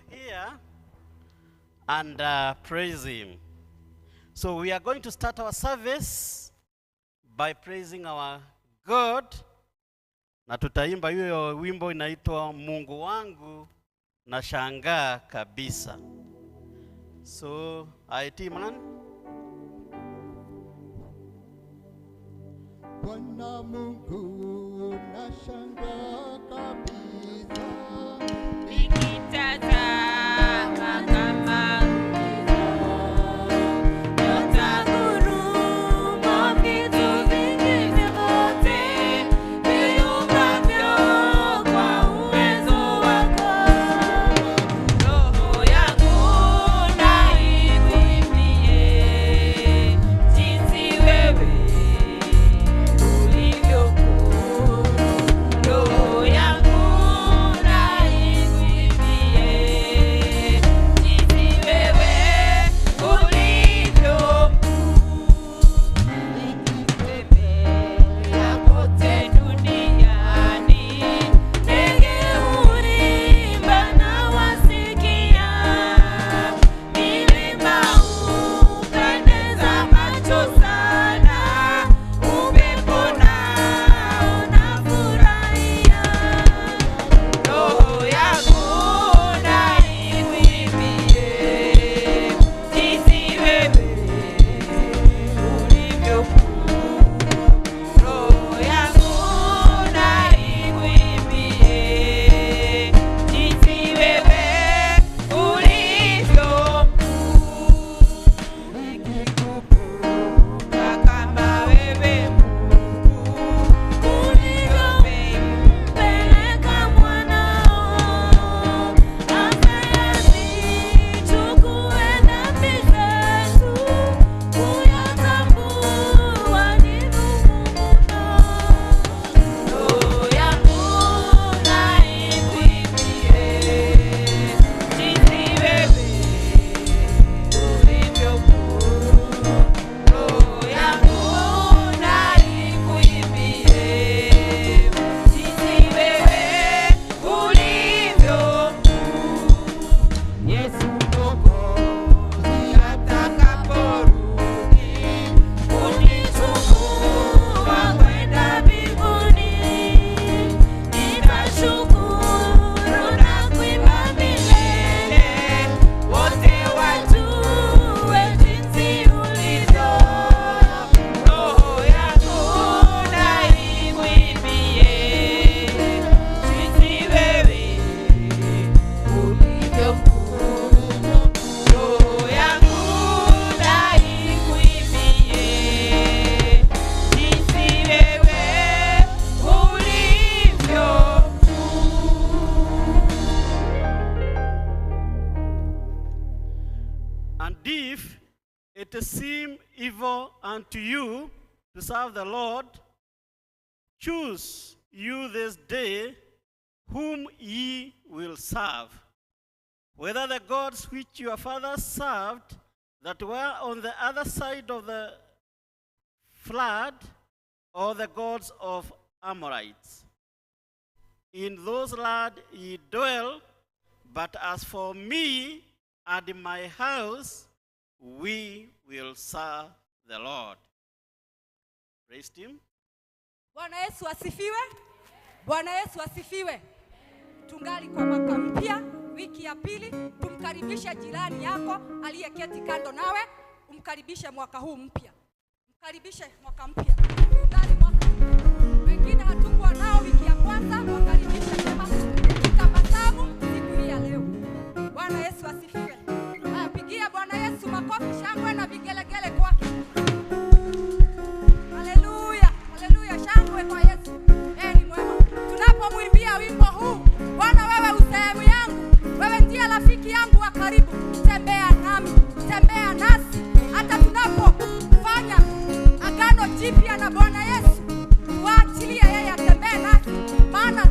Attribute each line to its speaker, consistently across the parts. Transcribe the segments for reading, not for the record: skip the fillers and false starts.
Speaker 1: here and praise Him. So we are going to start our service by praising our God, na tutaimba hiyo wimbo inaitwa Mungu wangu nashangaa kabisa. So IT man.
Speaker 2: Bwana Mungu nashangaa kabisa,
Speaker 3: nikitazama kama nyota, ngurumo, vitu vingi vyote viumbavyo kwa uwezo wako. Roho yangu na ikuimbie jinsi wewe ulivyo kuu. Roho yangu na ikuimbie jinsi wewe ulivyo mkuu. Nikitembea kote duniani, ndege huimba na wasikia, milima hupendeza macho sana, upepo nao nafurahia. Roho yangu na ikuimbie jinsi wewe ulivyo kuu. Roho yangu na ikuimbie jinsi wewe ulivyo mkuu. Nikikukumbuka kama wewe Mungu ulivyompeleka mwanao afe azichukue dhambi zetu, kuyatambua ni ngumu mno. Roho yangu na ikuimbie jinsi wewe ulivyo kuu. Roho yangu na ikuimbie jinsi wewe ulivyo mkuu. Yesu Mwokozi atakaporudi kunichukua kwenda mbinguni, nitashukuru na kuimba milele, wote wajue jinsi ulivyo. Roho yangu na ikuimbie jinsi wewe ulivyo kuu. Roho yangu na ikuimbie jinsi wewe ulivyo kuu.
Speaker 1: And if it seem evil unto you to serve the Lord, choose you this day whom ye will serve, whether the gods which your fathers served that were on the other side of the flood, or the gods of Amorites. In those land ye dwell, but as for me and my house, we will serve the Lord. Praise him.
Speaker 4: Bwana Yesu asifiwe. Bwana Yesu asifiwe. Tungali kwa mwaka mpya, wiki ya pili. Tumkaribishe jirani yako aliyeketi kando nawe, umkaribishe mwaka huu mpya, mkaribishe mwaka mpya. Tungali mwaka, wengine hatukuwa nao wiki ya kwanza, wakaribishe sema ukitabasamu siku hii ya leo. Bwana Yesu asifiwe. Haya, pigia Bwana Yesu makofi, shangwe na vigelegele kwake. Haleluya, haleluya, shangwe kwa Yesu. Yeye ni mwema. Tunapomwimbia wimbo huu, Bwana wewe usehemu yangu, wewe ndiye rafiki yangu wa karibu. Tembea nami, tembea nasi hata tunapofanya agano jipya na Bwana Yesu, tuachilie yeye atembee nasi, maana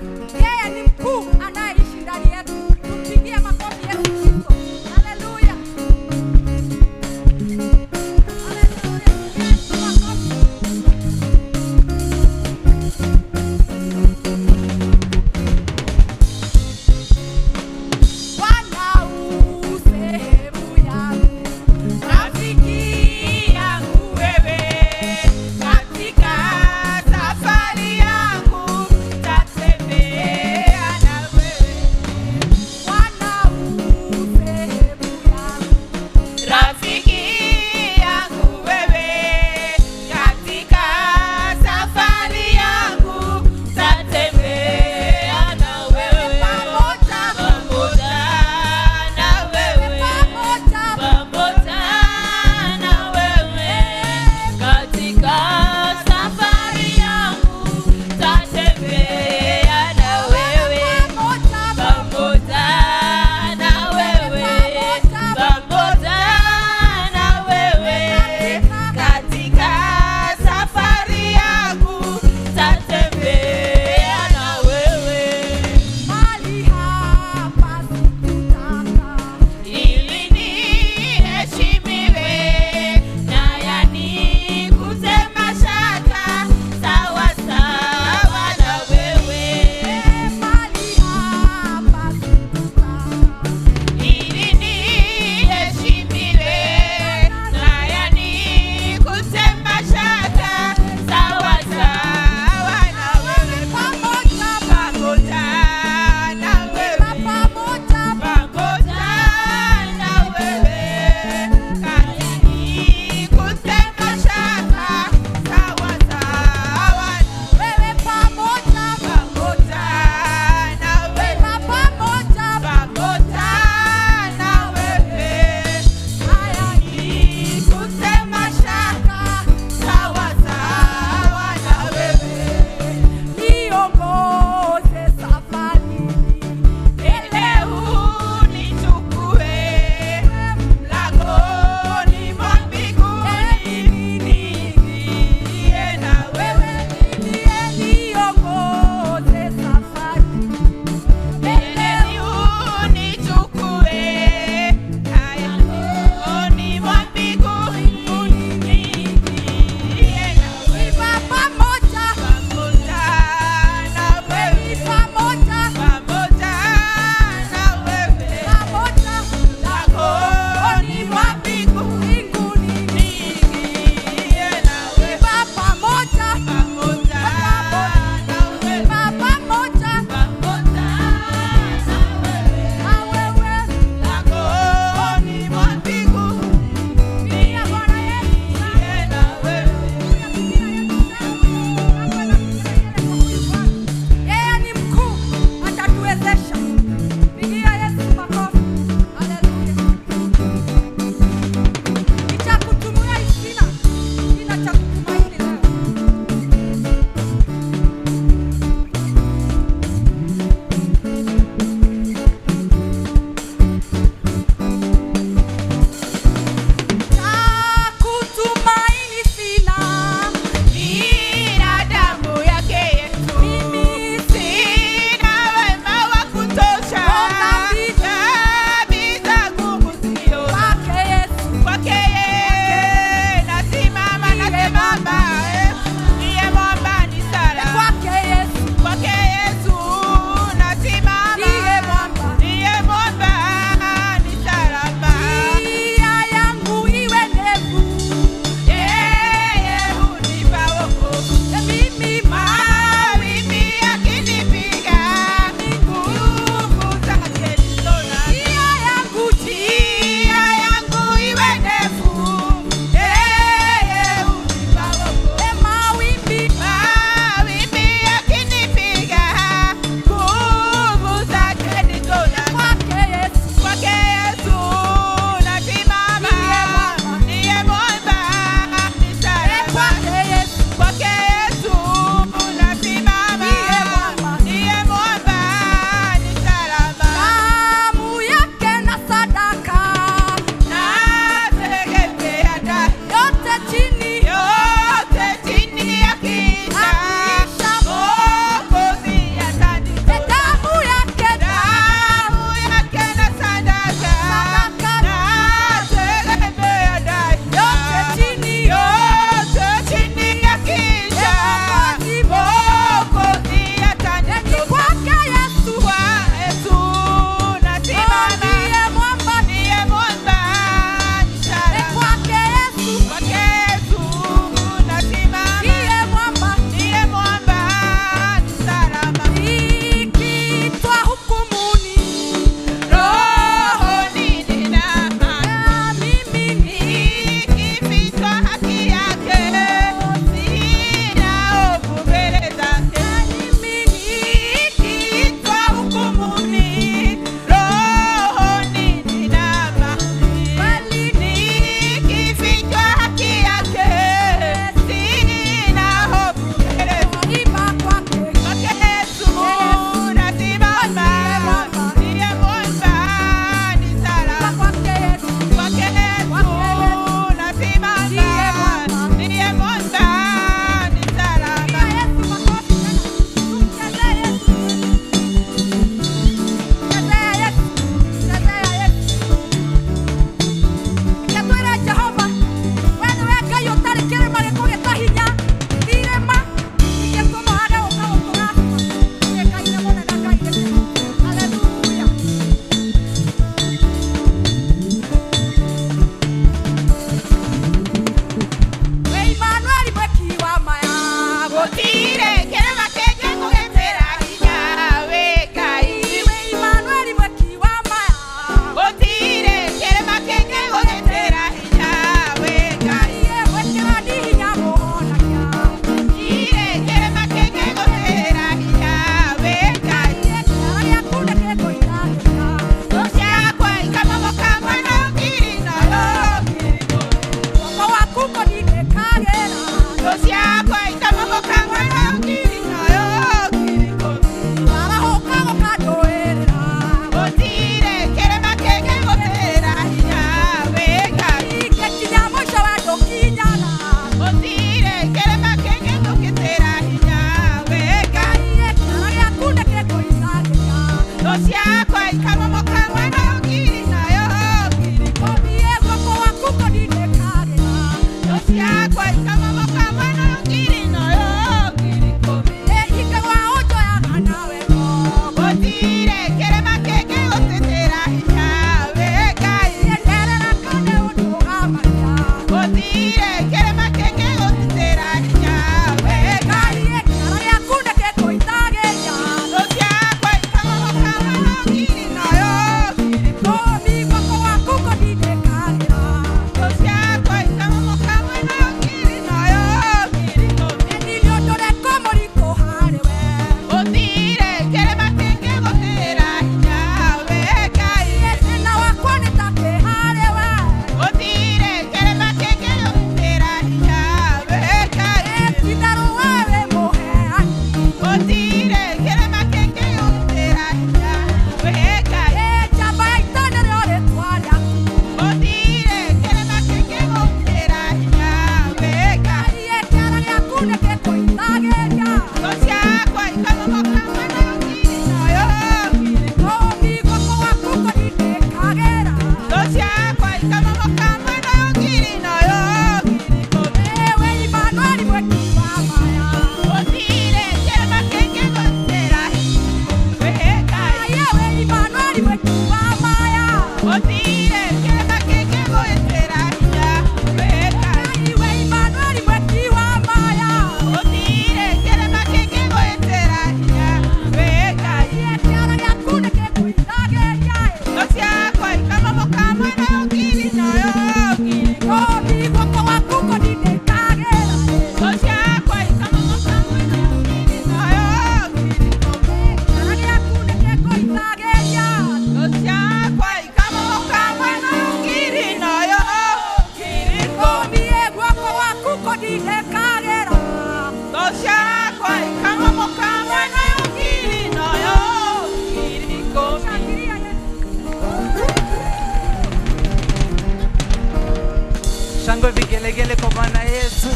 Speaker 5: Shangwe vigelegele kwa Bwana Yesu.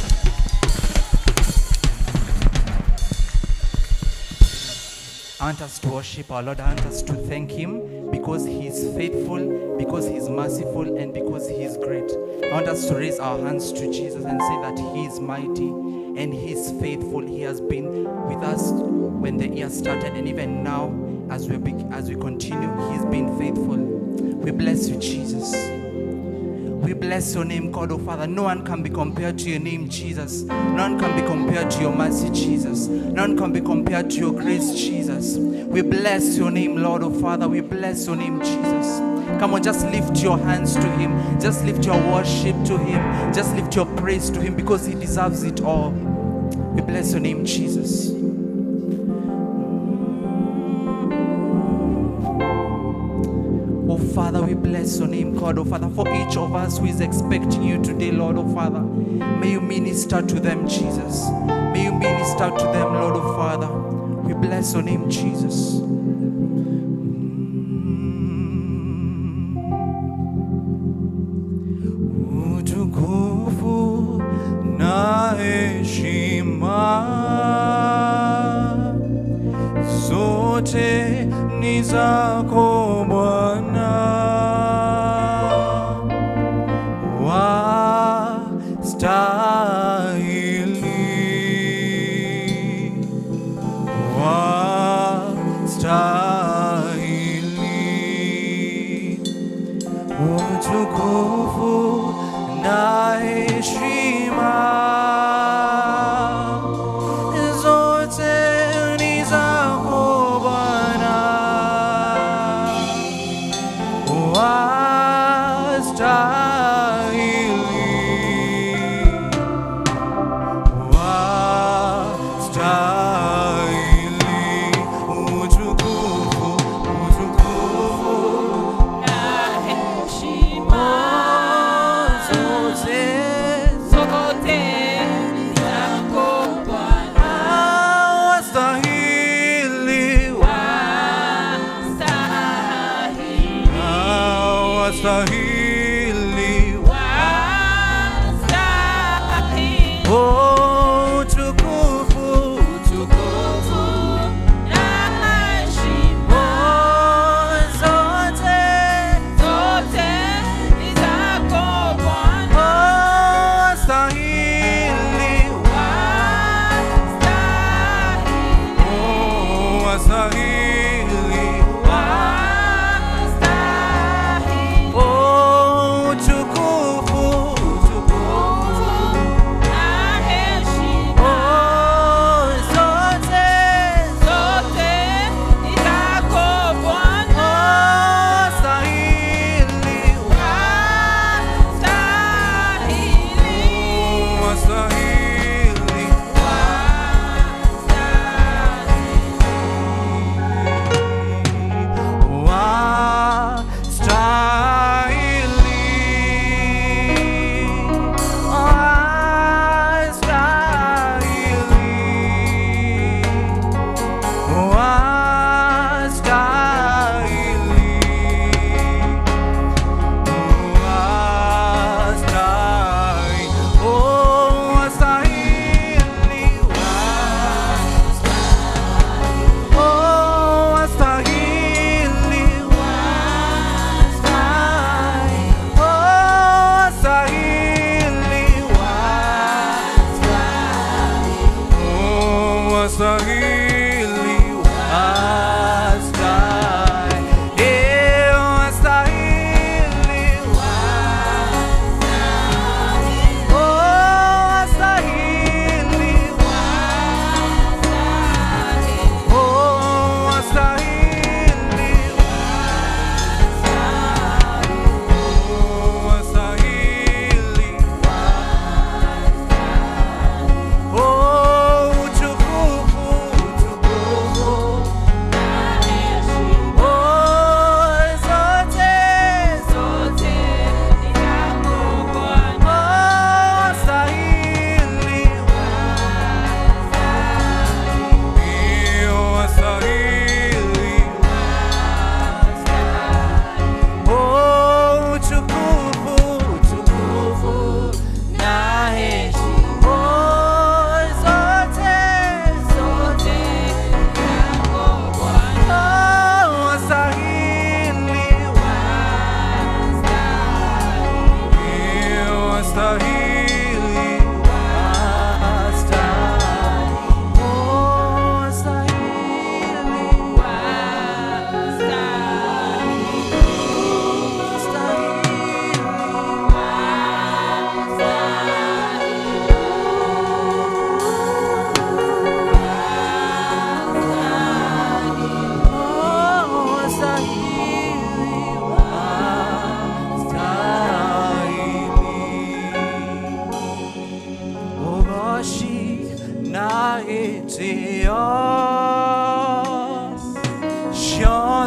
Speaker 5: I want us to worship our Lord. I want us to thank Him because He is faithful, because He is merciful, and because He is great. I want us to raise our hands to Jesus and say that He is mighty and He is faithful. He has been with us when the year started, and even now, as we continue, He has been faithful. We bless you, Jesus. We bless your name, God, oh Father. No one can be compared to your name, Jesus. No one can be compared to your mercy, Jesus. No one can be compared to your grace, Jesus. We bless your name, Lord, oh Father. We bless your name, Jesus. Come on, just lift your hands to Him. Just lift your worship to Him. Just lift your praise to Him because He deserves it all. We bless your name, Jesus. Oh Father, we bless your name, God, oh Father, for each of us who is expecting you today, Lord, oh Father. May you minister to them, Jesus. May you minister to them, Lord, oh Father. We bless your name, Jesus. Utukufu na heshima zote ni zako Bwana, wastahili, wastahili utukufu na heshima zote ni zako Bwana, wastahili, wastahili utukufu, utukufu
Speaker 3: na heshima
Speaker 5: zote,
Speaker 3: zote ni zako Bwana,
Speaker 5: wastahili,
Speaker 3: wastahili,
Speaker 5: wastahili,
Speaker 3: wastahili
Speaker 5: oh, utukufu,
Speaker 3: utukufu na heshima
Speaker 5: oh,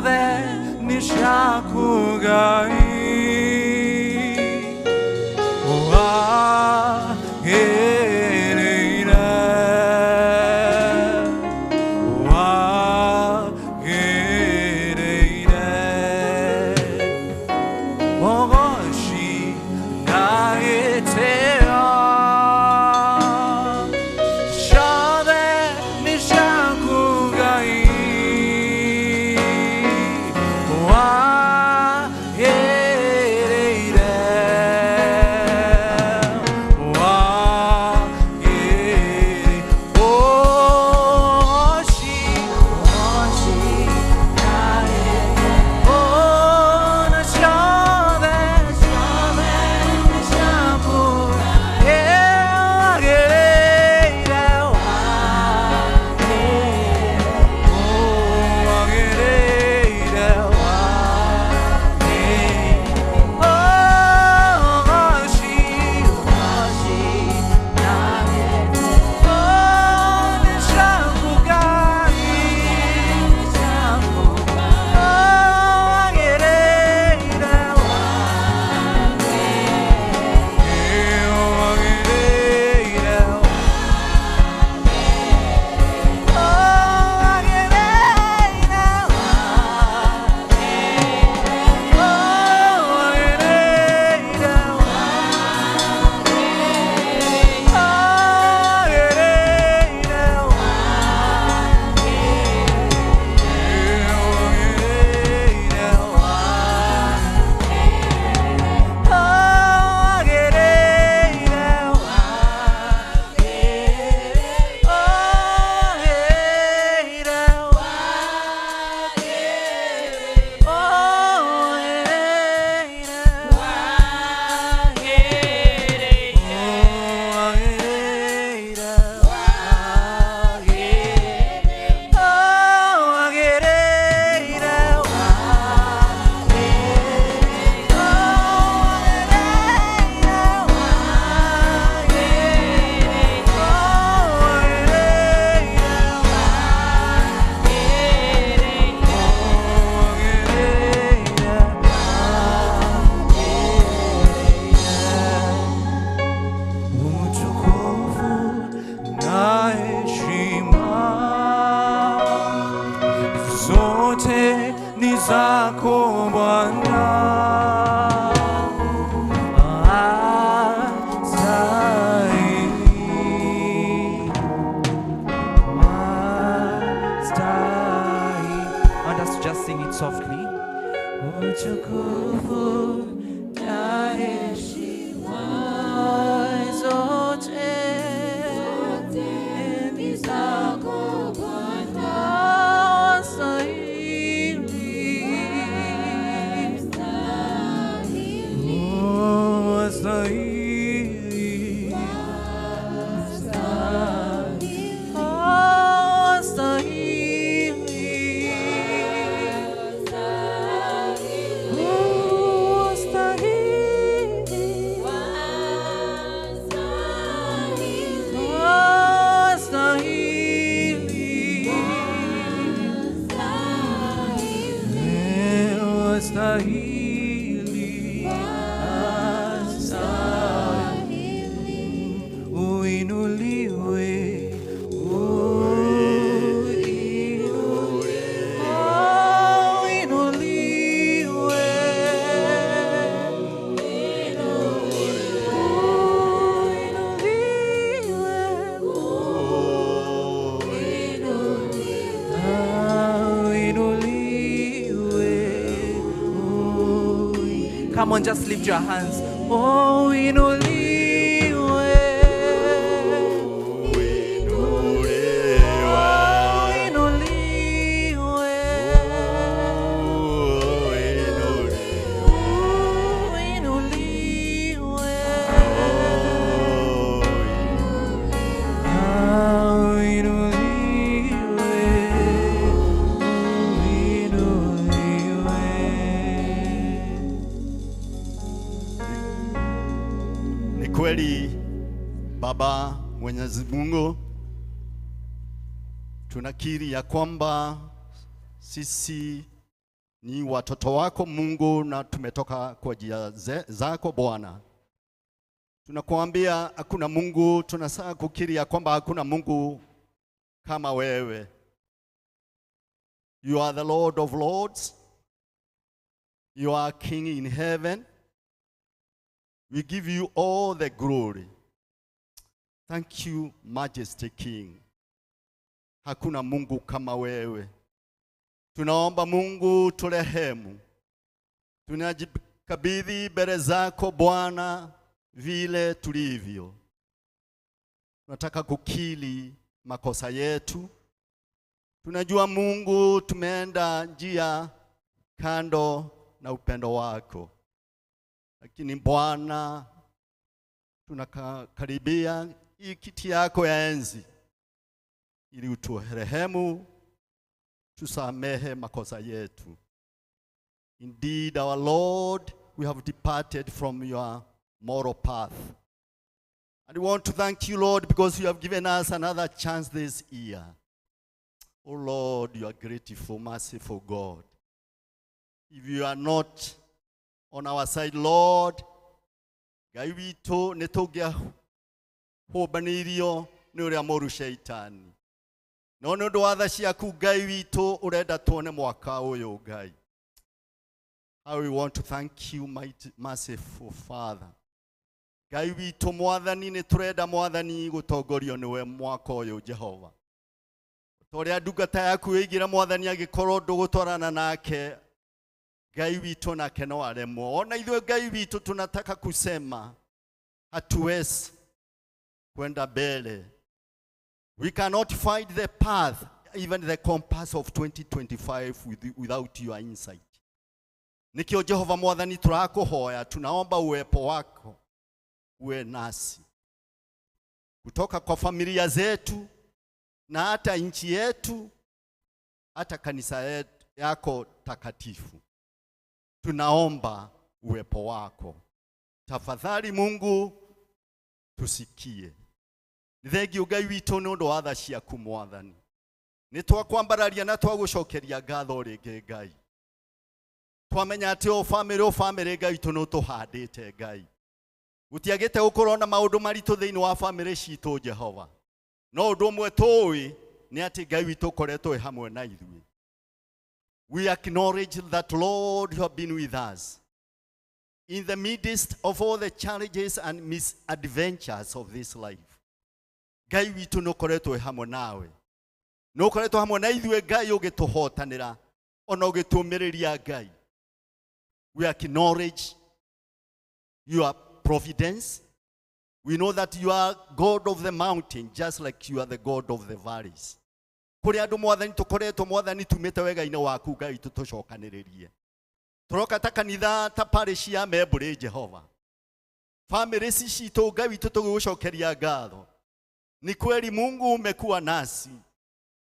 Speaker 5: ciothe nĩ ciaku Ngai. Wagĩrĩire, wagĩrĩire ũgoci na gĩtĩo ciothe nĩ ciaku Ngai. Wagĩrĩire, wagĩrĩire ũgoci, ũgoci na gĩtĩo na ciothe, ciothe nĩ ciaku Ngai. Wagĩrĩire, wagĩrĩire, ũgoci, ũgoci na gĩtĩo nĩ ciaku Ngai. Wagĩrĩire, wagĩrĩire, Utukufu na heshima zote ni zako Bwana. Astahili, astahili. I want us to just sing it softly. Utukufu na heshima zote ni zako Bwana. Astahili, oh, astahili, oh, astahili, oh, astahili, oh, astahili, astahili, astahili, uinuliwe, uinuliwe, uinuliwe, uinuliwe. Come on, just lift your hands. Oh, inuliwe. Oh, inuliwe. Oh, inuliwe. Oh, inuliwe. Inuliwe.
Speaker 6: Ni kweli Baba Mwenyezi Mungu, tunakiri ya kwamba sisi Ni watoto wako Mungu na tumetoka kwa njia zako Bwana. Tunakuambia hakuna Mungu, tunasaa kukiri ya kwamba hakuna Mungu kama wewe. You are the Lord of Lords. You are King in heaven. We give you all the glory. Thank you, Majesty King. Hakuna Mungu kama wewe. Tunaomba Mungu turehemu. Tunajikabidhi mbele zako Bwana vile tulivyo. Tunataka kukiri makosa yetu. Tunajua Mungu tumeenda njia kando na upendo wako. Lakini Bwana, tunakaribia hii kiti yako ya enzi ili uturehemu, tusamehe makosa yetu. Indeed, our Lord, we have departed from your moral path. And we want to thank you, Lord, because you have given us another chance this year. Oh Lord, you are grateful, merciful God. If you are not on our side, Lord, Ngai witũ nĩ tũngĩahũbanĩirio nĩ ũrĩa mũru Shaitani. No nĩ ũndũ wa tha ciaku Ngai witũ ũrenda tuone mwaka ũyũ Ngai. How we want to thank you, mighty, merciful Father. Ngai witũ Mwathani nĩ tũrenda Mwathani gũtongorio nĩwe mwaka ũyũ Jehova. Ta ũrĩa ndungata yaku ĩigire Mwathani agĩkorwo ndũgũtwarana nake, Ngai witũ nake no aremwo. Ona ithuĩ Ngai witũ tunataka kusema hatuwezi kwenda mbele. We cannot find the path, even the compass of 2025 without your insight. Nikio Jehova Mwathani turakuhoya, tunaomba uwepo wako uwe nasi kutoka kwa familia zetu na hata nchi yetu, hata kanisa yetu, yako takatifu. Tunaomba uwepo wako. Tafadhali Mungu tusikie. Nĩ thengio Ngai witũ nĩ ũndũ wa tha ciaku Mwathani. Nĩ twakwambararia na twagũcokeria ngatho rĩngĩ Ngai. Twamenya atĩ o bamĩrĩ Ngai witũ nĩ ũtũhandĩte Ngai. Gũtiagĩte gũkorwo na maũndũ maritũ thĩinĩ wa bamĩrĩ citũ Jehova. No ũndũ ũmwe tũĩ nĩ atĩ Ngai witũ ũkoretwo wĩ hamwe na ithuĩ. We acknowledge that, Lord, you have been with us in the midst of all the challenges and misadventures of this life. Ngai witũ nĩ ũkoretwo wĩ hamwe nawe. Nĩ ũkoretwo hamwe na ithuĩ Ngai ũgĩtũhotanĩra ona ũgĩtũmĩrĩria Ngai. We acknowledge your providence. We know that you are God of the mountain, just like you are the God of the valleys. Kũrĩ andũ Mwathani tũkoretwo Mwathani tumĩte wega-inĩ waku Ngai tũtũcokanĩrĩrie. Tũroka ta kanitha ta parish ya Membũrĩ Jehova. Famĩlĩ ici citũ Ngai witũ tũgĩgũcokeria ngatho. Ni kweli Mungu umekuwa nasi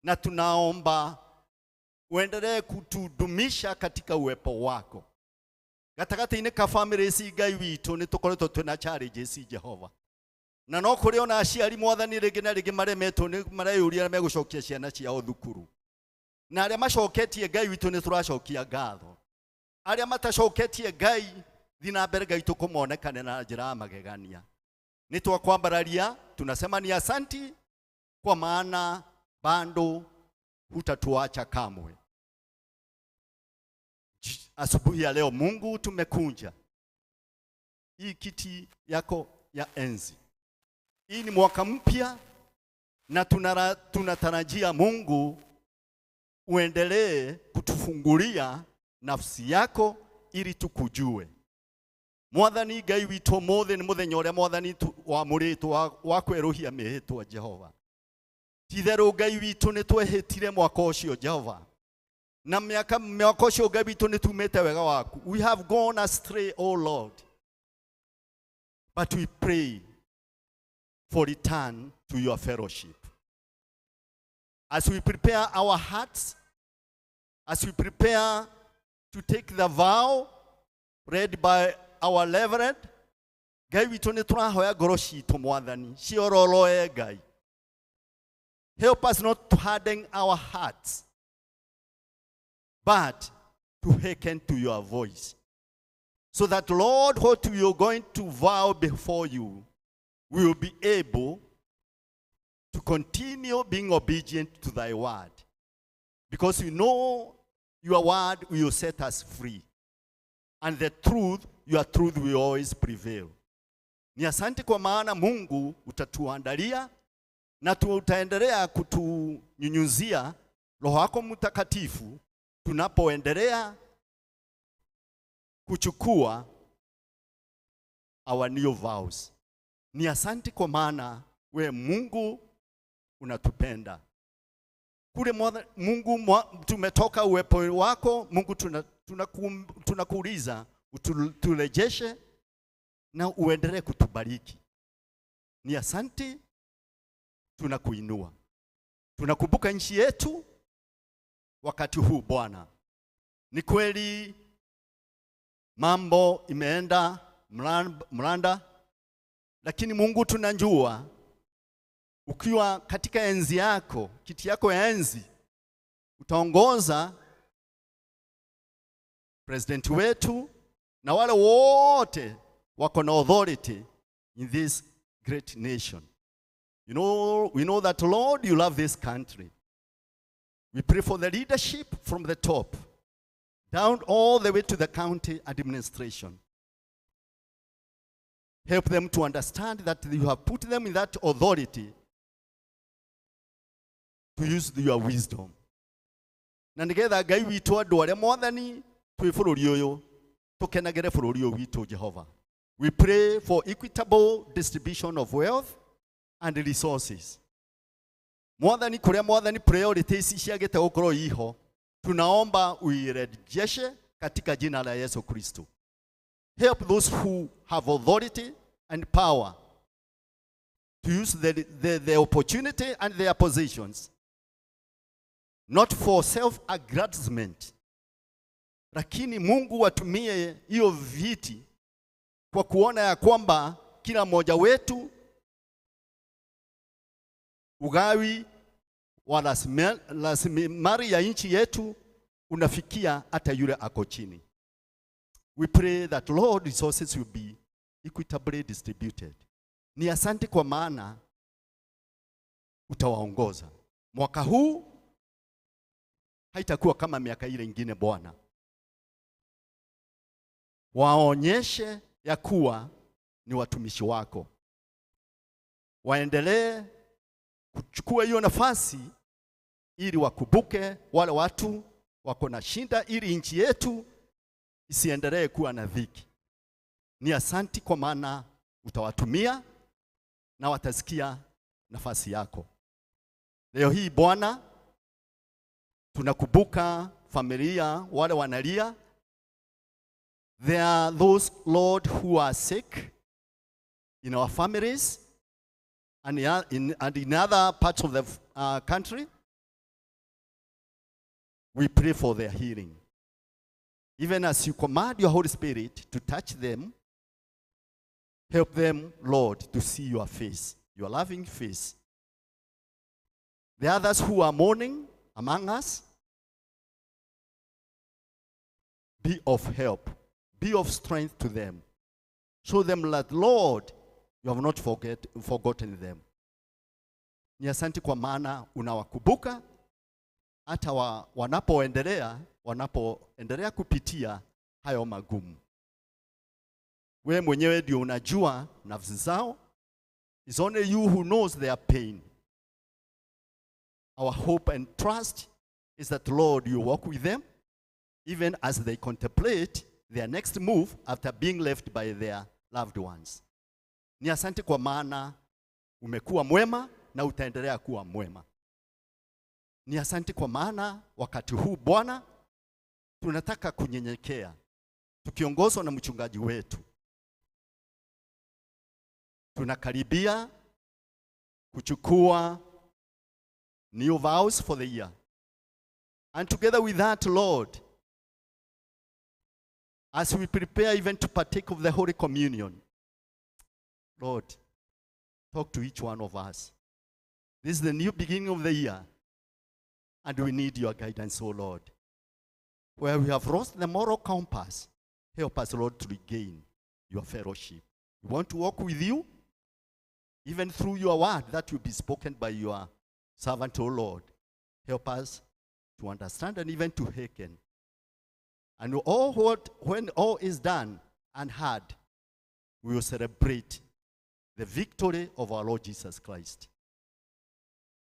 Speaker 6: na tunaomba uendelee kutudumisha katika uwepo wako. Gatagatĩ-inĩ ka famĩlĩ ici Ngai witũ nĩ tũkoretwo twĩna challenges Jehova. Na no kũrĩ ona aciari Mwathani rĩngĩ na rĩngĩ maremetwo nĩ mareyũria megũcokia ciana ciao thukuru. Na arĩa macoketie Ngai witũ nĩ tũracokia ngatho. Arĩa matacoketie Ngai thiĩ na mbere Ngai tũkũmonekane na njĩra ya magegania. Nĩ twakwambararia tunasema ni asanti kwa maana bado hutatuacha kamwe. Asubuhi ya leo Mungu tumekunja hii kiti yako ya enzi. Hii ni mwaka mpya na tunatarajia Mungu uendelee kutufungulia nafsi yako ili tukujue. Mwathani Ngai witũ ũmũthĩ nĩ mũthenya ũrĩa Mwathani wamũrĩtwo wa kwerũhia mĩhĩtwa Jehova. Ti-itherũ Ngai witũ nĩ twehĩtire mwaka ũcio Jehova. Na mĩaka mwaka ũcio Ngai witũ nĩ tumĩte wega waku. We have gone astray, O Lord. But we pray for return to your fellowship. As we prepare our hearts, as we prepare to take the vow read by our Reverend, Ngai witũ nĩ tũrahoya ngoro citũ Mwathani ciororoe Ngai. Help us not to harden our hearts, but to hearken to your voice. So that, Lord, what we are going to vow before you, we will be able to continue being obedient to thy word. Because we know your word will set us free. And the truth, your truth will always prevail. Ni asante kwa maana Mungu utatuandalia na utaendelea kutunyunyuzia Roho wako Mtakatifu tunapoendelea kuchukua our new vows. Ni asante kwa maana we Mungu unatupenda. Kule Mungu tumetoka uwepo wako, Mungu tunakuuliza uturejeshe na uendelee kutubariki. Ni asante, tunakuinua. Tunakumbuka nchi yetu wakati huu Bwana. Ni kweli mambo imeenda mranda, lakini Mungu tunajua ukiwa katika enzi yako, kiti yako ya enzi, utaongoza president wetu na wale wote wako na authority in this great nation. You know, we know that, Lord, you love this country. We pray for the leadership from the top, down all the way to the county administration. Help them to understand that you have put them in that authority to use your wisdom. Na nigetha Ngai witũ andũ arĩa Mwathani twĩ bũrũri ũyũ tũkenagĩre bũrũri ũyũ witũ Jehova. We pray for equitable distribution of wealth and resources. Mwathani kũrĩa Mwathani priorities ciagĩte gũkorwo iho, tunaomba uirejeshe katika jina la Yesu Kristo. Help those who have authority and power to use the opportunity and their positions, not for self-aggrandizement, lakini Mungu watumie hiyo viti kwa kuona ya kwamba kila mmoja wetu ugawi wa rasilimali ya nchi yetu unafikia hata yule ako chini. We pray that, Lord, resources will be equitably distributed. Ni asante kwa maana utawaongoza. Mwaka huu haitakuwa kama miaka ile ingine Bwana. Waonyeshe ya kuwa ni watumishi wako. Waendelee kuchukua hiyo nafasi ili wakumbuke wale watu wako na shinda, ili nchi yetu isiendelee kuwa na dhiki. Ni asanti kwa maana utawatumia na watasikia nafasi yako. Leo hii Bwana tunakumbuka familia wale wanalia. There are those, Lord, who are sick in our families and in other parts of the country. We pray for their healing. Even as you command your Holy Spirit to touch them, help them, Lord, to see your face, your loving face. The others who are mourning among us, be of help, be of strength to them. Show them that, Lord, you have not forgotten them. Ni asante kwa maana unawakumbuka hata wanapoendelea kupitia hayo magumu. Wewe mwenyewe ndio unajua nafsi zao. It's only you who knows their pain. Our hope and trust is that, Lord, you walk with them even as they contemplate their next move after being left by their loved ones. Ni asante kwa maana umekuwa mwema na utaendelea kuwa mwema. Ni asante kwa maana wakati huu Bwana tunataka kunyenyekea tukiongozwa na mchungaji wetu. Tunakaribia kuchukua new vows for the year. And together with that, Lord, as we prepare even to partake of the Holy Communion, Lord, talk to each one of us. This is the new beginning of the year, and we need your guidance, O Lord. Where we have lost the moral compass, help us, Lord, to regain your fellowship. We want to walk with you, even through your word that will be spoken by your servant, O Lord. Help us to understand and even to hearken. And all what, when all is done and heard, we will celebrate the victory of our Lord Jesus Christ.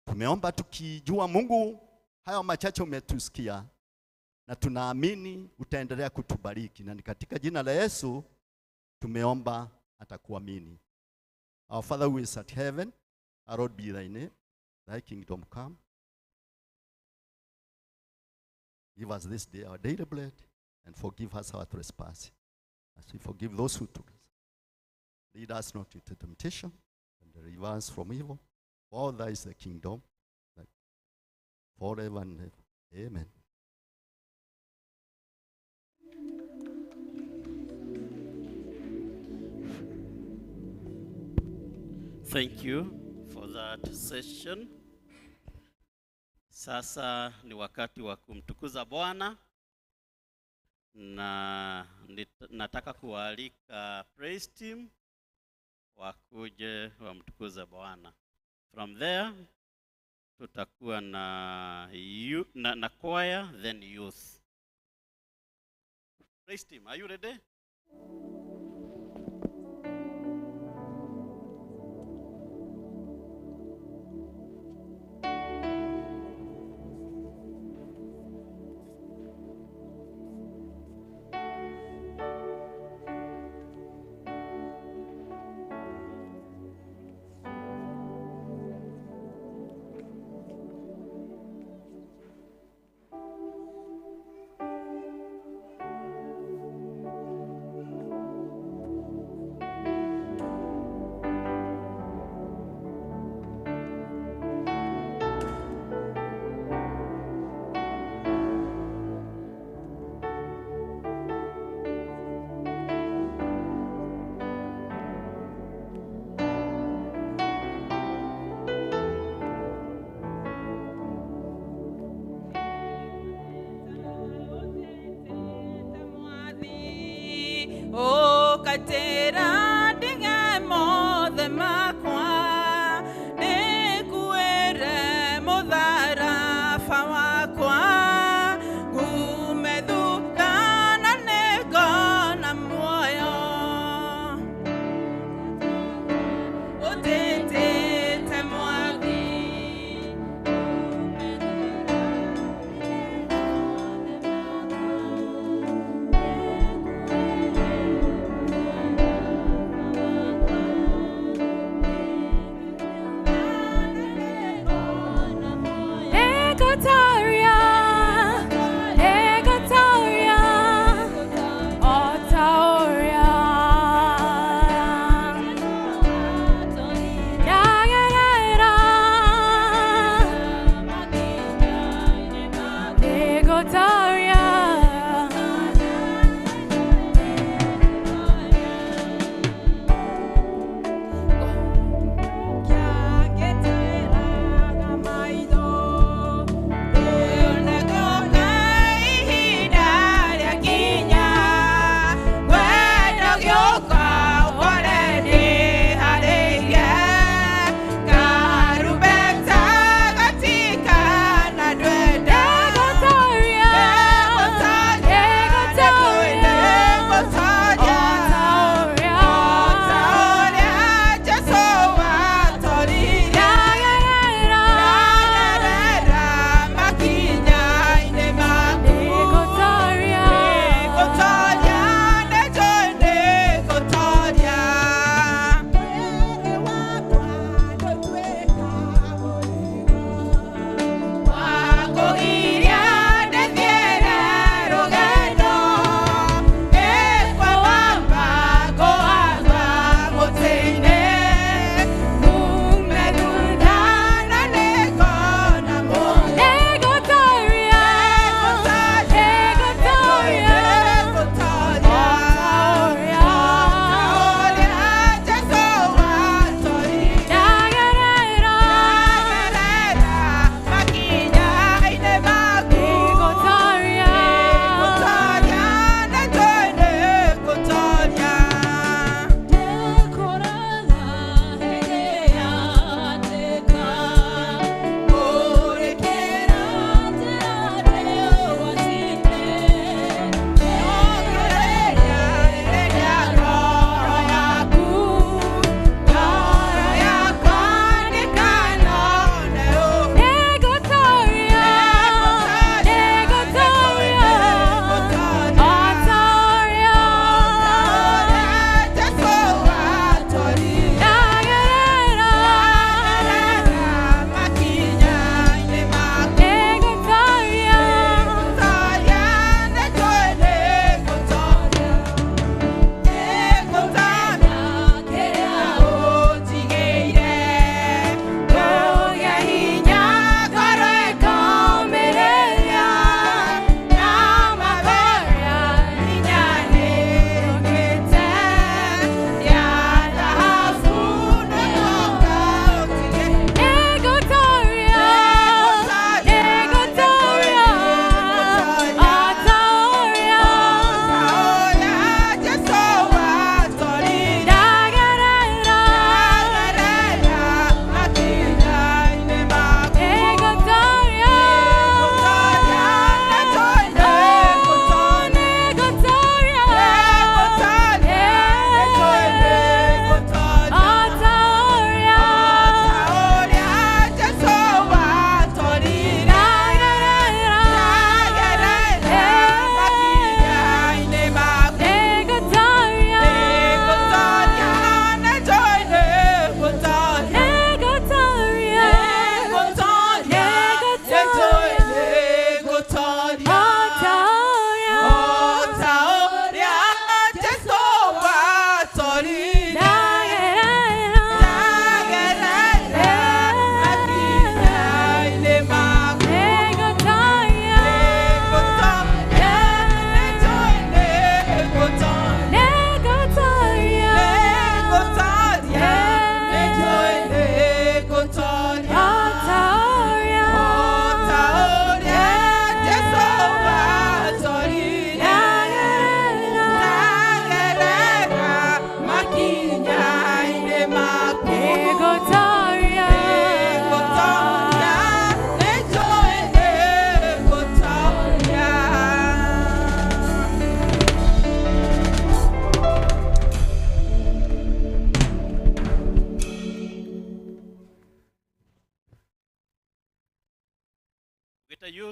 Speaker 6: Tumeomba tukijua Mungu, hayo machache umetusikia na tunaamini utaendelea kutubariki, na ni katika jina la Yesu tumeomba atakuamini. Our Father who is at heaven, hallowed be thy name. Thy kingdom come. Give us this day our daily bread, and forgive us our trespasses, as we forgive those who trespass. Lead us not into temptation, and deliver us from evil. For thy is the kingdom, forever and ever. Amen.
Speaker 1: Thank you for that session. Sasa ni wakati wa kumtukuza Bwana na nataka kuwaalika praise team wakuje wamtukuze Bwana. From there tutakuwa na, na choir, then youth. Praise team, are you ready?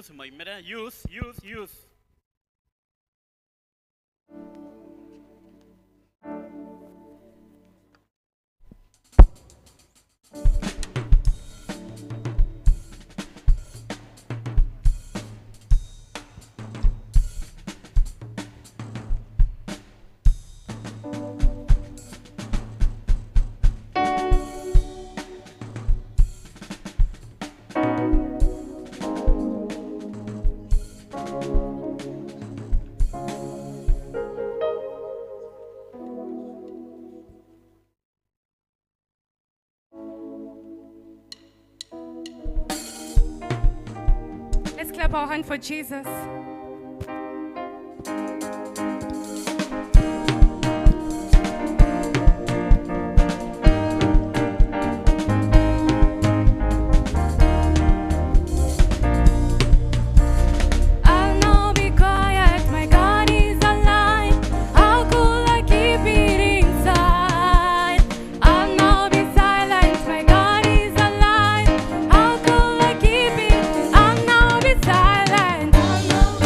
Speaker 1: Youth moimĩre, youth, youth, youth.
Speaker 7: Let's clap our hand for Jesus. I'll not be quiet, my God is alive. How could I keep it inside? I'll not be silent, my God is alive. How could I keep it? I'll not be silent. I'll not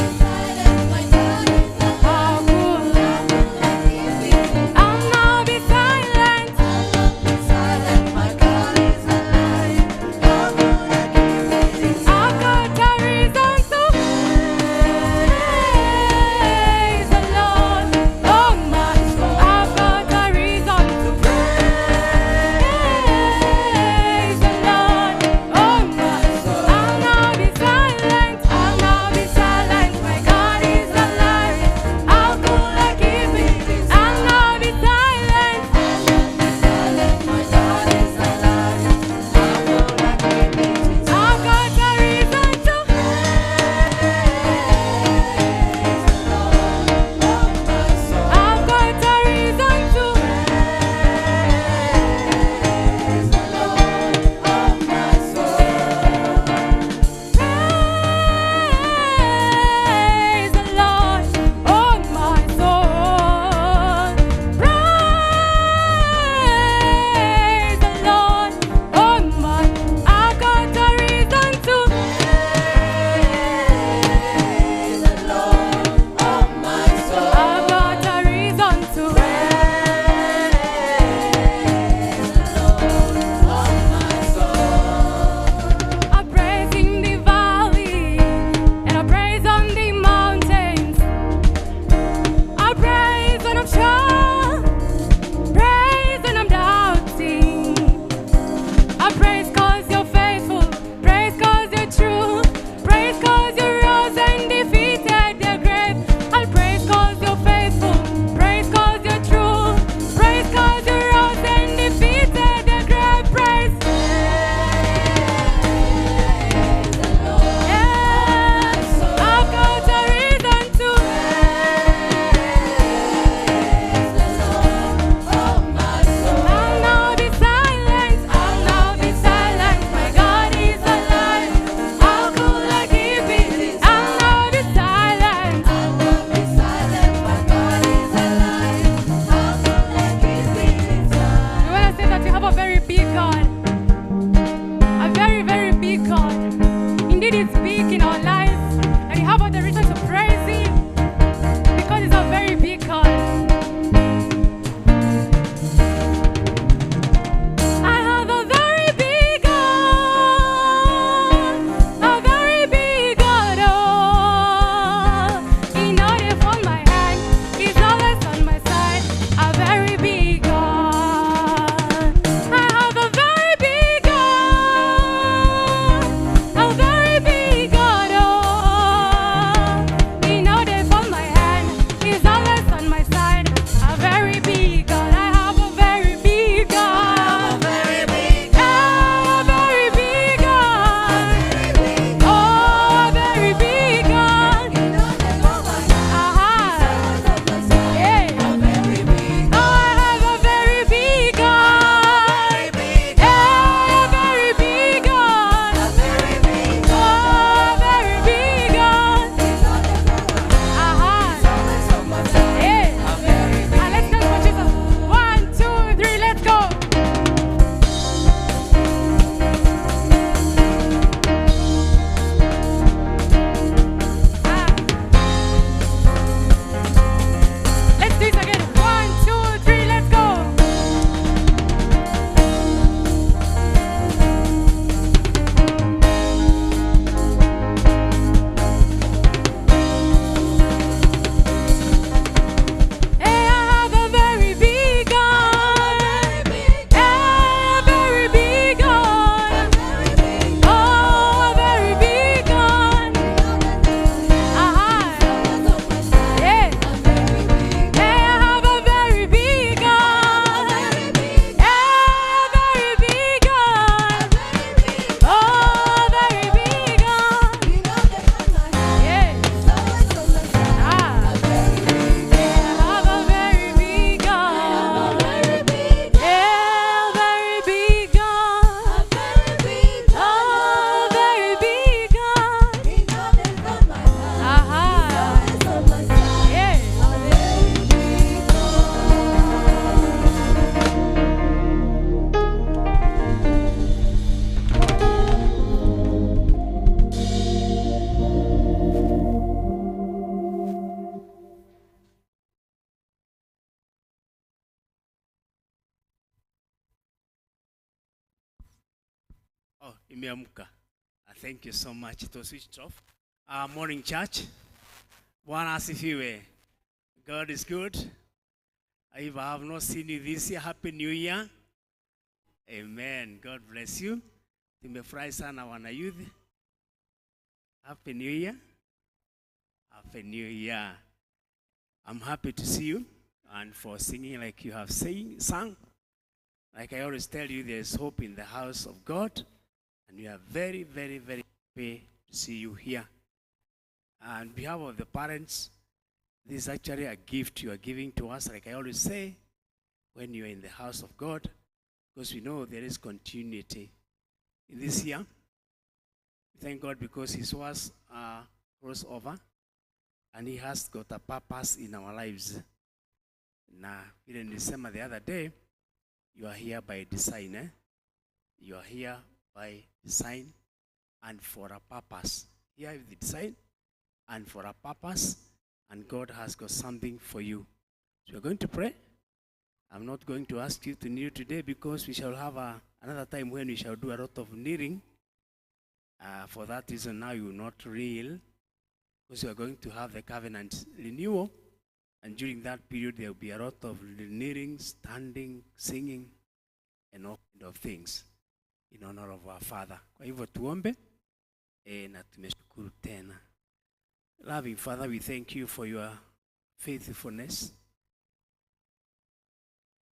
Speaker 8: Oh, imeamka. Thank you so much. It was switched off. Morning church. Bwana asifiwe. God is good. If I have not seen you this year, Happy New Year. Amen. God bless you. Tumefurahi sana wana youth. Happy New Year. Happy New Year. I'm happy to see you and for singing like you have sung. Like I always tell you, there's hope in the house of God. And we are very, very, very happy to see you here. And on behalf of the parents, this is actually a gift you are giving to us, like I always say, when you are in the house of God, because we know there is continuity. In this year, we thank God because He saw us cross over, and He has got a purpose in our lives. Na vile nilisema the other day, you are here by design. Eh? You are here by design and for a purpose. Here is the design and for a purpose, and God has got something for you. So we're going to pray. I'm not going to ask you to kneel today because we shall have another time when we shall do a lot of kneeling. For that reason, now you will not kneel, because we are going to have the covenant renewal. And during that period, there will be a lot of kneeling, standing, singing, and all kind of things in honor of our Father. Kwa hivyo tuombe, na tumeshukuru tena. Loving Father, we thank you for your faithfulness,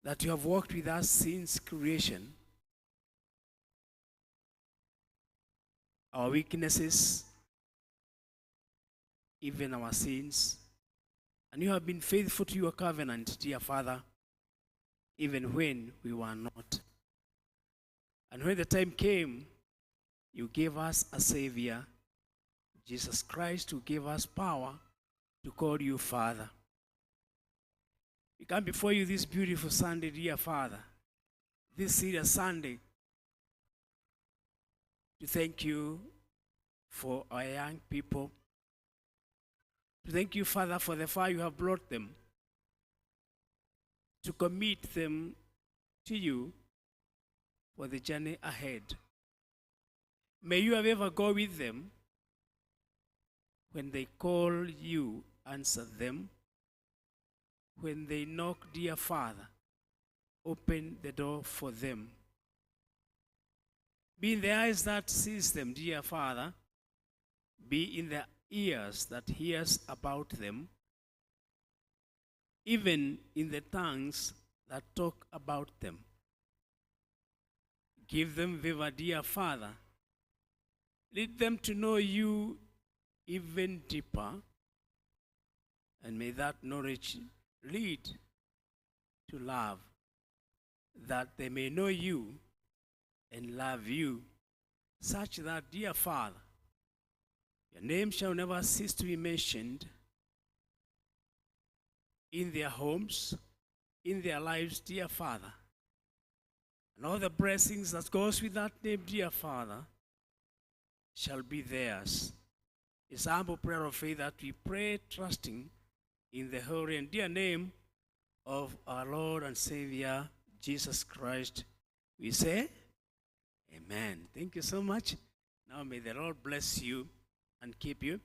Speaker 8: that you have walked with us since creation. Our weaknesses, even our sins, and you have been faithful to your covenant, dear Father, even when we were not. And when the time came, you gave us a Savior, Jesus Christ, who gave us power to call you Father. We come before you this beautiful Sunday, dear Father, this serious Sunday, to thank you for our young people, to thank you, Father, for the far you have brought them, to commit them to you for the journey ahead. May you have ever go with them. When they call you, answer them. When they knock, dear Father, open the door for them. Be in the eyes that sees them, dear Father. Be in the ears that hears about them. Even in the tongues that talk about them. Give them favor, dear Father. Lead them to know you even deeper, and may that knowledge lead to love, that they may know you and love you, such that, dear Father, your name shall never cease to be mentioned in their homes, in their lives, dear Father. And all the blessings that goes with that name, dear Father, shall be theirs. It's a humble prayer of faith that we pray, trusting in the holy and dear name of our Lord and Savior, Jesus Christ. We say, Amen. Thank you so much. Now may the Lord bless you and keep you.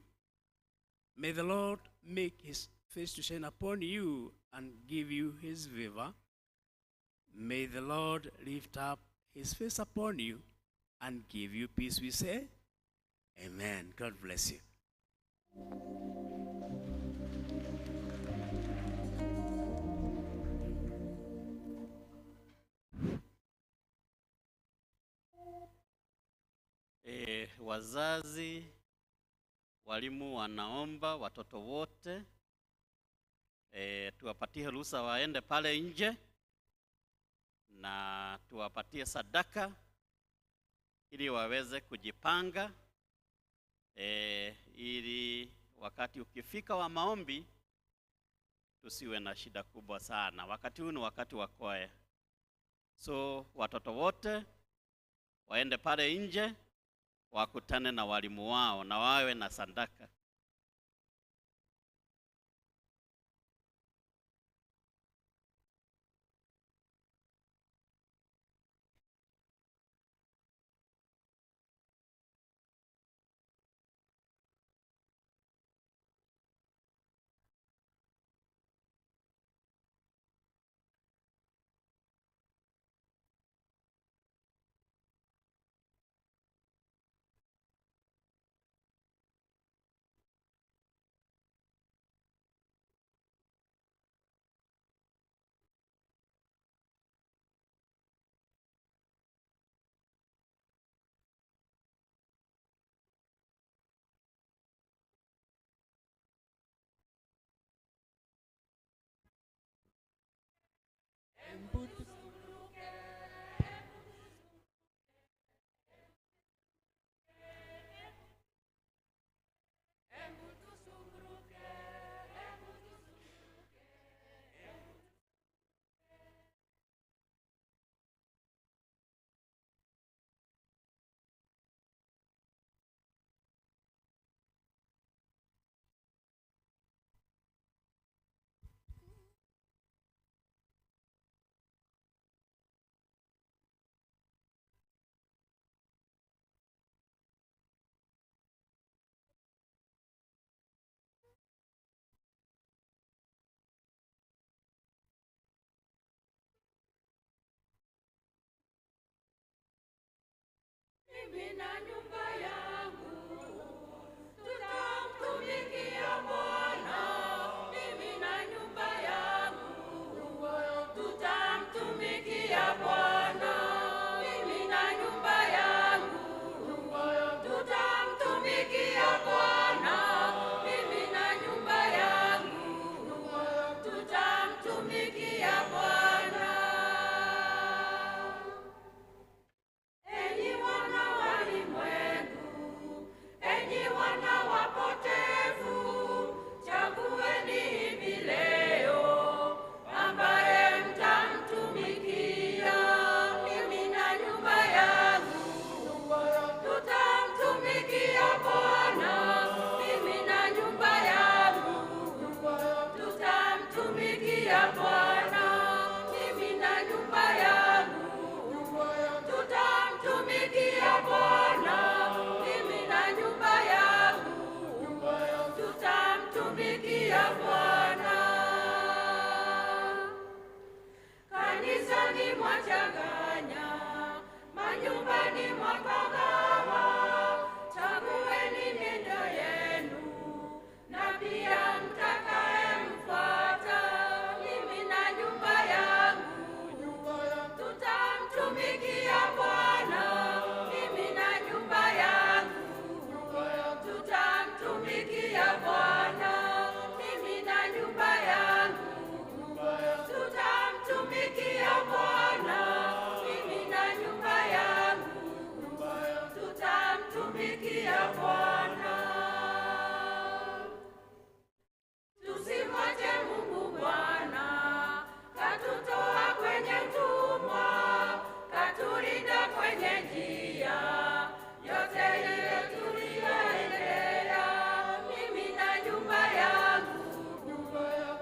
Speaker 8: May the Lord make his face to shine upon you and give you his favor. May the Lord lift up his face upon you and give you peace. We say, Amen. God bless you.
Speaker 1: Wazazi, walimu wanaomba watoto wote tuwapatie ruhusa waende pale nje na tuwapatie sadaka ili waweze kujipanga, ili wakati ukifika wa maombi tusiwe na shida kubwa sana. Wakati huu ni wakati wa kwaya. So watoto wote waende pale nje wakutane na walimu wao na wawe na sadaka.
Speaker 3: na nyumba yangu tutamtumikia Bwana. Mimi na nyumba yangu tutamtumikia Bwana. Mimi na nyumba yangu tutamtumikia Bwana. Mimi na nyumba yangu tutamtumikia Bwana. Enyi wana wa ulimwengu, enyi wana wapotevu, chagueni hivi leo ambaye mtamtumikia. Mimi na nyumba yangu tutamtumikia Bwana. Mimi na nyumba yangu tutamtumikia Bwana. Mimi na nyumba yangu tutamtumikia Bwana. Mimi na nyumba yangu tutamtumikia Bwana. Kanisani mwachanganya, manyumbani mwapagawa. Chagueni miendo yenu na pia mtakayemfuata. Mimi na nyumba yangu tutamtumikia Bwana. Mimi na nyumba yangu tutamtumikia Bwana. Mimi na nyumba yangu tutamtumikia Bwana. Mimi na nyumba yangu tutamtumikia Bwana. Tusimwache Mungu Bwana, katutoa kwenye utumwa, katulinda kwenye njia yote ile tuliyoendea. Mimi na nyumba yangu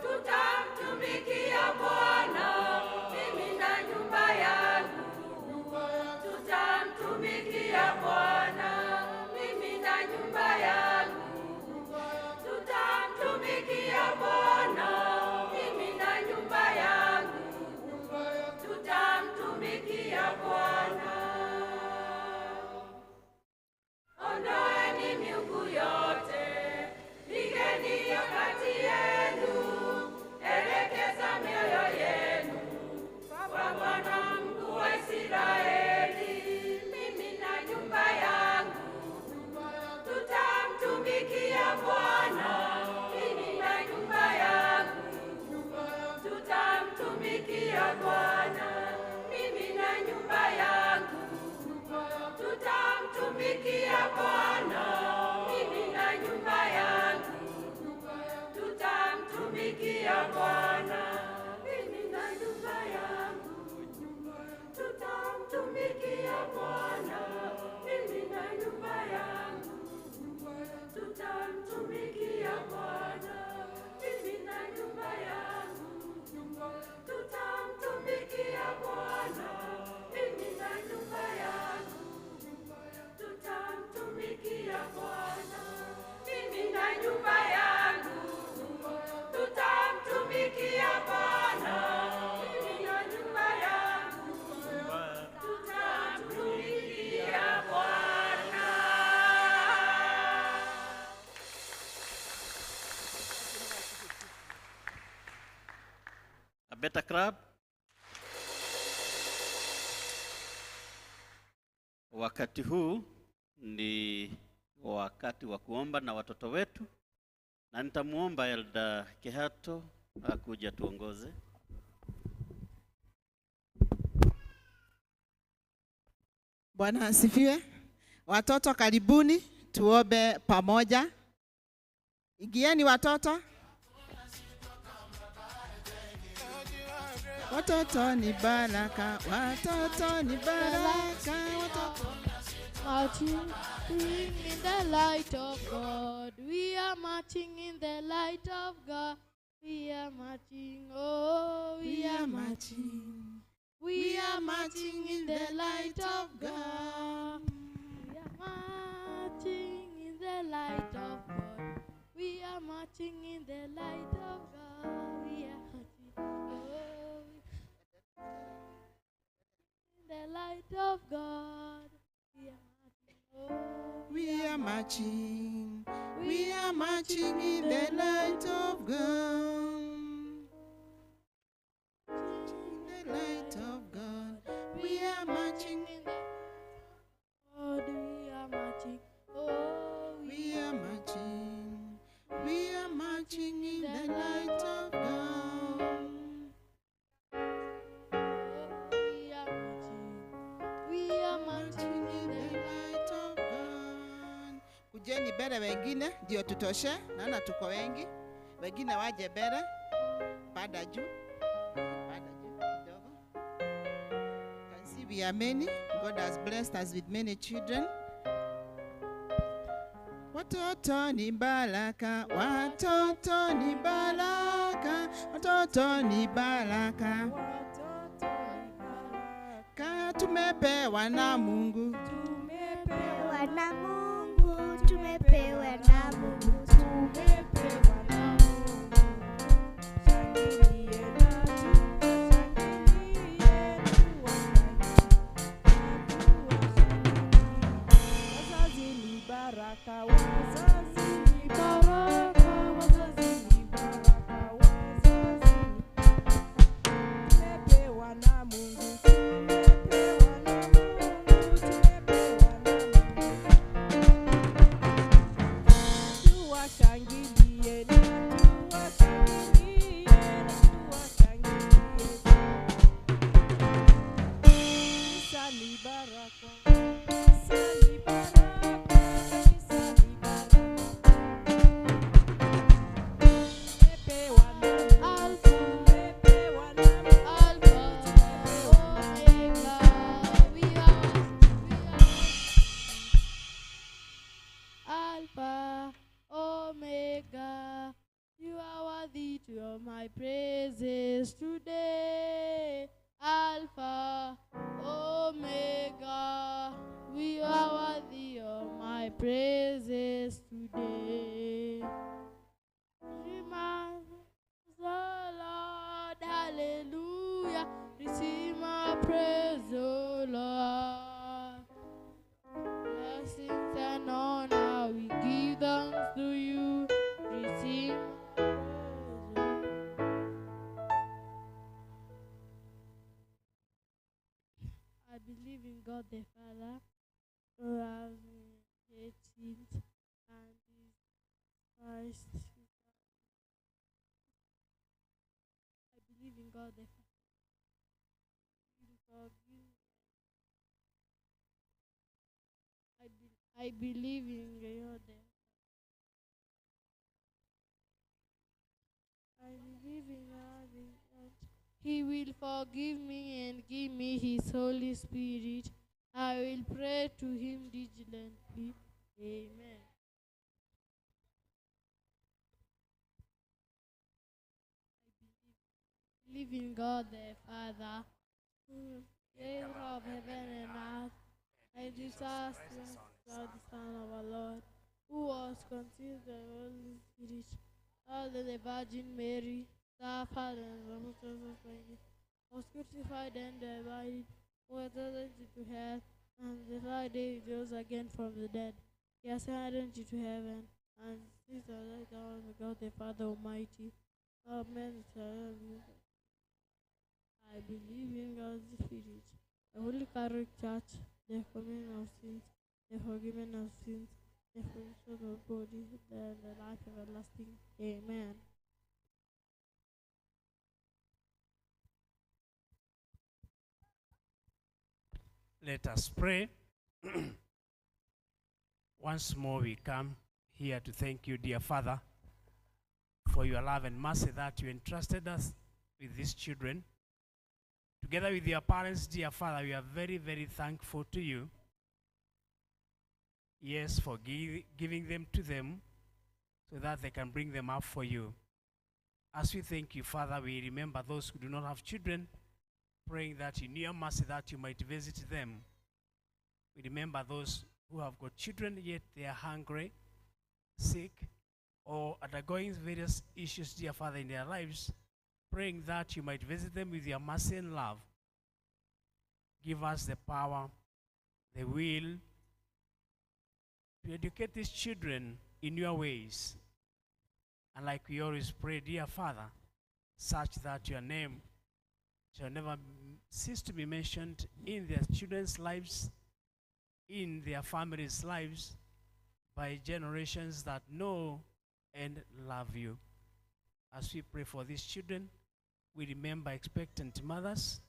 Speaker 3: tutamtumikia Bwana. Mimi na nyumba yangu tutamtumikia Bwana. Mimi na nyumba yangu tutamtumikia Bwana. Mimi na nyumba yangu tutamtumikia Bwana. Ondoeni miungu yote, pigeni hiyo kati yenu, elekeza mioyo yenu kwa Bwana Mungu wa Israeli. Mimi na nyumba yangu tutamtumikia Bwana. Mimi na nyumba yangu tutamtumikia Bwana. Mimi na nyumba yangu tutamtumikia Bwana. Mimi na nyumba yangu tutamtumikia Bwana. Mimi na nyumba yangu tutamtumikia Bwana. Mimi na nyumba yangu tutamtumikia Bwana. Mimi na nyumba yangu tutamtumikia Bwana. Mimi na nyumba yangu tutamtumikia Bwana. Mimi na nyumba yangu tutamtumikia Bwana. Mimi na nyumba yangu tutamtumikia Bwana.
Speaker 1: A better club. Wakati huu ni wakati wa kuomba na watoto wetu, na nitamuomba Elda Kihato akuja tuongoze.
Speaker 9: Bwana asifiwe. Watoto karibuni, tuombe pamoja. Ingieni watoto. Watoto ni baraka, watoto ni baraka, watoto.
Speaker 10: Marching in the light of God. We are marching in the light of God. We are marching, oh, we are marching. We are marching in the light of God. We are marching in the light of God. We are marching in the light of God. We are marching, oh, in the light of God. We are marching, oh.
Speaker 9: marching. We are marching in the light of God. In the light of God. We are marching in the
Speaker 10: God. We are marching. Oh,
Speaker 9: we are marching. We are marching in the light of God.
Speaker 10: We are marching. We are marching
Speaker 9: in the light of God. Kujeni mbele wengine ndio tutoshe, naona tuko wengi. Wengine waje mbele. Panda juu. Panda juu kidogo. Can see we are many. God has blessed us with many children. Watoto ni baraka, watoto ni baraka, watoto ni baraka. Ka tumepewa na Mungu.
Speaker 11: Tumepewa na Mungu, tumepewa na Mungu, tumepewa na Mungu. Shangilie na tushangilie, tuwashangilie.
Speaker 12: Wazazi ni baraka, wazazi ni baraka, wazazi ni baraka, wazazi ni tumepewa na Mungu, tumepewa na Mungu, tumepewa na Mungu. Tuwashangilie na tuwashangilie na tuwashangilie. Kanisa ni baraka, kanisa ni baraka, kanisa ni baraka. Tumepewa na Mungu, tumepewa na Mungu,
Speaker 10: Alpha, Omega, we are Alpha, Omega. You are worthy to all my praises today. Alpha, Omega, we are worthy of my praises today. Receive the Lord, hallelujah. Receive my praise, O Lord. Blessings and honor we give thanks to you. Receive my praise, O I believe in God the Father, who has made sins, and Jesus Christ. I believe in God the Father. He will forgive. I believe in God the I believe in God and He will forgive me and give me His Holy Spirit. I will pray to Him diligently. Amen. I believe in God the Father, who creator of heaven and earth, and Jesus Christ, the Son of our Lord, who was conceived by the Holy Spirit, out of the Virgin Mary, suffered and was crucified and died, was ascended to hell, and the third day he rose again from the dead. He ascended into heaven, and sits at the right hand of God the Father Almighty. Amen. I believe in God's Spirit, the Holy Catholic Church, the communion of sins, the forgiveness of sins, the fellowship of body, and the life everlasting. Amen.
Speaker 8: Let us pray. Once more we come here to thank you, dear Father, for your love and mercy that you entrusted us with these children. Together with your parents, dear Father, we are very, very thankful to you. Yes, for giving them to them so that they can bring them up for you. As we thank you, Father, we remember those who do not have children, praying that in your mercy that you might visit them. We remember those who have got children, yet they are hungry, sick, or undergoing various issues, dear Father, in their lives, praying that you might visit them with your mercy and love. Give us the power, the will to educate these children in your ways. And like we always pray, dear Father, such that your name shall never cease to be mentioned in their children's lives, in their families' lives, by generations that know and love you. As we pray for these children, we remember expectant mothers,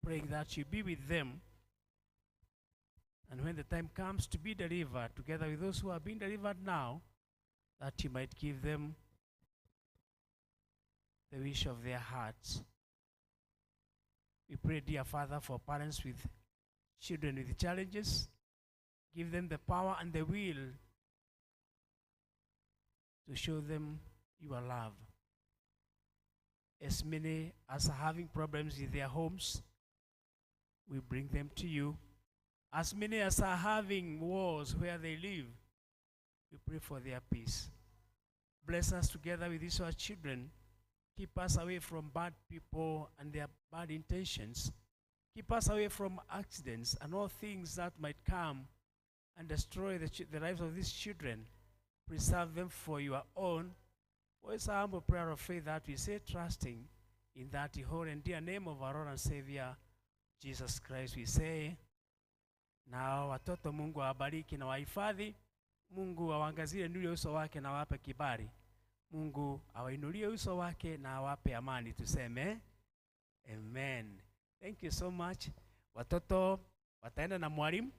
Speaker 8: praying that you be with them. And when the time comes to be delivered, together with those who are being delivered now, that you might give them the wish of their hearts. We pray, dear Father, for parents with children with challenges. Give them the power and the will to show them your love. As many as are having problems in their homes, we bring them to you. As many as are having wars where they live, we pray for their peace. Bless us together with these our children. Keep us away from bad people and their bad intentions. Keep us away from accidents and all things that might come and destroy the lives of these children. Preserve them for your own. For it's our humble prayer of faith that we say, trusting in that holy and dear name of our Lord and Savior, Jesus Christ, we say. Na watoto Mungu awabariki na wahifadhi. Mungu awaangazie nuru ya uso wake na awape kibali. Mungu awainulie uso wake na awape amani. Tuseme amen. Thank you so much. Watoto wataenda na mwalimu,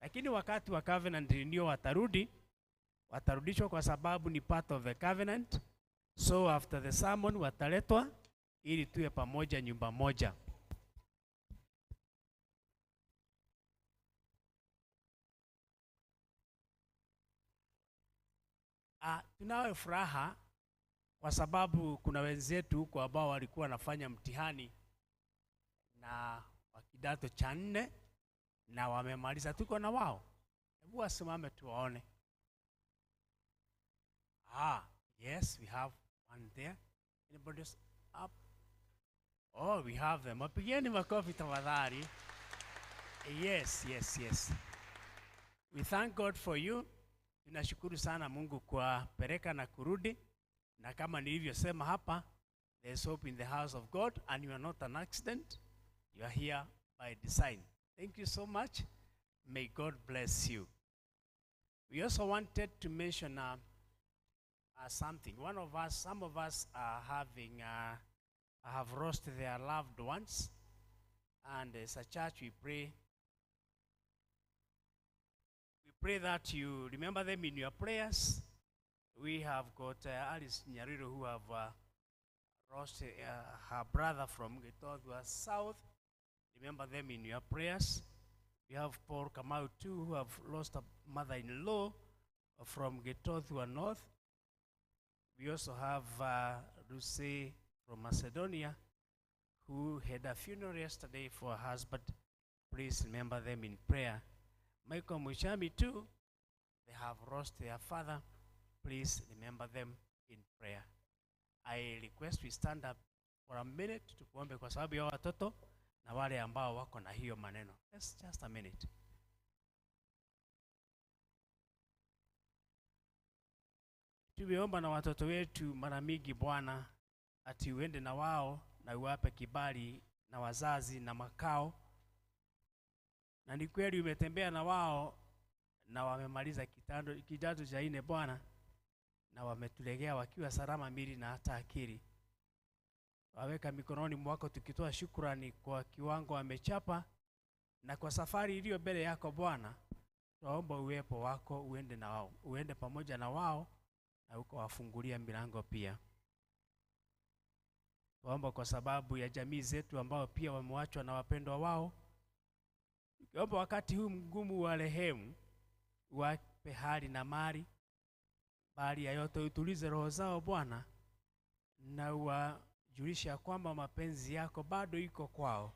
Speaker 8: lakini wakati wa covenant ndio watarudi. Watarudishwa kwa sababu ni part of the covenant. So after the sermon wataletwa ili tuwe pamoja nyumba moja. Tunayo furaha kwa sababu kuna wenzetu huko ambao walikuwa wanafanya mtihani na wa kidato cha 4 na wamemaliza. Tuko na wao. Hebu wasimame tuwaone. Yes, we have one there. Anybody else up? Oh, we have them. Wapigieni makofi tafadhali. Yes, yes, yes. We thank God for you. Tunashukuru sana Mungu kwa pereka na kurudi. Na kama nilivyosema hapa, there is hope in the house of God, and you are not an accident. You are here by design. Thank you so much. May God bless you. We also wanted to mention something. One of us, some of us are having, have lost their loved ones, and as a church we pray. We pray that you remember them in your prayers. We have got Alice Nyariro, who have lost her brother from Gitothua South. Remember them in your prayers. We have Paul Kamau too, who have lost a mother-in-law from Gitothua North. We also have Lucy from Macedonia, who had a funeral yesterday for her husband. Please remember them in prayer. Michael Mushami too, they have lost their father. Please remember them in prayer. I request we stand up for a minute tukuombe kwa sababu ya watoto na wale ambao wako na hiyo maneno. Just a minute. Tumeomba na watoto wetu mara mingi Bwana, ati uende na wao na uwape kibali na wazazi na makao. Na ni kweli umetembea na wao na wamemaliza kidato cha 4 Bwana, na wametulegea wakiwa salama mili na hata akili. Waweka mikononi mwako tukitoa shukrani kwa kiwango wamechapa na kwa safari iliyo mbele yako Bwana. Tuomba uwepo wako uende na wao, uende pamoja na wao na ukawafungulia milango pia. Tuomba kwa sababu ya jamii zetu ambao pia wamewachwa na wapendwa wao. Tuomba wakati huu mgumu wa rehemu, wape hali na mali, bali ya yote utulize roho zao Bwana, na uwajulishe kwamba mapenzi yako bado iko kwao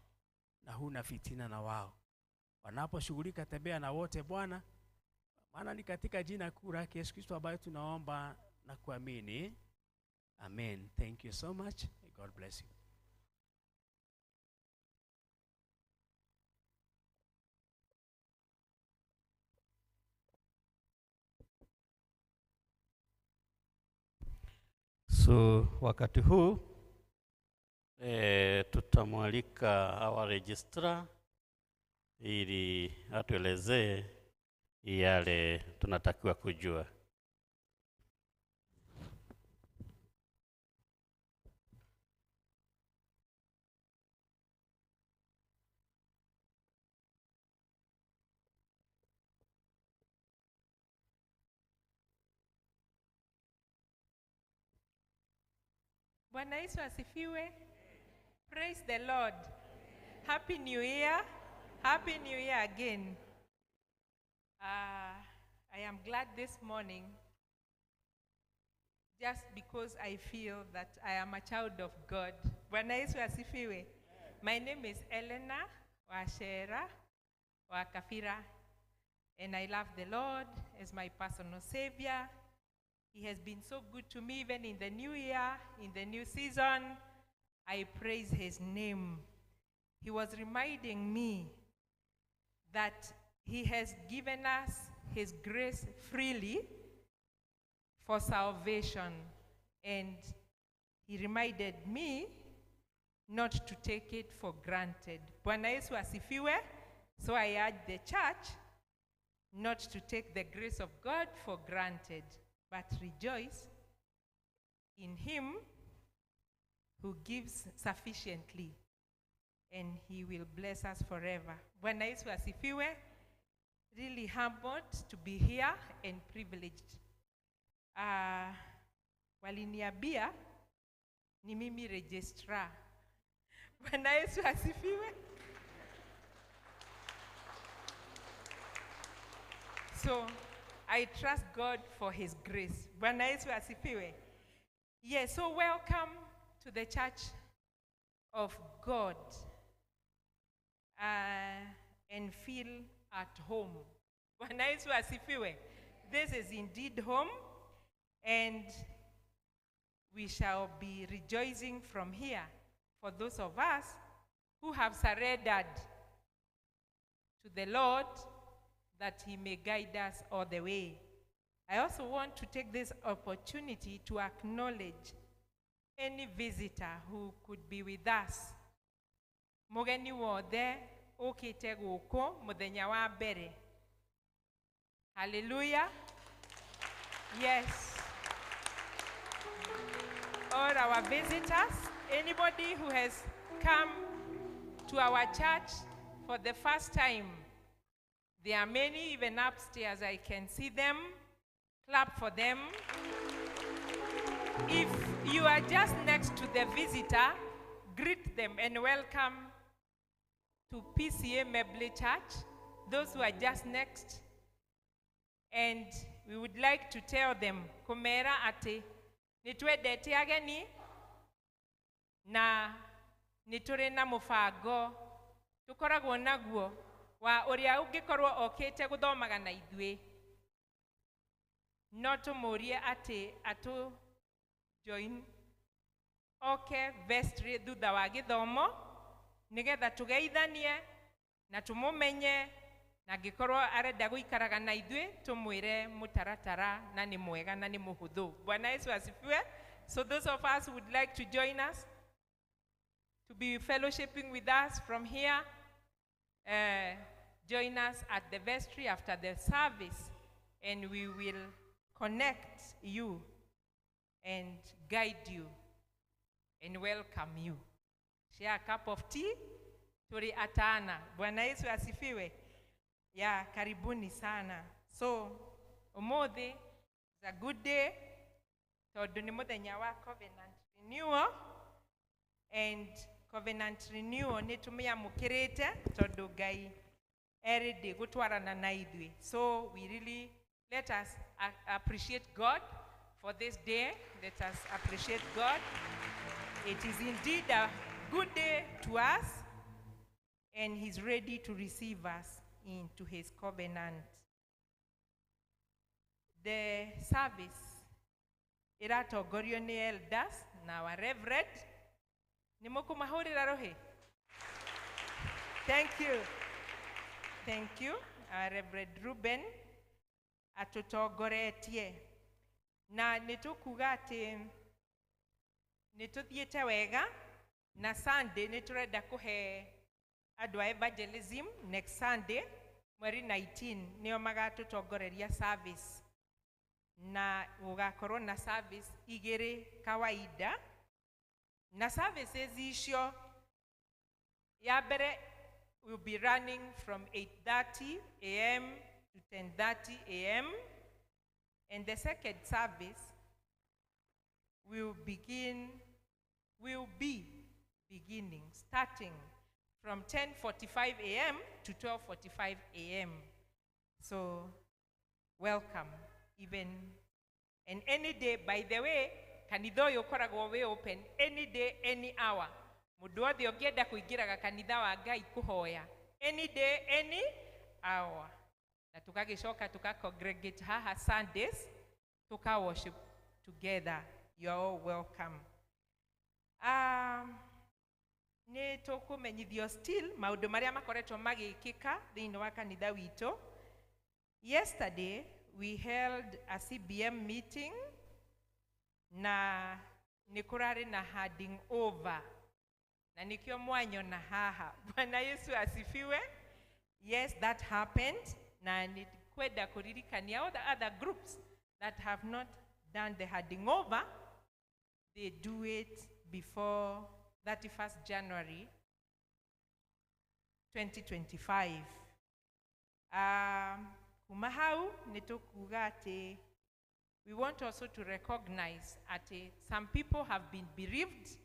Speaker 8: na huna fitina na wao. Wanaposhughulika tembea na wote Bwana, maana ni katika jina kuu la Yesu Kristo ambaye tunaomba na kuamini. Amen. Thank you so much. God bless you.
Speaker 1: So wakati huu tutamwalika our registrar ili atuelezee yale tunatakiwa kujua.
Speaker 13: Bwana Yesu asifiwe. Praise the Lord. Happy New Year. Happy New Year again. I am glad this morning just because I feel that I am a child of God. Bwana Yesu asifiwe. My name is Eleanor Wachera Wakafira, and I love the Lord as my personal savior. He has been so good to me even in the new year, in the new season. I praise his name. He was reminding me that he has given us his grace freely for salvation. And he reminded me not to take it for granted. Bwana Yesu asifiwe. So I urge the church not to take the grace of God for granted, but rejoice in him who gives sufficiently, and he will bless us forever. Bwana Yesu asifiwe. Really humbled to be here and privileged. Waliniambia ni mimi registrar. Bwana Yesu asifiwe. So I trust God for his grace. Bwana Yesu asifiwe. Yes, so welcome to the Church of God. And feel at home. Bwana Yesu asifiwe. This is indeed home, and we shall be rejoicing from here for those of us who have surrendered to the Lord that he may guide us all the way. I also want to take this opportunity to acknowledge any visitor who could be with us. Mugeni wothe ukite guku muthenya wa mbere. Hallelujah. Yes. All our visitors, anybody who has come to our church for the first time, there are many, even upstairs, I can see them. Clap for them. If you are just next to the visitor, greet them and welcome to PCA Meble Church, those who are just next. And we would like to tell them, kumera ati, nitwendete ageni, na nitũrĩ na mũbango, tũkoragwo naguo, wa ũrĩa ũngĩkorwo okĩte gũthomaga na ithuĩ. No tũmũrie atĩ atũ join oke vestry thutha wa gĩthomo, nĩgetha tũgeithanie na tũmũmenye, na angĩkorwo arenda gũikaraga na ithuĩ tũmwĩre mũtaratara na nĩ mwega na nĩ mũhũthũ. Bwana Yesu asifiwe. So those of us who would like to join us, to be fellowshipping with us from here, join us at the vestry after the service, and we will connect you and guide you and welcome you. Share a cup of tea. Turi atana. Bwana Yesu asifiwe. Ya, karibuni sana. So, umuthi is a good day. Tondu ni muthenya wa covenant renewal. And covenant renewal ni tumĩamũkĩrĩte tondu Ngai erĩndĩ gũtwarana na ithuĩ. So we really let us appreciate God for this day. Let us appreciate God. It is indeed a good day to us, and he's ready to receive us into his covenant. The service ĩratongorio nĩ elders na our reverend. Nĩ mũkũmahũrĩra rũhĩ? Thank you. Thank you. Our Reverend Ruben atũtongoretie. Na nĩ tũkuga atĩ Nĩ tũthiĩte wega na Sunday nĩ tũrenda kũhe andũ a evangelism next Sunday mweri 19 nĩo magatũtongoreria service, na gũgakorwo na service igĩrĩ kawaida, na services icio ya mbere will be running from 8:30 a.m. to 10:30 a.m., and the second service will be beginning starting from 10:45 a.m. to 12:45 a.m. So welcome, even and any day. By the way, kanitha ũyũ ũkoragwo wĩ open any day, any hour. Mũndũ wothe ũngĩenda kũingĩraga kanitha wa Ngai kũhoya, any day, any hour. Na tũgagĩcoka tũka congregate haha Sundays, tũka worship together. You are all welcome. Nĩ tũkũmenyithio still maũndũ marĩa makoretwo magĩkĩka thĩinĩ wa kanitha witũ. Yesterday we held a CBM meeting na nĩ kũrarĩ na handing over, na nĩkĩo mwanyona haha. Bwana Yesu asifiwe. Yes, that happened, na nĩ kwenda kũririkania all the other groups that have not done the handing over, they do it before 31st January 2025. Kuma hau nĩ tũkuga atĩ we want also to recognize atĩ some people have been bereaved.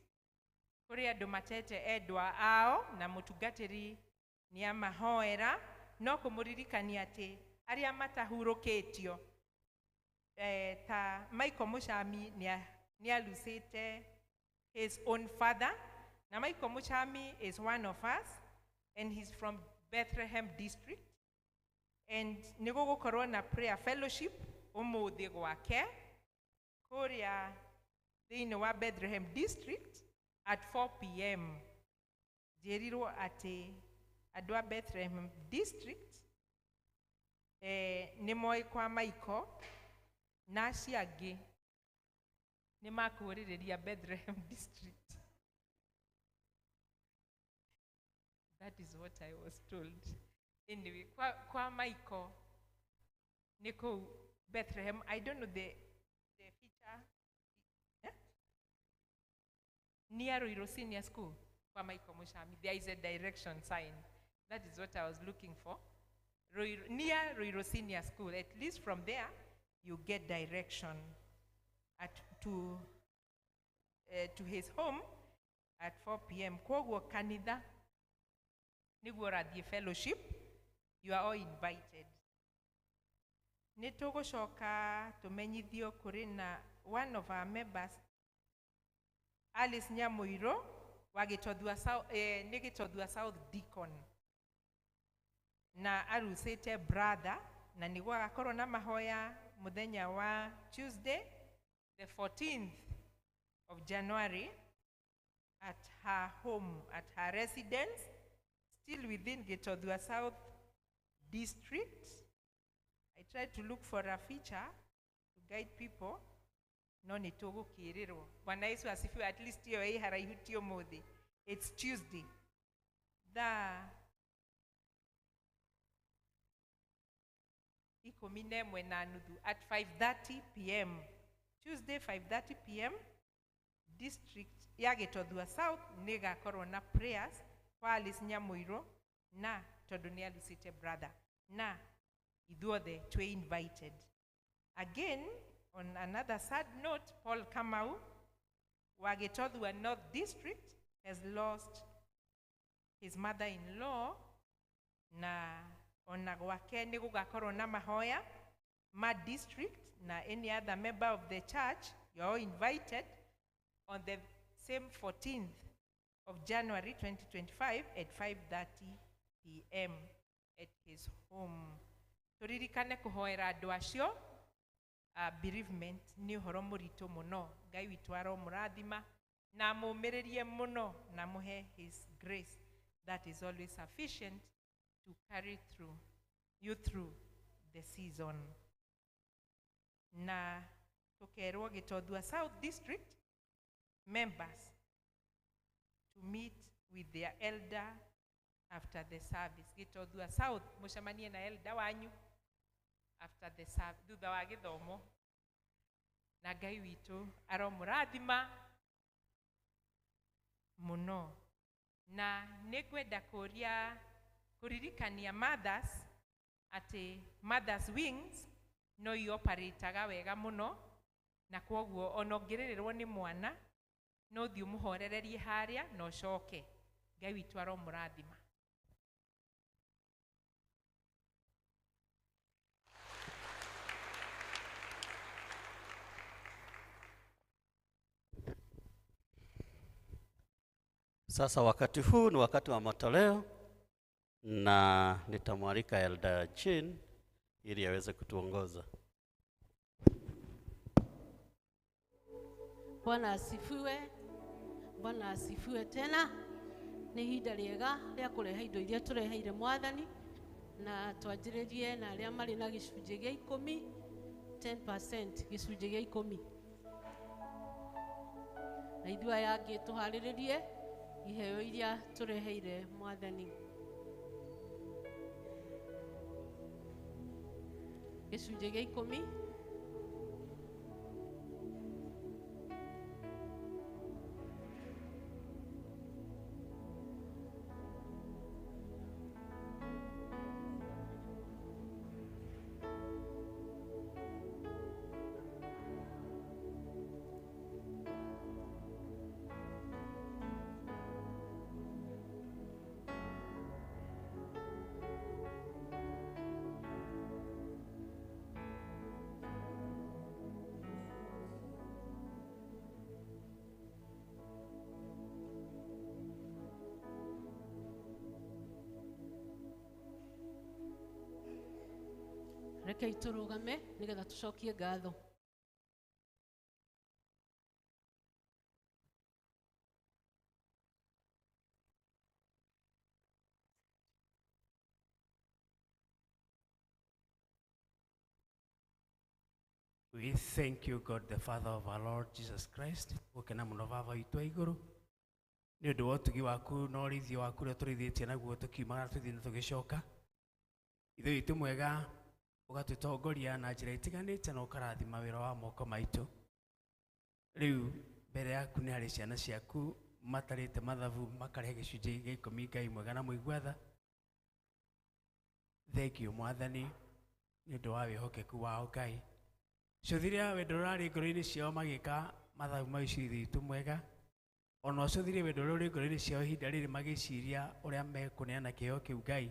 Speaker 13: Kũrĩ andũ matete endwa ao na mũtungatĩri nĩ amahoera, no kũmũririkania atĩ arĩa matahurũkĩtio, ta Michael Muchami nĩ alucĩte his own father, na Michael Muchami is one of us and he's from Bethlehem district, and nĩ gũgũkorwo na prayer fellowship ũmũthĩ gwake kũrĩa thĩinĩ wa Bethlehem district at 4 p.m. Njĩrirwo atĩ andũ a Bethlehem district nĩ moĩ kwa Michael, na acio angĩ nĩ makũrĩrĩria Bethlehem district. That is what I was told. Anyway, kwa Michael nĩ kũu Bethlehem. I don't know the feature, eh? Near Ruiru Senior School, kwa Michael Mushami. There is a direction sign. That is what I was looking for. Ruiru, near Ruiru Senior School. At least from there, you get direction to his home at 4 p.m. Kwoguo kanitha nĩguo ũrathiĩ fellowship, you are all invited. Nĩ tũgũcoka tũmenyithio kũrĩ na one of our members, Alice Nyamuiro wa Gĩtothua South, nĩ Gĩtothua South Deacon, na arucĩte brother, na nĩguo agakorwo na mahoya mũthenya wa Tuesday the 14th of January at her home, at her residence, still within Gitothua South district. I tried to look for a feature to guide people, no nĩ tũgũkĩrĩrwo. Bwana Yesu asifiwe. At least ĩyo ĩ haraihu ti ũmũthĩ. It's Tuesday thaa 11:30, at 5:30 p.m., Tuesday 5:30 p.m., district ya Gitothua South nĩ ĩgakorwo na prayers kwa Alice Nyamuiro, na tondũ nĩ alucĩte brother, na ithuothe twĩ invited. Again, on another sad note, Paul Kamau wa Gitothua North district has lost his mother-in-law, na ona gwake nĩ gũgakorwo na mahoya ma district, na any other member of the church, you're all invited on the same 14th of January 2025 at 5:30 p.m. at his home. Tũririkane kũhoera andũ acio. Bereavement nĩ ũhoro mũritũ mũno. Ngai witũ aromũrathima na amũmĩrĩrie mũno na mũhe his grace that is always sufficient to carry through you through the season. Na tũkerwo Gĩtothua South district members to meet with their elder after the service. Gitothua South mucemanie na elder wanyu after the service, thutha wa githomo. Na Ngai witũ aromũrathima mũno. Na nĩngwenda kũria kũririkania mothers atĩ mothers wings no ioperataga wega mũno, na kwoguo ona ũngĩrĩrĩrwo nĩ mwana no thiĩ ũmũhorererie harĩa na ũcoke. Ngai witũ aromũrathima.
Speaker 1: Sasa wakati huu ni wakati wa matoleo, na nitamwalika Elder Jane ili aweze kutuongoza.
Speaker 14: Bwana asifiwe. Bwana asifiwe tena. Nĩ ihinda rĩega rĩa kũrehe indo iria tũreheire Mwathani, na twanjĩrĩrie na arĩa marĩ na gĩcunjĩ gĩa ikũmi, 10%, gĩcunjĩ gĩa ikũmi. Na ithuĩ aya angĩ tũharĩrĩrie iheo iria tũreheire Mwathani. Gĩcunjĩ gĩa ikũmi. Rekei tũrũgame nĩgetha tũcokie ngatho.
Speaker 8: We thank you, God, the Father of our Lord Jesus Christ. Gũkena mũno Baba witũ wa igũrũ nĩ ũndũ wa ũtugi waku na ũrĩithio waku ũrĩa tũrĩithĩtie naguo tũkiumagara tũthiĩ na tũgĩcoka. Ithe witũ mwega, ũgatũtongoria na njĩra itiganĩte na ũkarathima wĩra wa moko maitũ. Rĩu mbere yaku nĩ harĩ ciana ciaku matarĩte mathabu makarehe gĩcunjĩ gĩa ikũmi. Ngai mwega na mũigua tha, thengiũ Mwathani nĩ ũndũ wa wĩhokeku wao. Ngai, cũthiria wendo ũrarĩ ngoro-inĩ ciao magĩka mathabu mau icio Ithe witũ mwega, ona ũcũthirie wendo ũrĩa ũrĩ ngoro-inĩ ciao ihinda rĩrĩ magĩciria ũrĩa mekũneana kĩheo kĩu. Ngai,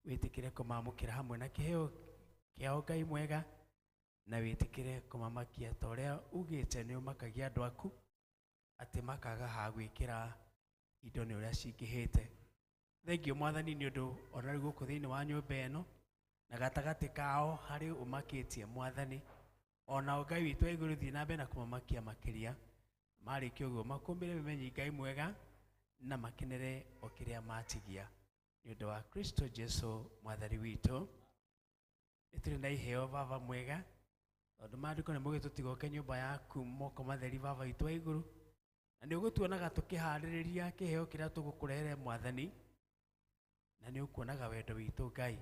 Speaker 8: wĩtĩkĩre kũmamũkĩra hamwe na kĩheo kĩao. Ngai mwega, na wĩtĩkĩre kũmamakia ta ũrĩa ugĩte nĩ ũmakagia andũ aku atĩ makaga ha gwĩkĩra indo nĩ ũrĩa cingĩhĩte. Thengiũ Mwathani nĩ ũndũ ona rĩu gũkũ thĩinĩ wa nyũmba ĩno na gatagatĩ kao harĩ ũmakĩtie Mwathani, ona Ngai witũ wa igũrũ thiĩ na mbere na kũmamakia makĩria. Marĩkia ũguo makũmbĩre memenyi Ngai mwega na makenere o kĩrĩa matigia nĩ ũndũ wa Kristo Jesu Mwathani witũ. Nĩ tũrĩ na iheo Baba mwega, tondũ maandĩko nĩ maugĩte tũtigoke nyũmba yaku moko matheri Baba witũ wa igũrũ, na nĩ ũgũtuonaga tũkĩharĩrĩria kĩheo kĩrĩa tũgũkũrehere Mwathani, na nĩ ũkuonaga wendo witũ Ngai.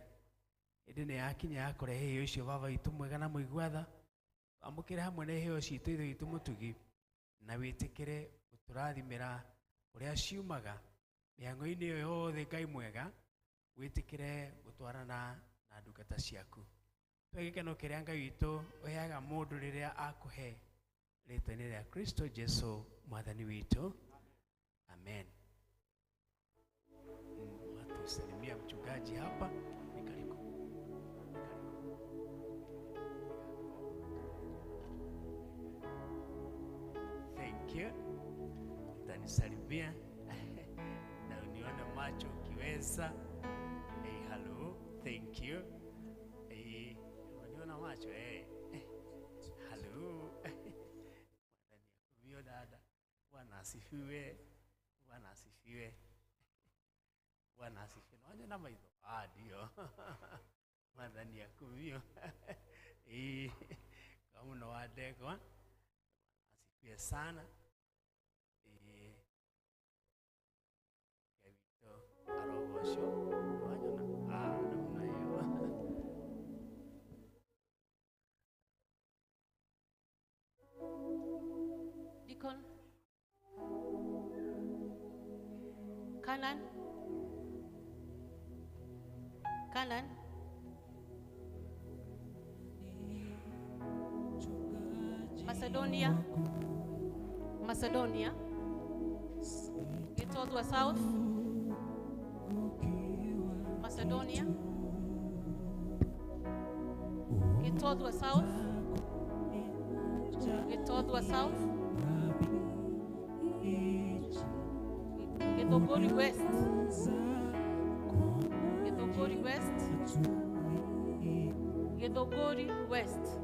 Speaker 8: Ĩndĩ nĩ yakinya ya kũrehe iheo icio Baba witũ mwega na mũigua tha, wamũkĩre hamwe na iheo citũ Ithe witũ mũtugi, na wĩtĩkĩre gũtũrathimĩra ũrĩa ciumaga mĩhang'o-inĩ ĩyo yothe. Ngai mwega, wĩtĩkĩre gũtwarana na ndungata ciaku. Tũhe gĩkeno kĩrĩa Ngai witũ ũheaga mũndũ rĩrĩa akũhe, rĩtwa-inĩ rĩa Kristo Jesu Mwathani witũ, amen. Watusalimia mchungaji hapa. Ni karibu. Thank you. Utanisalimia na unione macho ukiweza. Hey, hello. Thank you. Hey, unaniona macho eh. Hello. Mwanani dada. Bwana asifiwe. Bwana asifiwe. Bwana asifiwe. Naona na maitho. Ah, ndio. Mwathani akumio. Eh, kama unawadekwa. Asifiwe sana.
Speaker 14: Canaan. Canaan. Macedonia. Macedonia. Gitodwa South. Macedonia. Gitodwa South. Gitodwa South. Githunguri West. Githunguri West. Githunguri West.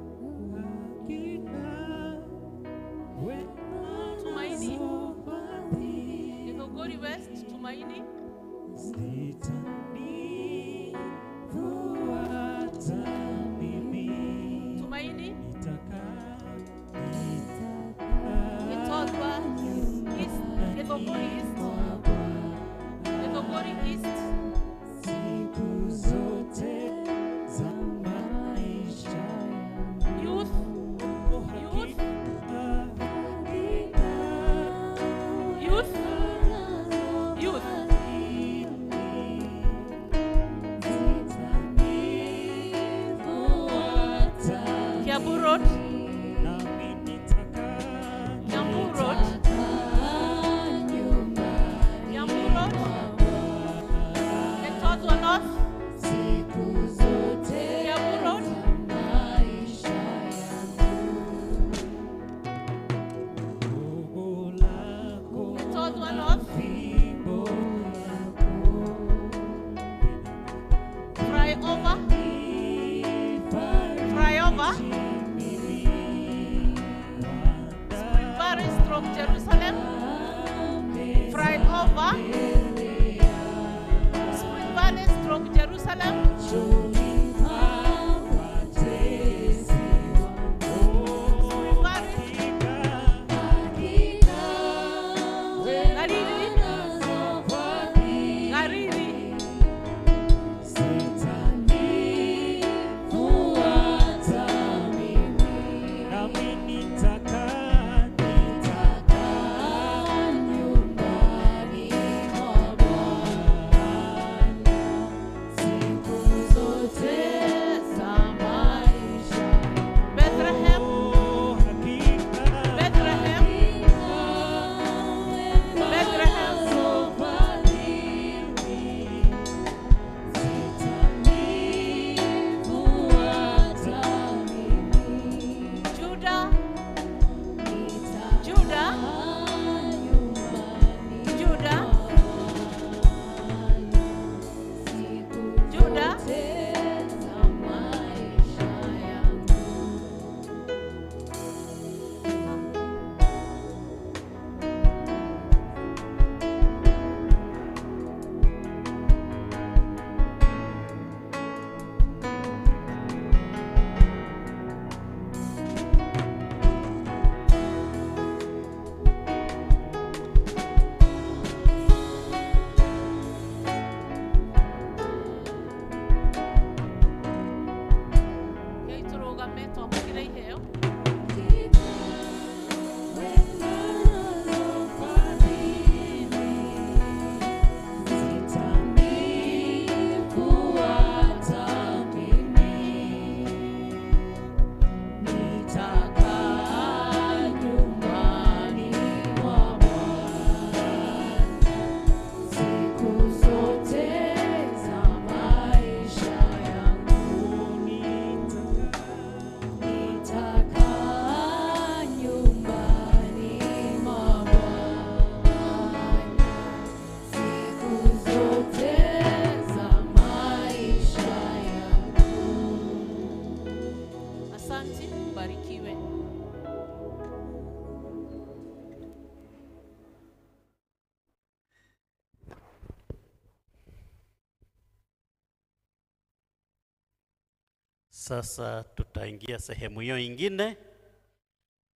Speaker 14: Tumaini. Githunguri West, Tumaini. Tumaini. Gitodwa East. Githunguri East. Githunguri East. Youth. Youth. Youth. Youth. Kiambu Road. Kiambu Road. Kiambu Road. Gitodwa North. Kiambu Road. Gitodwa North. Flyover. Flyover. Spring Valley stroke Jerusalem. Flyover. Spring Valley stroke Jerusalem. Spring Valley. Gariri. Gariri. Bethlehem. Bethlehem. Bethlehem. Judah. Judah. Judah. Judah. Rekei tũrũgame twamũkĩre iheo. Asante, mbarikiwe.
Speaker 1: Sasa tutaingia sehemu hiyo ingine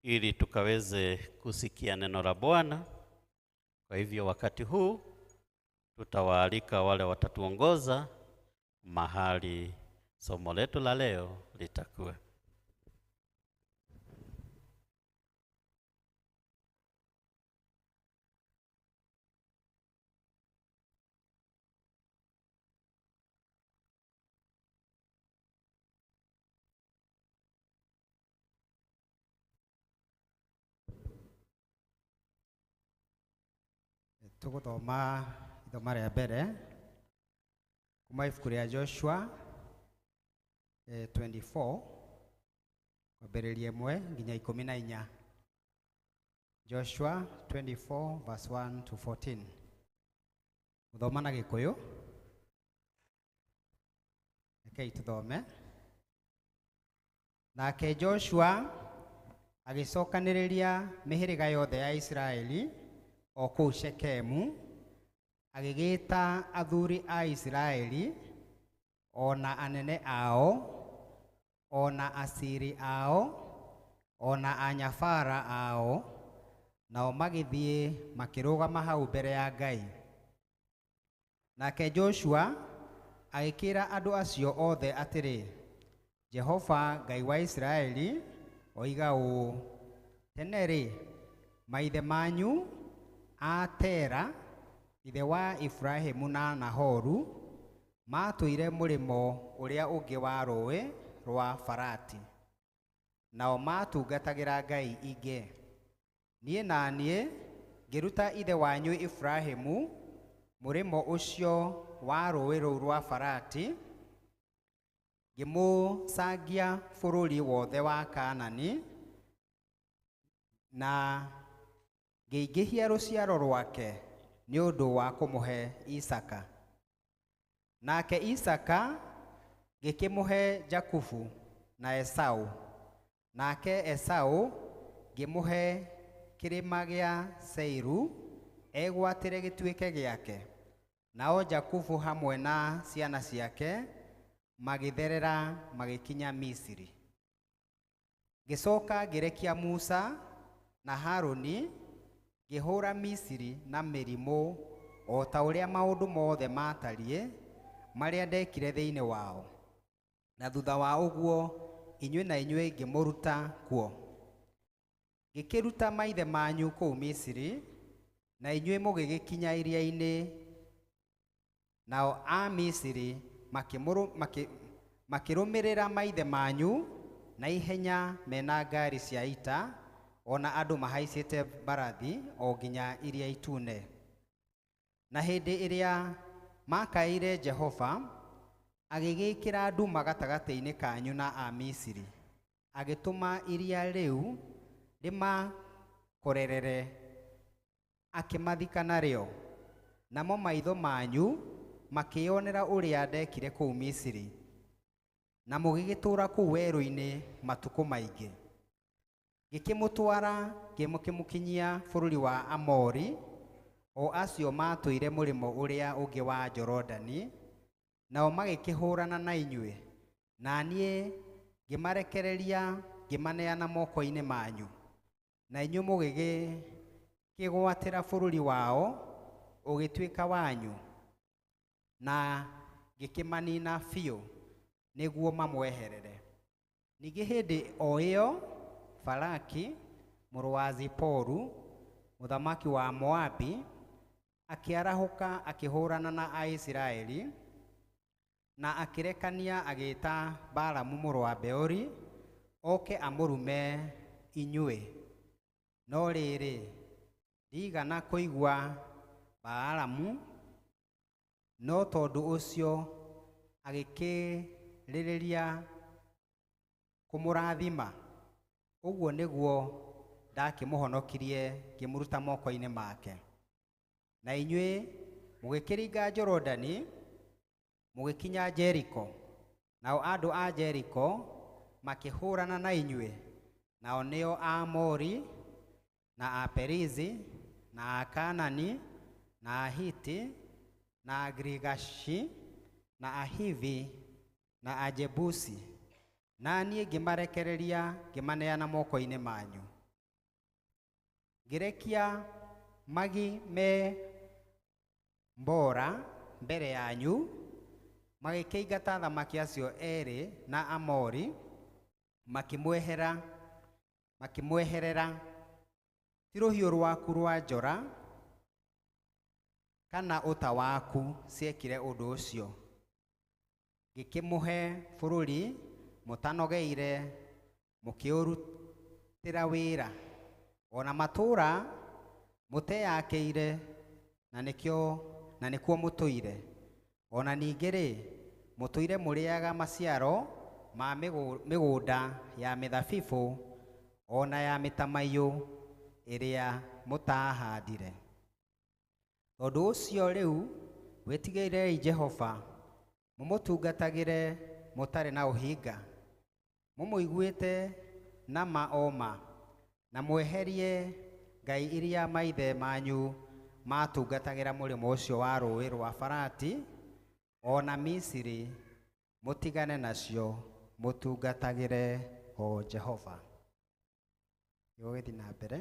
Speaker 1: ili tukaweze kusikia neno la Bwana. Kwa hivyo wakati huu tutawaalika wale watatuongoza mahali somo letu la leo litakuwa.
Speaker 15: Tũgũthoma ithoma rĩa mbere kuma ibuku rĩa Joshua 24 kwambĩrĩria 1 nginya 14. Joshua 24 verse 1 to 14. Gũthoma na Gĩkũyũ. Rekei tũthome. Nake Joshua agĩcokanĩrĩria mĩhĩrĩga yothe ya Isiraeli o kũu Shekemu, agĩgĩta athuri a Isiraeli o na anene ao, o na aciri ao, o na anyabara ao, nao magĩthiĩ makĩrũgama hau mbere ya Ngai. Nake Joshua agĩkĩra andũ acio othe atĩrĩ, Jehova Ngai wa Isiraeli oiga ũũ, tene-rĩ maithe manyu a Tera ithe wa Ibrahimu na Nahoru matũire mũrĩmo ũrĩa ũngĩ wa rũũĩ rwa Farati, nao matungatagĩra ngai ingĩ. Niĩ na niĩ ngĩruta ithe wanyu Ibrahimu mũrĩmo ũcio wa rũũĩ rũu rwa Farati, ngĩmũcangia bũrũri wothe wa Kaanani, na ngĩingĩhia rũciaro rwake nĩ ũndũ wa kũmũhe Isaaka. Nake Isaaka ngĩkĩmũhe Jakubu na Esau, nake Esau ngĩmũhe kĩrĩma gĩa Seiru egwatĩre gĩtuĩke gĩake. Nao Jakubu hamwe na ciana ciake magĩtherera magĩkinya Misiri. Ngĩcoka ngĩrekia Musa na Harũni, ngĩhũra Misiri na mĩrimũ o ta ũrĩa maũndũ mothe maatariĩ marĩa ndekire thĩinĩ wao. Na thutha wa ũguo inyuĩ na inyuĩ ngĩmũruta kuo. Ngĩkĩruta maithe manyu kũu Misiri, na inyuĩ mũgĩgĩkinya iria-inĩ, nao a Misiri makĩrũmĩrĩra maithe manyu na ihenya mena ngari cia ita, ona andũ mahaicĩte mbarathi o nginya Iria Itune. Na hĩndĩ ĩrĩa makaĩire Jehova, agĩgĩĩkĩra nduma gatagatĩ-inĩ kanyu na a Misiri, agĩtũma iria rĩu rĩmakorerere, akĩmathika narĩo. Namo maitho manyu makĩonera ũrĩa ndekire kũu Misiri, na mũgĩgĩtũũra kũu werũ-inĩ matukũ maingĩ. Ngĩkĩmũtwara ngĩmũkinyia bũrũri wa Amori, o acio matũire mũrĩmo ũrĩa ũngĩ wa Jorodani, nao magĩkĩhũrana na inyuĩ, na niĩ ngĩmarekereria ngĩmaneana moko-inĩ manyu, na inyuĩ mũgĩgĩkĩgwatĩra bũrũri wao ũgĩtuĩka wanyu, na ngĩkĩmanina biũ nĩguo mamweherere. Ningĩ hĩndĩ o ĩyo Balaki mũrũ wa Ziporu mũthamaki wa Moabi akĩarahũka akĩhũrana na Aisiraeli, na akĩrekania agĩĩta Balamu mũrũ wa Beori oke amũrume inyuĩ. No rĩrĩ, ndiigana kũigua Balamu, no tondũ ũcio agĩkĩrĩrĩria kũmũrathima. Ũguo nĩguo ndakĩmũhonokirie ngĩmũruta moko-inĩ make. Na inyuĩ mũgĩkĩringa Jorodani mũgĩkinya Jeriko, nao andũ a Jeriko makĩhũrana na inyuĩ, nao nĩo Aamori na Aperizi na Akaanani na Ahiti na Agirigashi na Ahivi na Ajebusi, na niĩ ngĩmarekereria ngĩmaneana moko-inĩ manyu. Ngĩrekia magi me mbora mbere yanyu, magĩkĩingata athamaki acio erĩ na Amori, makĩmweherera. Ti rũhiũ rwaku rwa njora kana ũta waku ciekire ũndũ ũcio. Ngĩkĩmũhe bũrũri mũtanogeire, mũkĩũrutĩra wĩra, ona matũũra mũteyakĩire, na nĩkĩo na nĩkuo mũtũire. Ona ningĩ-rĩ, mũtũire mũrĩaga maciaro ma mĩgũnda ya mĩthabibũ ona ya mĩtamaiyũ ĩrĩa mũtaahandire. Tondũ ũcio rĩu wĩtigĩrei Jehova, mũmũtungatagĩre mũtarĩ na ũhinga, mũmũiguĩte na ma o ma, na mweherie ngai iria maithe manyu maatungatagĩra mũrĩmo ũcio wa rũũĩ rwa Farati o na Misiri, mũtigane nacio, mũtungatagĩre o Jehova. Gĩgũgĩthiĩ na mbere.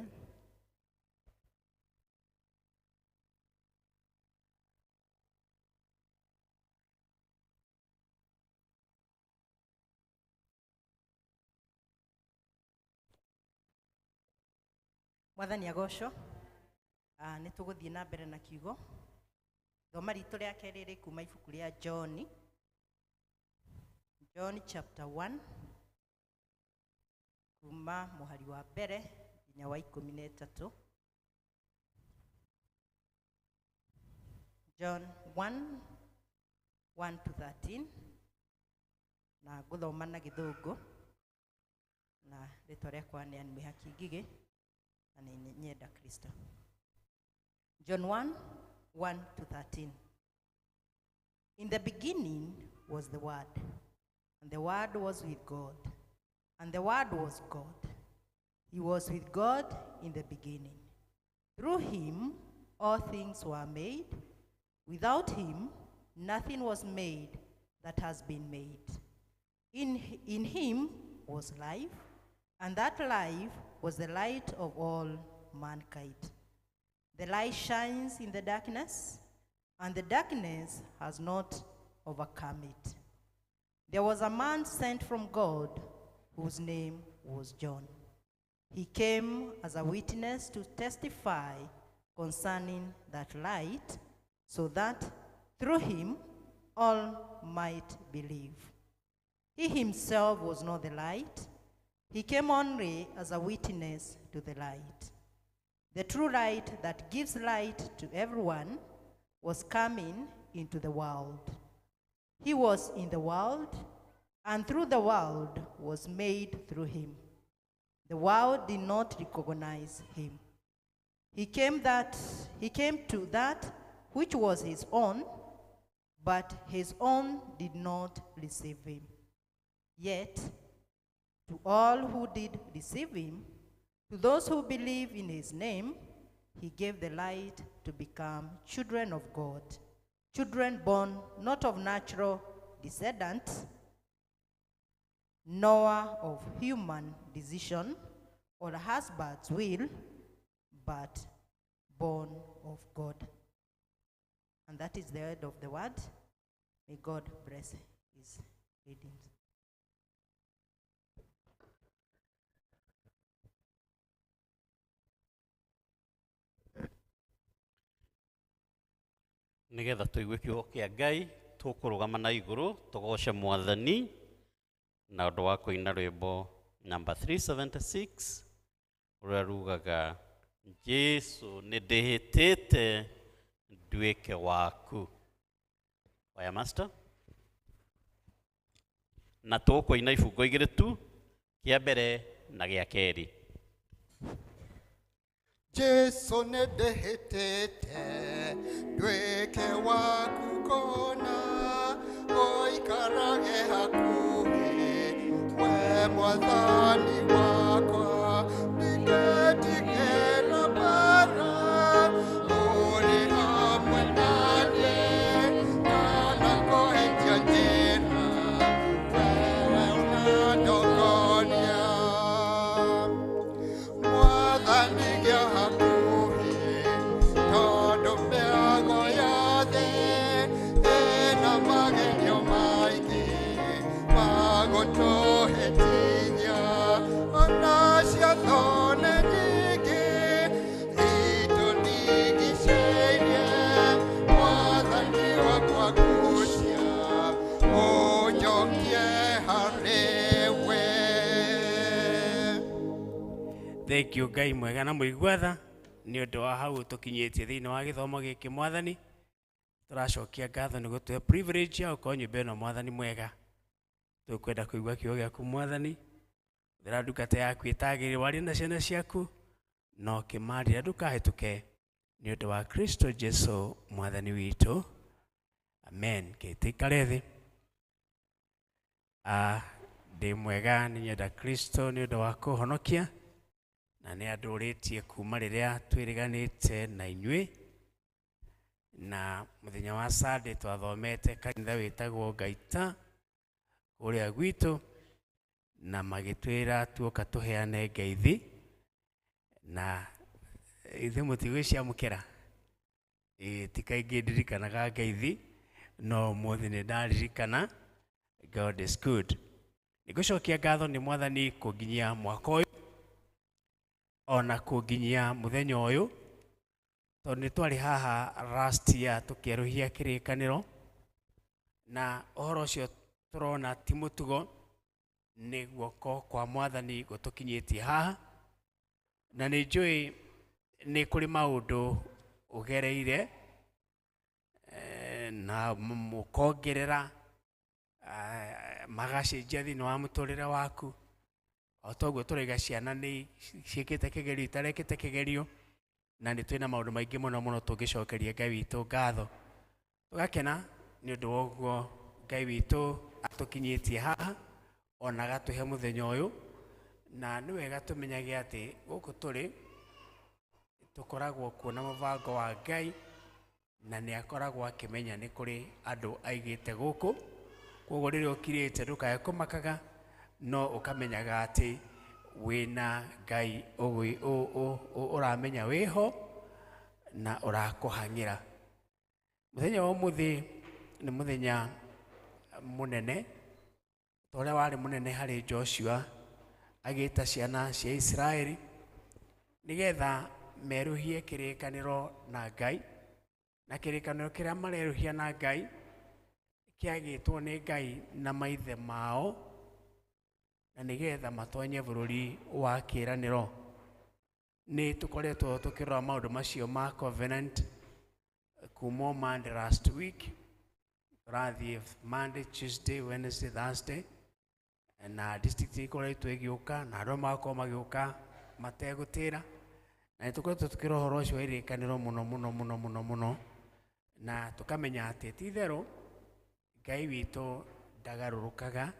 Speaker 16: Mwathani agocwo. Nĩ tũgũthiĩ na mbere na kiugo. Thoma ritũ rĩa kerĩ rĩ kuma ibuku rĩa John. John chapter 1 kuma mũhari wa mbere nginya wa 13. John 1 1 to 13 na ngũthoma na Gĩthũngũ, na rĩtwa rĩakwa nĩ Ann Mwĩhaki Ngigĩ, na nĩ nyenda Kristo. John 1 1 to 13. In the beginning was the Word, and the Word was with God, and the Word was God. He was with God in the beginning. Through him all things were made. Without him nothing was made that has been made. In him was life, and that life was the light of all mankind. The light shines in the darkness, and the darkness has not overcome it. There was a man sent from God whose name was John. He came as a witness to testify concerning that light, so that through him all might believe. He himself was not the light. He came only as a witness to the light. The true light that gives light to everyone was coming into the world. He was in the world, and through the world was made through him. The world did not recognize him. He came to that which was his own, but his own did not receive him. Yet, to all who did receive him, to those who believe in his name, he gave the light to become children of God, children born not of natural descendants, nor of human decision or husband's will, but born of God. And that is the end of the word. May God bless his readings.
Speaker 1: Nigetha tuigue kiugo kia Ngai tũkũrũgama na igũrũ tũgoce Mwathani na ũndũ wa kũina rwĩmbo namba 376 ũrĩa rugaga Jesu nĩ ndĩhĩtĩte nduĩke waku. Oya master na tũkũina ibungo igĩrĩ tu, kĩa mbere na gĩa kerĩ.
Speaker 2: Jesu nĩ ndĩhĩtĩte nduĩke waku kona, ũikarage hakuhĩ we Mwathani wakwa, ndingetigĩra mbaara, ũrĩ hamwe naniĩ, kana kũhĩtia njĩra, wewe ũnandongoria. Mwathani gĩa hakuhĩ, tondũ mĩago ya thĩ ĩna magerio maingĩ ma gũtũhĩtithia, ona ciatho nĩ nyingĩ itũndigicĩirie. Mwathani wakwa ngucia, ũnjokie harĩ we.
Speaker 8: Thank you Ngai mwega na mũigua tha Nĩ ũndũ wa hau tũkinyĩtie thĩinĩ wa gĩthomo gĩkĩ mwathani. Tũracokia ngatho nĩ gũtũhe privilege ya gũkorwo nyũmba ĩno mwathani mwega. Tũkwenda kũigua kiugo gĩaku mwathani. Hũthĩra ndungata yaku ĩtagĩrĩire warie na ciana ciaku na ũkĩmarĩra ndũkahĩtũke nĩ ũndũ wa Kristo Jesu mwathani witũ. Amen. Kĩtĩkare thĩ. Ndĩ mwega nĩ nyenda Kristo nĩ ũndũ wa kũhonokia na nĩ andũrĩtie kuma rĩrĩa twĩrĩganĩte na inyuĩ. Na mũthenya wa Sunday twathomete kanitha wĩtagwo Ngaita kũrĩa gwitũ na magĩtwĩra tuoka tũheane ngeithi na ithuĩ mũtigwĩciamũkĩra. Ĩĩ ti kaingĩ ndirikanaga ngeithi no ũmũthĩ nĩ ndaririkana. God is good. Nĩngũcokia ngatho nĩ mwathani kũnginyia mwaka ũyũ ona kũnginyia mũthenya ũyũ tondũ nĩ twarĩ haha last year tũkĩerũhia kĩrĩkanĩro na ũhoro ũcio tũrona ti mũtugo nĩ guoko kwa mwathani gũtũkinyĩtie haha na nĩ njũĩ nĩ kũrĩ maũndũ ũgereire na mũkongerera magacenjia thĩinĩ wa mũtũrĩre waku o toguo tũraiga ciana nĩ ciĩkĩte kĩgerio itarekĩte kĩgerio na nĩ twĩna maũndũ maingĩ mũno mũno tũngĩcokeria Ngai witũ ngatho tũgakena nĩ ũndũ wa ũguo Ngai witũ atũkinyĩtie haha ona agatũhe mũthenya ũyũ na nĩ wega tũmenyage atĩ gũkũ tũrĩ tũkoragwo kuona mũbango wa Ngai na nĩ akoragwo akĩmenya nĩ kũrĩ andũ aigĩte gũkũ koguo rĩrĩa ũkirĩte ndũkae kũmakaga no ũkamenyaga atĩ wĩna Ngai ũramenya wĩho na ũrakũhang'ĩra. Mũthenya wa ũmũthĩ nĩ mũthenya mũnene ta ũrĩa warĩ mũnene harĩ Joshua agĩta ciana cia Isiraeli nĩgetha merũhie kĩrĩkanĩro na Ngai na kĩrĩkanĩro kĩrĩa marerũhia na Ngai kĩagĩtwo nĩ Ngai na maithe mao na nĩgetha matonye bũrũri wa kĩĩranĩro. Nĩ tũkoretwo tũkĩrora maũndũ macio ma covenant kuma Monday last week tũrathiĩ Monday, Tuesday, Wednesday, Thursday na district ikoretwo ĩgĩũka na andũ magakorwo magĩũka mategũtĩra na nĩ tũkoretwo tũkĩrora ũhoro ũcio wa irĩkanĩro mũno mũno mũno mũno mũno na tũkamenya atĩ ti itherũ Ngai witũ ndagarũrũkaga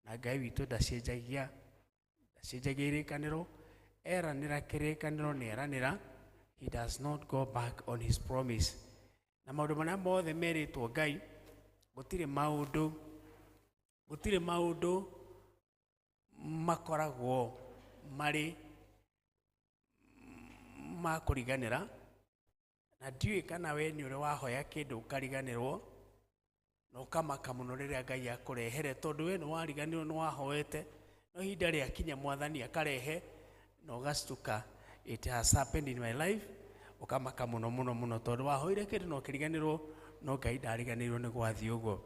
Speaker 8: na Ngai witũ ndacenjagia irĩkanĩro eranĩra kĩrĩkanĩro nĩ eranĩra. He does not go back on his promise. Na maũndũ marĩa mothe merĩtwo Ngai gũtirĩ maũndũ makoragwo marĩ ma kũriganĩra na ndiũĩ kana we nĩ ũrĩ wahoya kĩndũ ũkariganĩrwo na ũkamaka mũno rĩrĩa Ngai akũrehere tondũ we nĩ wariganĩrwo nĩ wahoete no ihinda rĩakinya mwathani akarehe na ũgastuka. It has happened in my life. Ũkamaka mũno mũno mũno tondũ wahoire kĩndũ na ũkĩriganĩrwo no Ngai ndariganĩirwo nĩ gwathiĩ ũguo.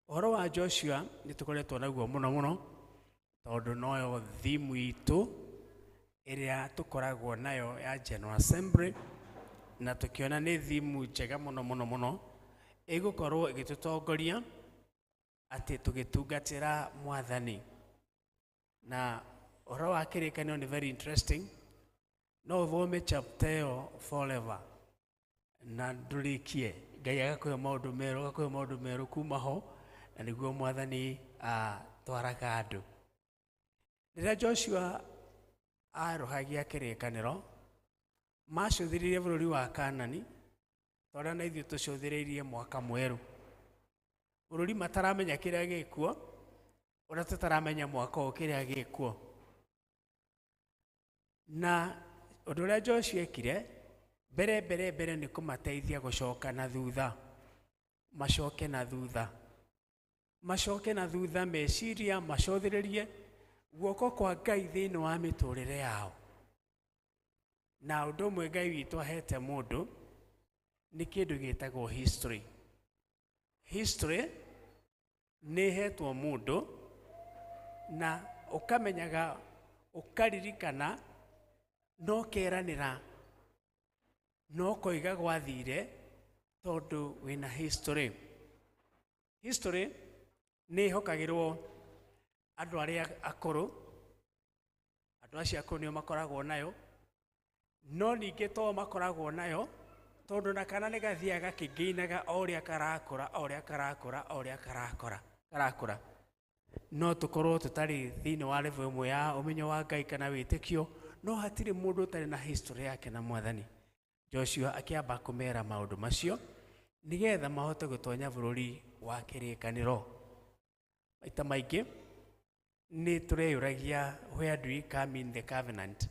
Speaker 8: Ũhoro wa Joshua nĩ tũkoretwo naguo mũno mũno tondũ noyo thimu itũ ĩrĩa tũkoragwo nayo ya General Assembly na tũkĩona nĩ thimu njega mũno mũno mũno ĩgũkorwo ĩgĩtũtongoria atĩ tũgĩtungatĩra mwathani. Na ũhoro wa kĩrĩkanĩro nĩ very interesting no ũthome chapter ĩyo forever na ndũrĩkie Ngai agakũhe maũndũ merũ agakũhe maũndũ merũ kuma ho na nĩguo mwathani atwaraga andũ. Rĩrĩa Joshua arũhagia kĩrĩkanĩro macũthĩrĩirie bũrũri wa Kanani ta ũrĩa na ithuĩ tũcũthĩrĩirie mwaka mwerũ bũrũri mataramenya kĩrĩa gĩkuo ũrĩa tũtaramenya mwaka ũyũ kĩrĩa gĩkuo. Na ũndũ ũrĩa Joshua ekire mbere mbere mbere nĩ kũmateithia gũcoka na thutha macoke na thutha macoke na thutha meciria macũthĩrĩrie guoko kwa Ngai thĩinĩ wa mĩtũrĩre yao. Na ũndũ ũmwe Ngai witũ ahete mũndũ nĩ kĩndũ gĩtagwo history. History nĩ ĩhetwo mũndũ na ũkamenyaga ũkaririkana no keranĩra No koiga gwathire tondu wina history. History nĩ ĩhokagĩrwo andũ arĩa akũrũ, andũ acio akũrũ nĩo makoragwo nayo, no ningĩ to makoragwo nayo tondu na kana nĩ gathiaga gakĩngĩinaga o ũrĩa karakũra, o ũrĩa karakũra, o ũrĩa karakũra, karakũra. No tũkorwo tũtarĩ thĩinĩ wa level ĩmwe ya ũmenyo wa Ngai kana wĩtĩkio, no hatirĩ mũndũ ũtarĩ na history yake na Mwathani. Joshua akĩamba kũmera maũndũ macio nĩgetha mahote gũtonya bũrũri wa kĩrĩkanĩro. Maita maingĩ nĩ tũreyũragia where do we come in the covenant,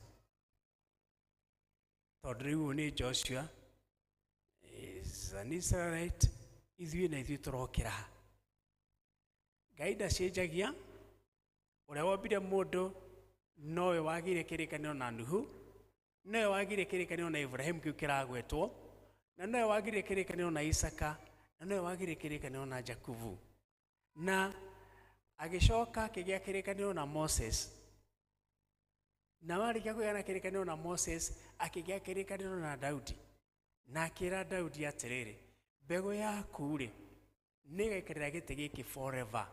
Speaker 8: tondũ rĩu nĩ Joshua is an Israelite, ithuĩ na ithuĩ tũrokĩra ha. Ngai ndacenjagia, ũrĩa wombire mũndũ nowe wagĩire kĩrĩkanĩro na Nuhu, nowe wagĩire kĩrĩkanĩro na Ibrahimu kĩu kĩragwetwo, na nowe wagĩire kĩrĩkanĩro na Isaka, na nowe wagĩire kĩrĩkanĩro na Jakubu. Na agĩcoka akĩgĩa kĩrĩkanĩro na Moses. Na warĩkia kũgĩa na kĩrĩkanĩro na Moses, akĩgĩa kĩrĩkanĩro na Daudi. Na akĩra Daudi atĩrĩrĩ, mbegũ yaku rĩ, nĩĩgaikarĩra gĩtĩ gĩkĩ forever.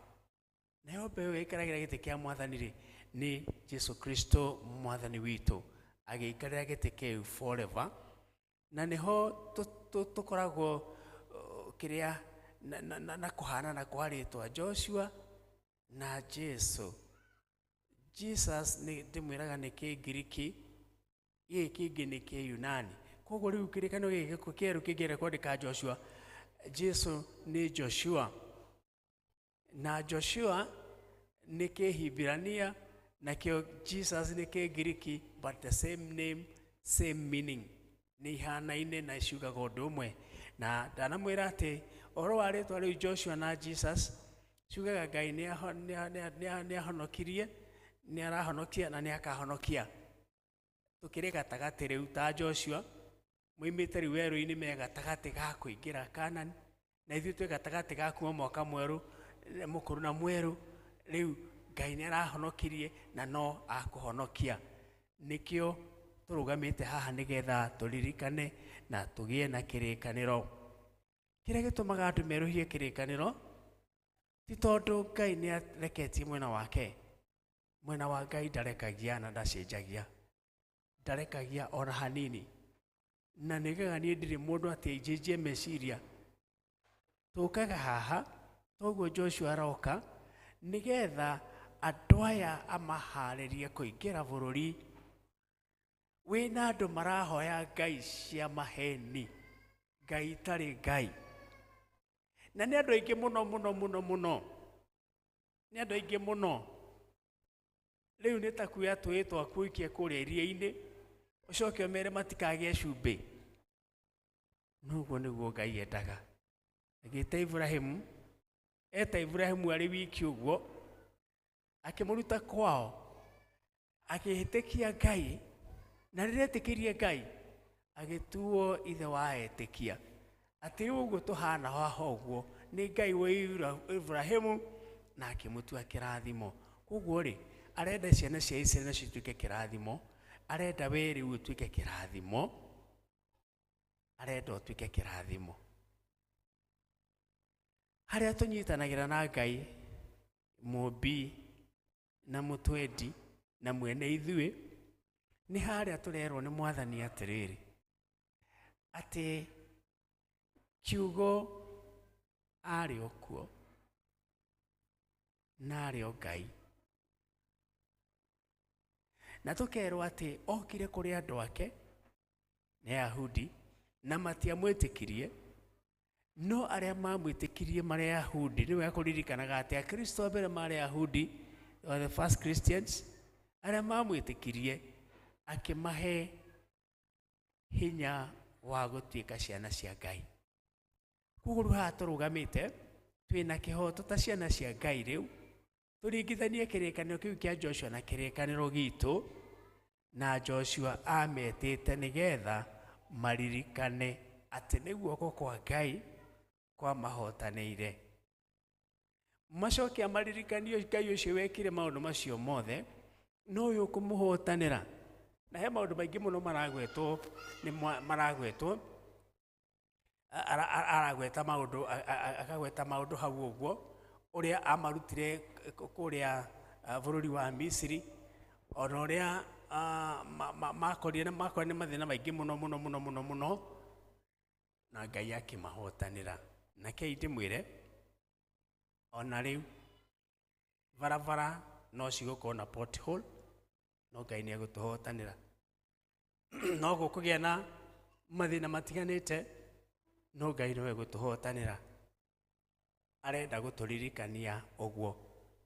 Speaker 8: Nayo mbegũ ĩikaragĩra gĩtĩ kĩa Mwathani rĩ, nĩ Jesu Kristo Mwathani witũ, agĩikarĩra gĩtĩ kĩu forever. Na nĩho tũkoragwo kĩrĩa na kũhanana kwa rĩtwa Joshua na Jesu. Jesus nĩ ndĩmwĩraga nĩ Kĩngiriki, gĩkĩ kĩngĩ nĩ Kĩyunani. Koguo rĩu kĩrĩkanĩro gĩkĩ kĩerũ kĩngĩenda kwandĩka Joshua, Jesu nĩ Joshua. Na Joshua nĩ Kĩhibirania, nakĩo Jesus nĩ Kĩngiriki, but the same name, same meaning. Nĩ ihanaine na ciugaga ũndũ ũmwe. Na ndanamwĩra atĩ ũhoro wa rĩtwa rĩu Joshua na Jesus ciugaga Ngai nĩ ahonokirie, nĩ arahonokia na nĩ akahonokia. Tũkĩrĩ gatagatĩ rĩu ta Joshua, moimĩte rĩu werũ-inĩ me gatagatĩ ga kũingĩra Kanani, na ithuĩ twĩ gatagatĩ ga kuma mwaka mwerũ, mũkũrũ na mwerũ. Rĩu Ngai nĩ arahonokirie na no akũhonokia. Nĩkĩo tũrũgamĩte haha nĩgetha tũririkane na tũgĩe na kĩrĩkanĩro. Kĩrĩa gĩtũmaga andũ merũhie kĩrĩkanĩro ti tondũ Ngai nĩ areketie mwena wake. Mwena wa Ngai ndarekagia na ndacenjagia, ndarekagia ona hanini. Na nĩgaga niĩ ndirĩ mũndũ atĩ njenjie meciria. Tũkaga haha toguo Joshua aroka nĩgetha andũ aya amaharĩrie kũingĩra bũrũri wĩna andũ marahoya ngai cia maheni, ngai itarĩ ngai. Na nĩ andũ aingĩ mũno mũno mũno mũno, nĩ andũ aingĩ mũno. Rĩu nĩ ta kuoya tũĩ twaku ũikie kũrĩa iria-inĩ, ũcoke ũmere matikagĩe cumbĩ. Noguo nĩguo Ngai endaga. Agĩta Ibrahimu, eta Ibrahimu arĩ wiki ũguo, akĩmũruta kwao, akĩhĩtĩkia Ngai, na rĩrĩa etĩkirie Ngai, agĩtuo ithe wa etĩkia. Atĩ rĩu ũguo tũhana haha ũguo, nĩ Ngai wa Ibrahimu na akĩmũtua kĩrathimo. Koguo rĩ, arenda ciana cia Isiraeli nacio ituĩke kĩrathimo, arenda we rĩu ũtuĩke kĩrathimo, arenda ũtuĩke kĩrathimo. Harĩa tũnyitanagĩra na Ngai, mũmbi na mũtwendi na mwene ithuĩ, nĩ harĩa tũrerwo nĩ Mwathani atĩrĩrĩ, atĩ kiugo arĩ o kuo na arĩ o Ngai. Na tũkerwo atĩ okire kũrĩ andũ ake nĩ Ayahudi na matiamwĩtĩkirie, no arĩa mamwĩtĩkirie marĩ Ayahudi. Nĩ wega kũririkanaga atĩ Akristo a mbere marĩ Ayahudi, they were the first Christians. Arĩa mamwĩtĩkirie akĩmahe hinya wa gũtuĩka ciana cia Ngai. Koguo rĩu haha tũrũgamĩte twĩna kĩhoto ta ciana cia Ngai rĩu, tũringithanie kĩrĩkanĩro kĩu kĩa Joshua na kĩrĩkanĩro gitũ, na Joshua ametĩte nĩgetha maririkane atĩ nĩ guoko kwa Ngai kwamahotanĩire. Macoke amaririkanio Ngai ũcio wekire maũndũ macio mothe, no ũyũ ũkũmũhotanĩra. Na he maũndũ maingĩ mũno maragwetwo nĩ maragwetwo aragweta maũndũ akagweta maũndũ hau ũguo ũrĩa amarutire kũrĩa bũrũri wa Misiri ona ũrĩa makorire makorire nĩ mathĩna maingĩ mũno mũno mũno mũno mũno na Ngai akĩmahotanĩra. Na kei ndĩmwĩre ona rĩu barabara no cigũkorwo na pothole no Ngai nĩ egũtũhotanĩra. No gũkũgĩa na mathĩna matiganĩte no Ngai nĩwe egũtũhotanĩra. Arenda gũtũririkania ũguo.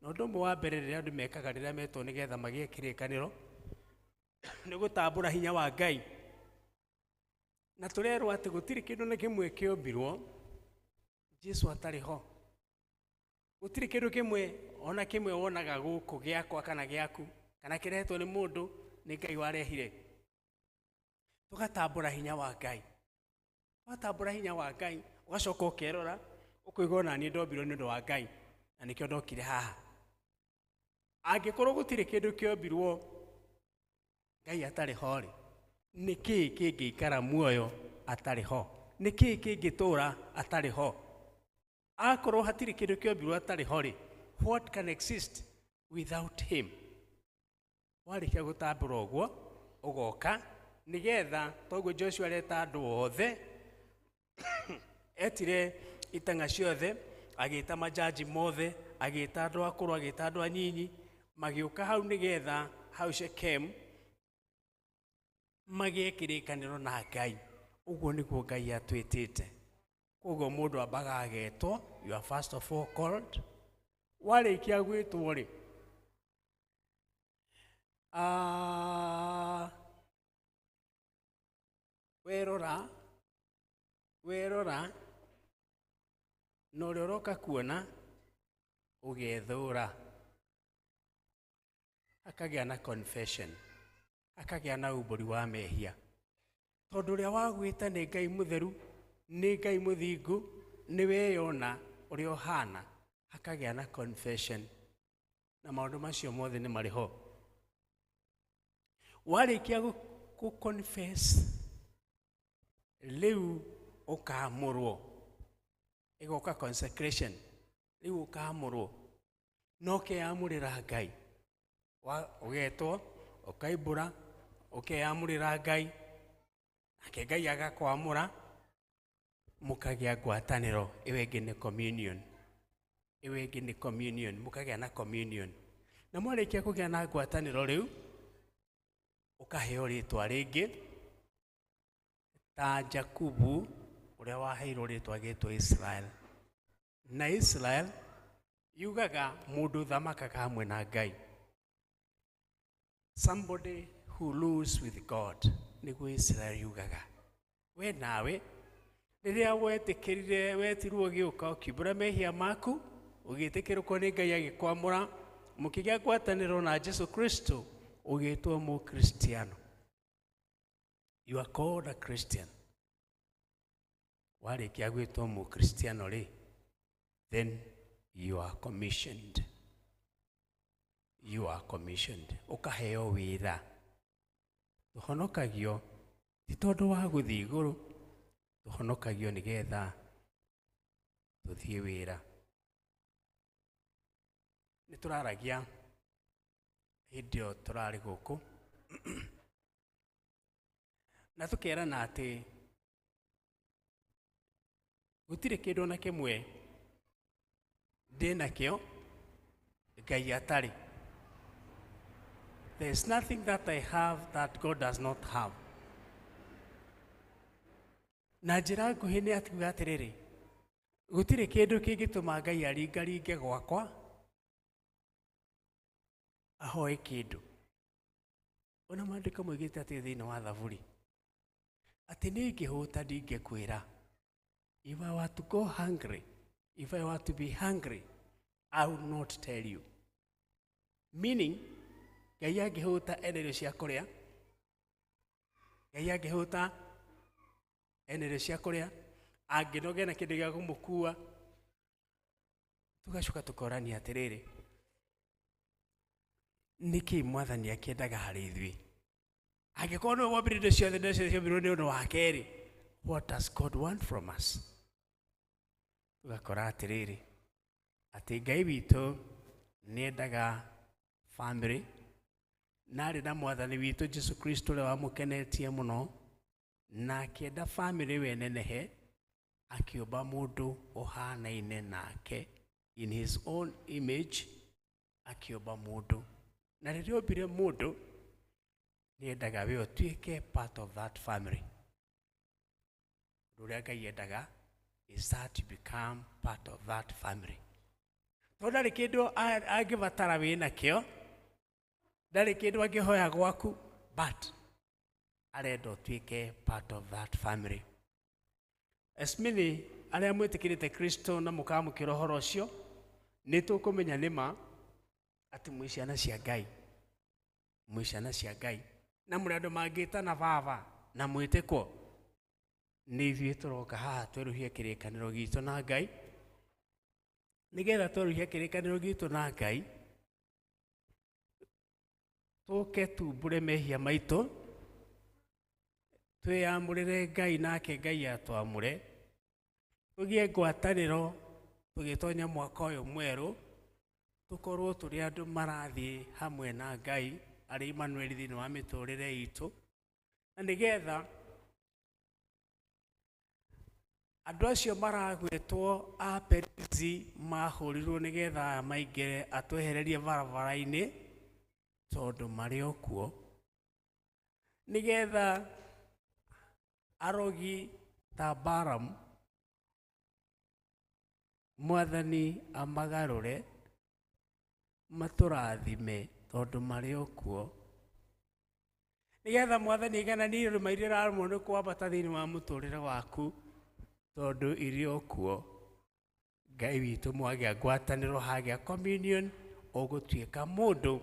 Speaker 8: Na ũndũ ũmwe wa mbere rĩrĩa andũ mekaga rĩrĩa metwo nĩgetha magĩe kĩrĩkanĩro nĩ gũtambũra hinya wa Ngai. Na tũrerwo atĩ gũtirĩ kĩndũ na kĩmwe kĩombirwo Jesu atarĩ ho. Gũtirĩ kĩndũ kĩmwe ona kĩmwe wonaga gũkũ gĩakwa kana gĩaku kana kĩrehetwo nĩ mũndũ nĩ Ngai warehire. Tũgatambũra hinya wa Ngai. Watambũra hinya wa Ngai ũgacoka ũkerora ũkoiga ona niĩ ndombirwo nĩ ũndũ wa Ngai na nĩkĩo ndokire haha. Angĩkorwo gũtirĩ kĩndũ kĩombirwo Ngai atarĩ ho rĩ, nĩ kĩĩ kĩngĩikara muoyo atarĩ ho? Nĩ kĩĩ kĩngĩtũũra atarĩ ho? Akorwo hatirĩ kĩndũ kĩombirwo atarĩ ho rĩ, what can exist without him? Warĩkia gũtambũra ũguo ũgoka nĩgetha toguo Joshua areta andũ othe etire itang'a ciothe agĩta majaji mothe agĩta andũ akũrũ agĩta andũ anyinyi magĩũka hau nĩgetha hau Shechem magĩe kĩrĩkanĩro na Ngai. Ũguo nĩguo Ngai atwĩtĩte. Koguo mũndũ ambaga agetwo, you are first of all called. Warĩkia gwĩtwo rĩ, werora werora na ũrĩa ũroka kuona ũgethũra. Hakagĩa na confession, hakagĩa na umbũri wa mehia. Tondũ ũrĩa wagwĩta nĩ Ngai mũtheru, nĩ Ngai mũthingu, nĩ weyona ũrĩa ũhana, hakagĩa na confession. Na maũndũ macio mothe nĩ marĩ ho. Warĩkia gũ confess rĩu ũkamũrwo, ĩgoka consecration, rĩu ũkamũrwo na ũkeyamũrĩra Ngai. Ũgetwo ũkaimbũra ũkeyamũrĩra Ngai, nake Ngai agakwamũra mũkagĩa ngwatanĩro. Ĩyo ĩngĩ nĩ communion, ĩyo ĩngĩ nĩ communion, mũkagĩa na communion. Na mwarĩkia kũgĩa na ngwatanĩro rĩu ũkaheo rĩtwa rĩngĩ ta Jakubu ũrĩa waheirwo rĩtwa gĩtwo Israel. Na Israel yugaga mũndũ ũthamakaga hamwe na Ngai, somebody who rules with God, nĩguo Israel yugaga. We nawe rĩrĩa wetĩkĩrire wetirwo ũgĩũka ũkiumbũra mehia maku ũgĩtĩkĩrĩkwo nĩ Ngai agĩkwamũra mũkĩgĩa ngwatanĩro na Jesu Kristo ũgĩtwo mũkristiano. You are called a Christian. Warĩkia gwĩtwo mũkristiano rĩ, then you are commissioned. You are commissioned. Ũkaheo wĩra. Tũhonokagio ti tondũ wa gũthiĩ igũrũ, tũhonokagio nĩgetha tũthiĩ wĩra. Nĩ tũraragia hĩndĩ ĩyo tũrarĩ gũkũ na tũkerana atĩ gũtirĩ kĩndũ ona kĩmwe ndĩnakĩo Ngai atarĩ. There is nothing that I have that God does not have. Na njĩra nguhĩ nĩ atiuga atĩrĩrĩ, gũtirĩ kĩndũ kĩngĩtũma Ngai aringaringe gwakwa ahoe kĩndũ. Ona maandĩko moigĩte atĩ thĩinĩ wa Thaburi atĩ niĩ ingĩhũta ndingĩkwĩra. If I were to go hungry, if I were to be hungry, I would not tell you. Meaning, Ngai angĩhũta ene irio cia kũrĩa, Ngai angĩhũta ene irio cia kũrĩa, angĩnoge na kĩndũ gĩa kũmũkua. Tũgacoka tũkorania atĩrĩrĩ, nĩkĩ mwathani akĩendaga harĩ ithuĩ? Angĩkorwo nĩwe wombire indo ciothe, indo ciothe ciombirwo nĩ ũndũ wake rĩ, what does God want from us? Tũgakora atĩrĩrĩ, atĩ Ngai witũ nĩendaga family, na arĩ na Mwathani witũ Jesu Kristo ũrĩa wamũkenetie mũno, na akĩenda family we nenehe, akĩũmba mũndũ ũhanaine nake in his own image, akĩũmba mũndũ. Na rĩrĩa ombire mũndũ, nĩendaga we ũtuĩke part of that family. Ũndũ ũrĩa Ngai endaga is that you become part of that family. Tondũ ndarĩ kĩndũ angĩbatara wĩ nakĩo, ndarĩ kĩndũ angĩhoya gwaku, but arenda ũtuĩke part of that family. As many arĩa mwĩtĩkĩrĩte Kristo na mũkamũkĩra ũhoro ũcio, nĩ tũkũmenya nĩma atĩ mwĩ ciana cia Ngai, mwĩ ciana cia Ngai, na mũrĩ andũ mangĩtana baba na mwĩtĩkwo. Nĩ ithuĩ tũroka haha twerũhie kĩrĩkanĩro gitũ na Ngai, nĩgetha twerũhie kĩrĩkanĩro gitũ na Ngai, tũke tumbũre mehia maitũ, twĩyamũrĩre Ngai nake Ngai atwamũre, tũgĩe ngwatanĩro tũgĩtonya mwaka ũyũ mwerũ, tũkorwo tũrĩ andũ marathiĩ hamwe na Ngai arĩ Emmanuel thĩinĩ wa mĩtũrĩre itũ, na nĩgetha andũ acio maragwĩtwo a Perizi mahũrirwo nĩgetha aya maingĩre atwehererie barabara-inĩ tondũ marĩ o kuo, nĩgetha arogi ta Balaam Mwathani amagarũre matũrathime tondũ marĩ o kuo, nĩgetha Mwathani aigananie irũma iria ũrarũmwo nĩ kwambata thĩinĩ wa mũtũrĩre waku tondũ irĩ o kuo. Ngai witũ mwagĩa ngwatanĩro, hagĩa communion, ũgũtuĩka mũndũ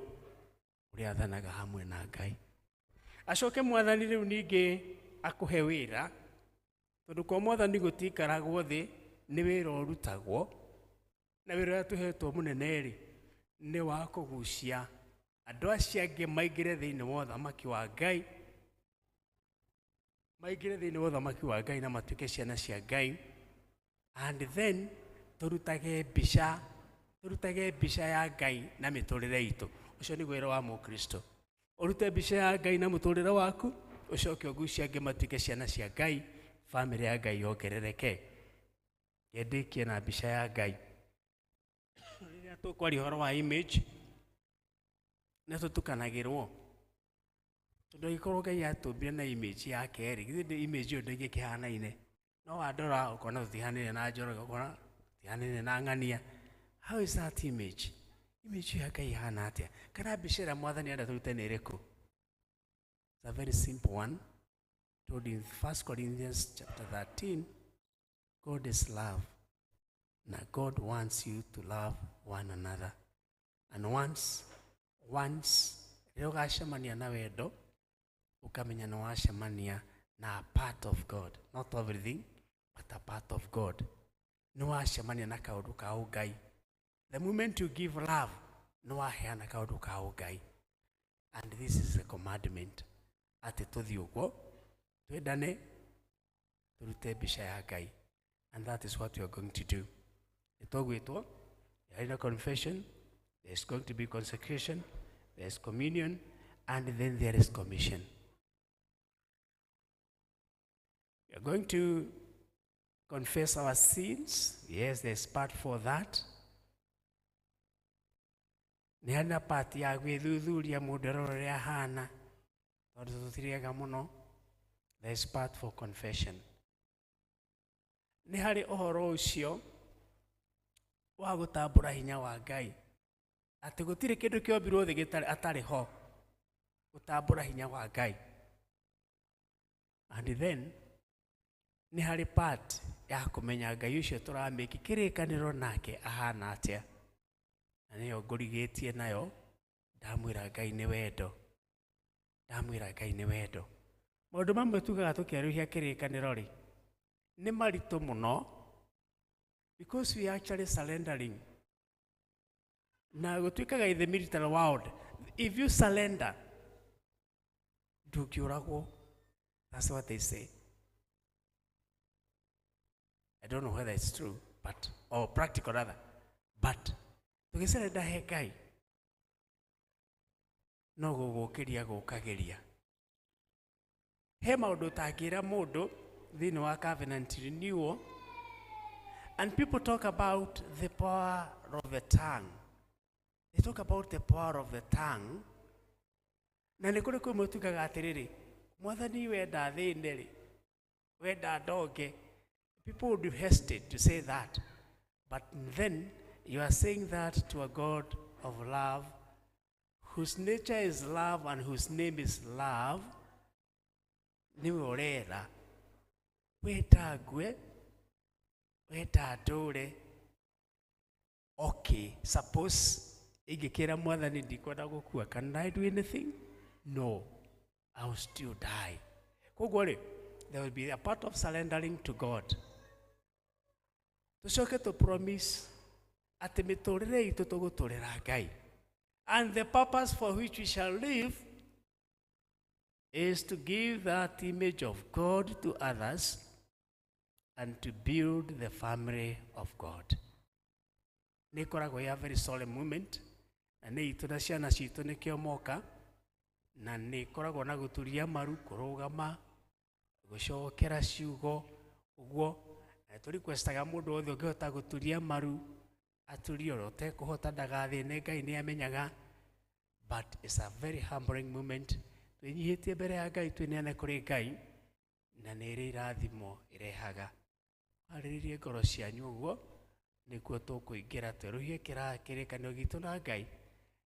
Speaker 8: ũrĩa athanaga hamwe na Ngai. Acoke Mwathani rĩu ningĩ akũhe wĩra, tondũ kwa Mwathani gũtiikaragwo thĩ, nĩ wĩra ũrutagwo, na wĩra ũrĩa tũhetwo mũnene rĩ, nĩ wa kũgucia andũ acio angĩ maingĩre thĩinĩ wa ũthamaki wa Ngai, maingĩre thĩinĩ wa ũthamaki wa Ngai na matuĩke ciana cia Ngai. And then tũrutage mbica, tũrutage mbica ya Ngai na mĩtũrĩre itũ. Ũcio nĩguo wĩra wa Mũkristo, ũrute mbica ya Ngai na mũtũrĩre waku, ũcoke ũgucie angĩ matuĩke ciana cia Ngai, bamĩrĩ ya Ngai yongerereke. Ndĩkie na mbica ya Ngai. Rĩrĩa tũkwaria ũhoro wa image, nĩ tũtukanagĩrwo, tondũ angĩkorwo Ngai atũmbire na image yake rĩ, githĩ image ĩyo ndĩngĩkĩhanaine? No wandora ũkona tũtihanaine na Njoroge, ũkona tũtihanaine na Ng'ania. How is that image? Image ya Ngai ihana atĩa? Kana mbica ĩrĩa Mwathani enda tũrute nĩ ĩrĩkũ? It's a very simple one. Told in 1 Corinthians chapter 13, God is love. Now God wants you to love one another. And once, rĩrĩa ũgacemania na wendo, ũkamenya nĩ wacemania na a part of God. Not everything, but a part of God. Nĩ wacemania na kaũndũ ka ũngai. The moment you give love, nĩ waheana kaũndũ ka ũngai. And this is a commandment. Atĩ tũthiĩ ũguo, twendane, tũrute mbica ya Ngai. And that is what we are going to do. Nĩtũgwĩtwo, there is a confession, there is going to be consecration, there is communion, and then there is commission. We are going to confess our sins. Yes, there's part for that. Nĩ harĩ na part ya gwĩthuthuria mũndũ arore ũrĩa ahana, tondũ tũtirĩega mũno. There is part for confession. Nĩ harĩ ũhoro ũcio wa gũtambũra hinya wa Ngai, atĩ gũtirĩ kĩndũ kĩombirwo thĩ gĩtarĩ atarĩ ho, gũtambũra hinya wa Ngai. And then nĩ harĩ part ya kũmenya Ngai ũcio tũramĩki kĩrĩkanĩro nake ahana atĩa, na nĩyo ngũrigĩtie nayo. Ndamwĩra Ngai nĩ wendo, ndamwĩra Ngai nĩ wendo. Maũndũ mamwe tugaga tũkĩarĩria kĩrĩkanĩro rĩ, nĩ maritũ mũno, because we are actually surrendering. Na gũtuĩkaga in the military world, if you surrender, Ndũngĩũragwo. That's what they say. I don't know whether it's true, but or practical rather. But tũgĩcerenda he Ngai no gũgũkĩria gũkagĩria. He maũndũ ũtangĩra mũndũ thĩinĩ wa covenant renewal, and people talk about the power of the tongue. They talk about the power of the tongue. Na nĩ kũrĩ kũmwe tugaga atĩrĩrĩ, Mwathani wenda thĩne rĩ, wenda ndonge. People would hesitate to say that. But then you are saying that to a God of love, whose nature is love and whose name is love. Nĩwe ũrera. Wenda ngue, wenda ndũre. Okay, suppose ingĩkĩra Mwathani ndikwenda gũkua, can I do anything? No, I will still die. Koguo rĩ, there will be a part of surrendering to God. Tũcoke tũ promise atĩ mĩtũrĩre itũ tũgũtũrĩra Ngai. And the purpose for which we shall live is to give that image of God to others and to build the family of God. Nĩ ĩkoragwo ya very solemn moment, na nĩ itũ na ciana citũ nĩkĩo moka, na nĩ ĩkoragwo na gũturia maru, kũrũgama, gũcokera ciugo, ũguo. Na tũ requestaga mũndũ wothe ũngĩhota gũturia maru, aturie, ũrĩa ũtekũhota ndagathĩne, Ngai nĩ amenyaga. But it's a very humbling moment. Twĩnyihĩtie mbere ya Ngai, twĩneane kũrĩ Ngai, na nĩ ĩrĩ irathimo ĩrehaga. Arĩrĩrie ngoro cianyu ũguo, nĩkuo tũkũingĩra twerũhie kĩrĩkanĩro gitũ na Ngai.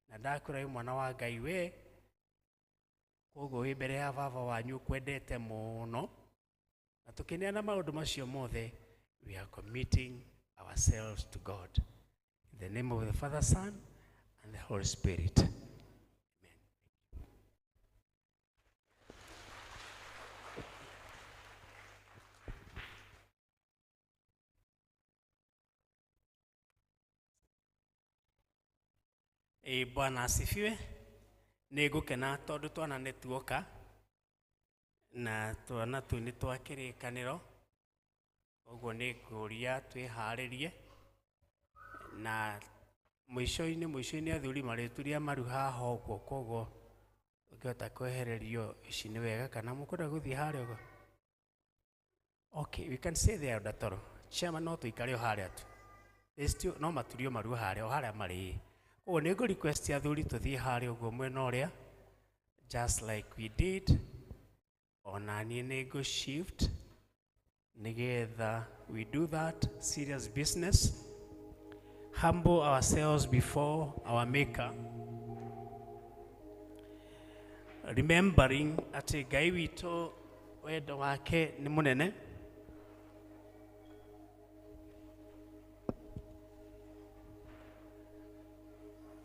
Speaker 8: Na ndakwĩra wĩ mwana wa Ngai we, koguo wĩ mbere ya baba wanyu ũkwendete mũno. Na tũkĩneana maũndũ macio mothe, we are committing ourselves to God. In the name of the Father, Son, and the Holy Spirit. Amen. Ĩ Bwana asifiwe. Nĩ ngũkena tondũ twana nĩ tuoka na twana tũu nĩ twa kĩrĩkanĩro, ũguo nĩ ngũria twĩharĩrie na mũico-inĩ mũico-inĩ athuri marĩturia maru haha ũguo, koguo ũngĩhota kwehererio ici nĩ wega, kana mũkwenda gũthiĩ harĩa ũguo? Okay, we can stay there ndatoro. Chairman, no tũikare o harĩa tu. They still, no maturio maru harĩa o harĩa marĩ. Koguo nĩ ngũ request athuri tũthiĩ harĩa ũguo mwena ũrĩa, just like we did. Ona niĩ nĩ ngũ shift nĩgetha we do that serious business, humble ourselves before our maker, remembering atĩ Ngai witũ wendo wake nĩ mũnene.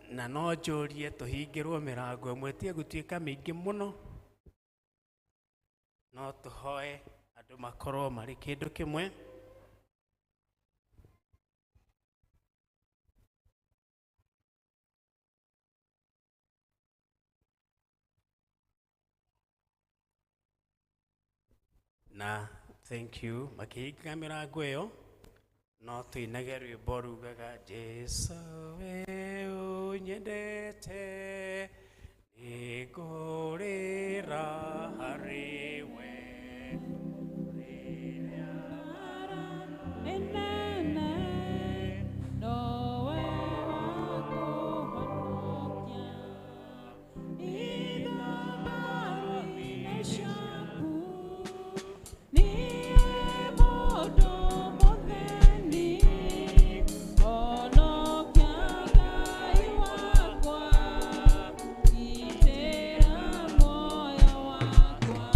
Speaker 8: Na no njũrie tũhingĩrwo mĩrango ĩmwe ĩtige gũtuĩka mĩingĩ mũno, no tũhoe andũ makorwo marĩ kĩndũ kĩmwe. Na thank you makĩhinga mĩrango ĩyo, no tũinage rwĩmbo rugaga Jesu we ũnyendete nĩngũrĩra harĩ we.
Speaker 12: Moyo wakwa.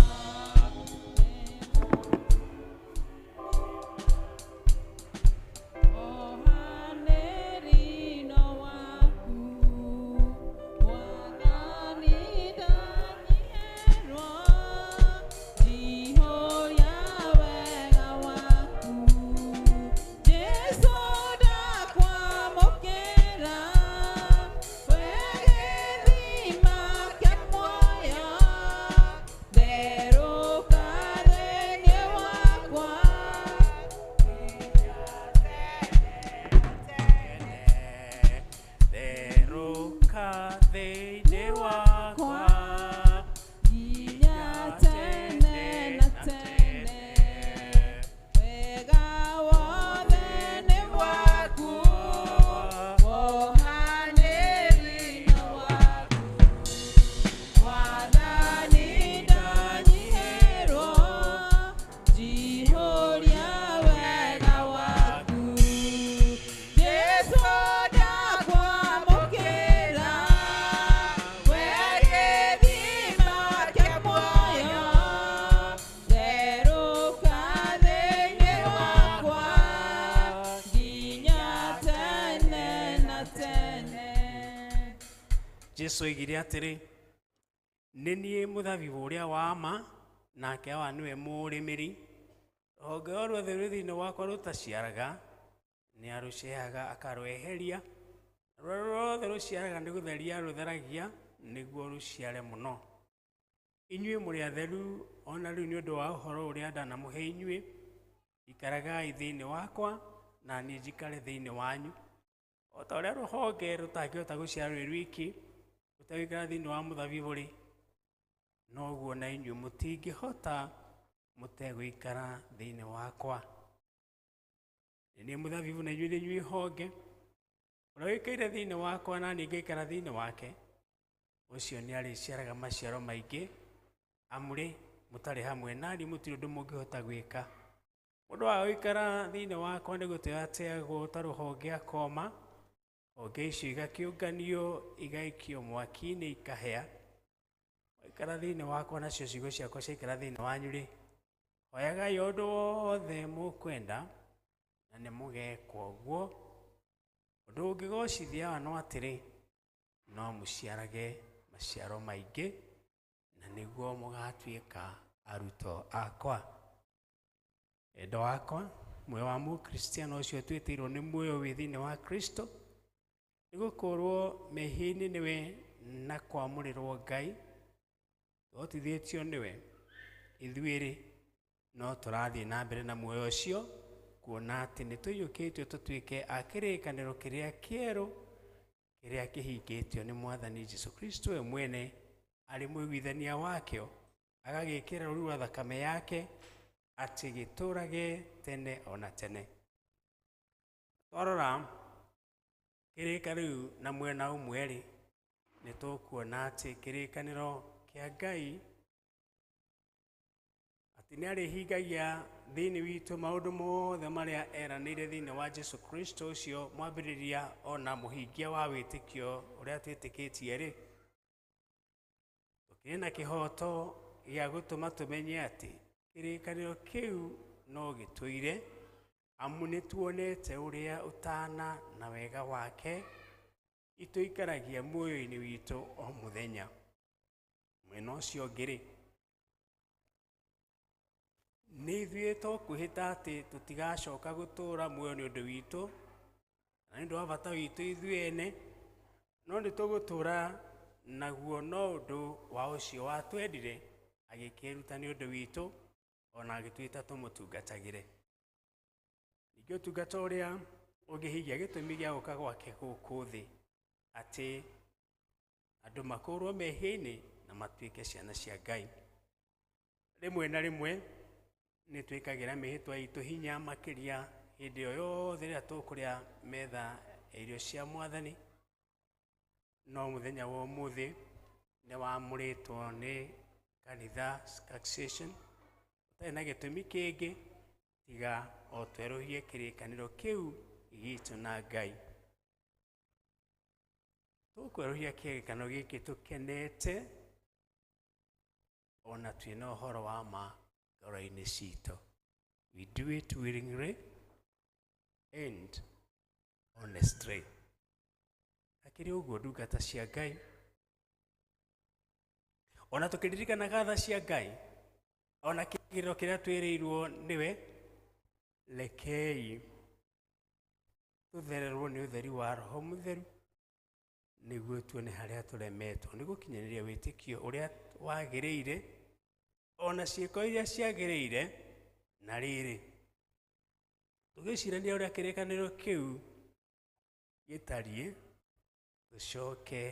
Speaker 8: Jesu oigire atĩrĩ, nĩ niĩ mũthabibũ ũrĩa wa ma, nake Awa nĩwe mũũrĩmĩri. Rũhonge o ruothe rwĩ thĩinĩ wakwa rũtaciaraga nĩ arũcehaga akarweheria, na rũrĩa ruothe rũciaraga nĩ gũtheria rũtheragia nĩguo rũciare mũno. Inyuĩ mũrĩ atheru o na rĩu nĩ ũndũ wa ũhoro ũrĩa ndanamũhe inyuĩ. Ikaragai thĩinĩ wakwa na niĩ njikare thĩinĩ wanyu. O ta ũrĩa rũhonge rũtangĩhota gũciara rwĩ rwiki rũtegũikara thĩinĩ wa mũthabibũ-rĩ, noguo na inyuĩ mũtingĩhota mũtegũikara thĩinĩ wakwa. Nĩ niĩ mũthabibũ na inyuĩ nĩ inyuĩ honge. Ũrĩa ũikaire thĩinĩ wakwa na niĩ ngaikara thĩinĩ wake, ũcio nĩ arĩciaraga maciaro maingĩ, amu-rĩ, mũtarĩ hamwe na niĩ mũtirĩ ũndũ mũngĩhota gwĩka. Mũndũ wa gũikara thĩinĩ wakwa nĩ gũteo ateagwo ta rũhonge akoma, honge icio igakĩũnganio igaikio mwaki-inĩ ikahĩa. Mwaikara thĩinĩ wakwa nacio ciugo ciakwa ciaikara thĩinĩ wanyu-rĩ, hoyagai o ũndũ wothe mũkwenda na nĩ mũgeekwo guo. Ũndũ ũngĩgocithia Awa no atĩrĩ, no mũciarage maciaro maingĩ na nĩguo mũgatuĩka arutwo akwa. Endo wakwa, muoyo wa mũkristiano ũcio twĩtĩirwo nĩ muoyo wĩ thĩinĩ wa Kristo, nĩ gũkũrwo mehia-inĩ nĩwe na kwamũrĩrwo Ngai, tũhotithĩtio nĩwe. Ithuĩ-rĩ, no tũrathiĩ na mbere na muoyo ũcio, kuona atĩ nĩ tũiyũkĩtio tũtuĩke a kĩrĩkanĩro kĩrĩa kĩerũ, kĩrĩa kĩhingĩtio nĩ Mwathani Jesu Kristo we mwene arĩ mũiguithania wakĩo, agagĩkĩra rũũru rwa thakame yake atĩ gĩtũũrage tene ona tene. Twarora kĩrĩkanĩro na mwena ũmwe-rĩ, nĩ tũkuona atĩ kĩrĩkanĩro kĩa Ngai atĩ nĩ arĩhingagia thĩinĩ witũ maũndũ mothe marĩa eranĩire thĩinĩ wa Jesu Kristo ũcio mwambĩrĩria ona mũhingia wa wĩtĩkio ũrĩa twĩtĩkĩtie-rĩ, tũkĩrĩ na kĩhoto gĩa gũtũma tũmenye atĩ kĩrĩkanĩro kĩu no gĩtũire, amu nĩ tuonete ũrĩa ũtana na wega wake itũikaragia muoyo-inĩ witũ o mũthenya. Mwena ũcio ũngĩ-rĩ, nĩ ithuĩ tũkwĩhĩta atĩ tũtigacoka gũtũũra muoyo nĩ ũndũ witũ na nĩ ũndũ wa bata witũ ithuĩ ene, no nĩ tũgũtũũra naguo no ũndũ wa ũcio watwendire agĩkĩĩruta nĩ ũndũ witũ ona agĩtwĩta tũmũtungatagĩre. Ningĩ ũtungata ũrĩa ũngĩhingia gĩtũmi gĩa gũka gwake gũkũ thĩ, atĩ andũ makũrwo mehia-inĩ na matuĩke ciana cia Ngai. Rĩmwe na rĩmwe nĩ twĩkagĩra mĩhĩtwa itũ hinya makĩria hĩndĩ o yothe rĩrĩa tũkũrĩa metha ya irio cia Mwathani, no mũthenya wa ũmũthĩ nĩ wamũrĩtwo nĩ kanitha Succession ũtarĩ na gĩtũmi kĩngĩ tiga o twerũhie kĩrĩkanĩro kĩu gitũ na Ngai. Tũkwerũhia kĩrĩkanĩro gĩkĩ tũkenete ona twĩna ũhoro wa ma ngoro-inĩ citũ. We do it willingly and honestly. Hakĩrĩ ũguo ndungata cia Ngai, ona tũkĩririkanaga tha cia Ngai, ona kĩrĩgĩrĩro kĩrĩa twĩrĩirwo nĩwe, rekei tũthererwo nĩ ũtheri wa Roho Mũtheru nĩguo tuone harĩa tũremetwo nĩ gũkinyanĩria wĩtĩkio ũrĩa wagĩrĩire ona ciĩko iria ciagĩrĩire. Na rĩrĩ, tũgĩcirania ũrĩa kĩrĩkanĩro kĩu gĩtariĩ, tũcoke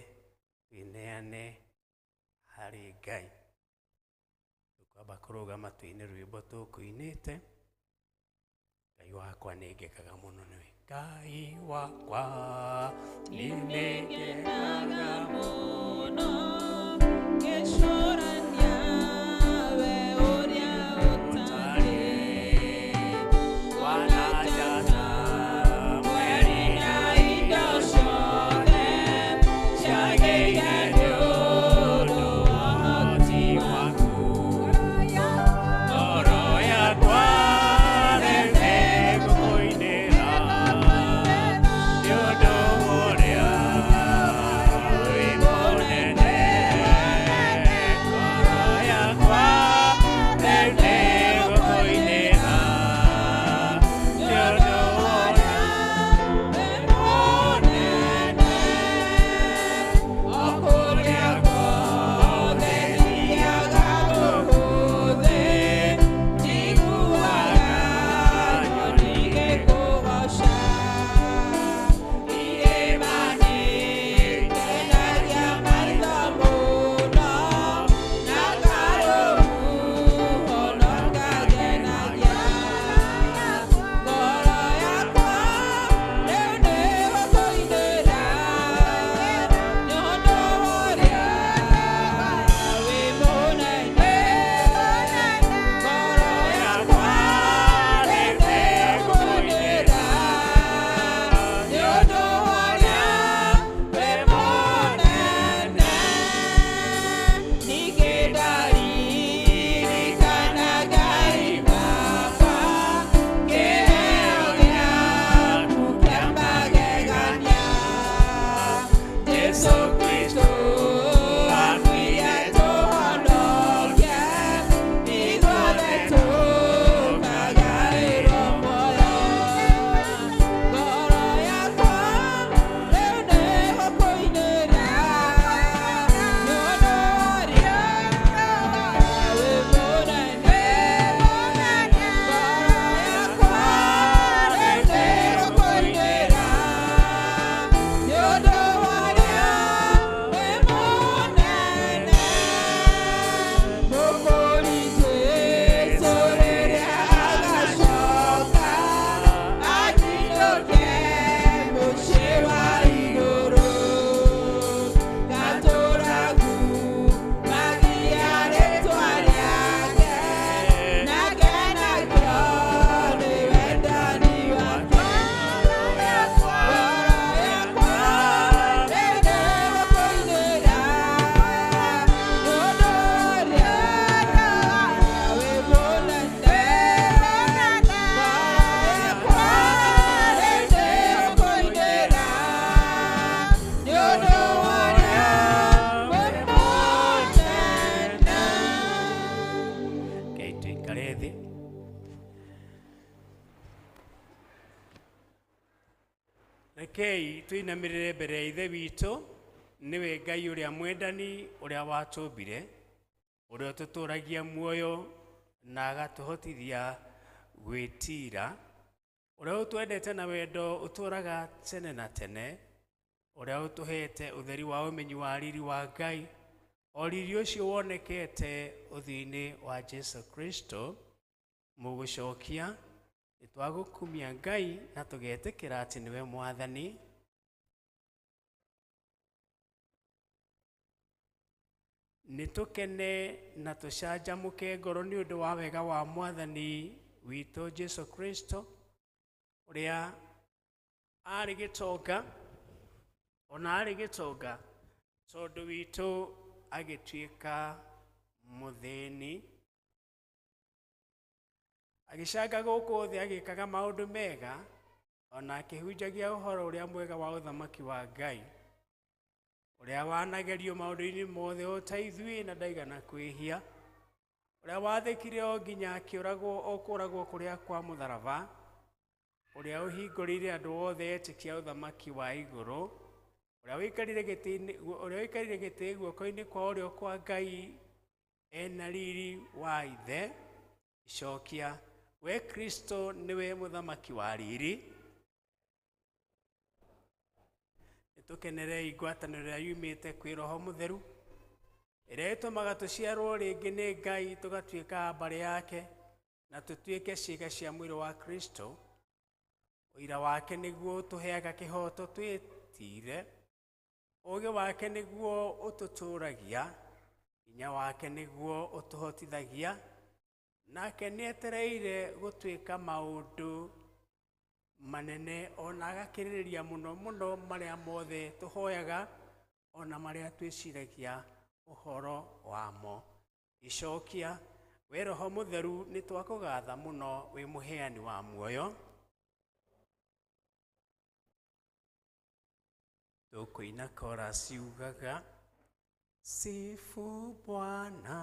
Speaker 8: twĩneane harĩ Ngai. Tũkwamba kũrũgama tũine rwĩmbo tũkũinĩte, Ngai wakwa nĩ ngegaga mũno nĩwe. Ngai wakwa nĩ ngegaga
Speaker 12: mũno ngĩcũrania we ũrĩa ũtariĩ,
Speaker 8: wanajata
Speaker 12: mweri na indo ciothe ciagĩire nĩ ũndũ wa ũhoti waku.
Speaker 8: Ngoro yakwa reke ngũkũinĩra nĩ ũndũ ũrĩa wĩ mũnene. Rekei tũinamĩrĩre mbere ya Ithe witũ, nĩwe Ngai ũrĩa mwendani, ũrĩa watũmbire, ũrĩa ũtũtũragia muoyo na agatũhotithia gwĩtira, ũrĩa ũtwendete na wendo ũtũraga tene na tene, ũrĩa ũtũhete ũtheri wa ũmenyi wa riri wa Ngai, o riri ũcio wonekete ũthiũ-inĩ wa Jesu Kristo. Mũgũcokia nĩtwagũkumia Ngai na tũgetĩkĩra atĩ nĩwe Mwathani. Nĩtũkene na tũcanjamũke ngoro nĩ ũndũ wa wega wa Mwathani witũ Jesu Kristo, ũrĩa arĩ gĩtonga, ona arĩ gĩtonga tondũ witũ agĩtuĩka mũthĩni, agĩcanga gũkũ thĩ agĩkaga maũndũ mega, ona akĩhunjagia ũhoro ũrĩa mwega wa ũthamaki wa Ngai, ũrĩa wanagerio maũndũ-inĩ mothe o ta ithuĩ na ndaigana kwĩhia, ũrĩa wathĩkire o nginya akĩũragwo o kũũragwo kũrĩa kwa mũtharaba, ũrĩa ũhingũrĩire andũ othe etĩkia ũthamaki wa igũrũ, ũrĩa ũikarire gĩtĩ guoko-inĩ kwa ũrĩo kwa Ngai ena riri wa Ithe. Icokia, we Kristo nĩwe mũthamaki wa riri. Nĩtũkenerei ngwatanĩro ĩrĩa yumĩte kwĩ Roho Mũtheru, ĩrĩa ĩtũmaga tũciarwo rĩngĩ nĩ Ngai, tũgatuĩka mbarĩ yake na tũtuĩke ciĩga cia mwĩrĩ wa Kristo. Ũira wake nĩguo ũtũheaga kĩhooto twĩtire, ũũgĩ wake nĩguo ũtũtũũragia, hinya wake nĩguo ũtũhotithagia, nake nĩetereire gũtuĩka maũndũ manene ona agakĩrĩrĩria mũno mũno marĩa mothe tũhoyaga ona marĩa twĩciragia ũhoro wamo. Icokia, we Roho Mũtheru nĩtwakũgatha mũno wĩ mũheani wa muoyo. Tũkũina chorus yugaga, Sifu Bwana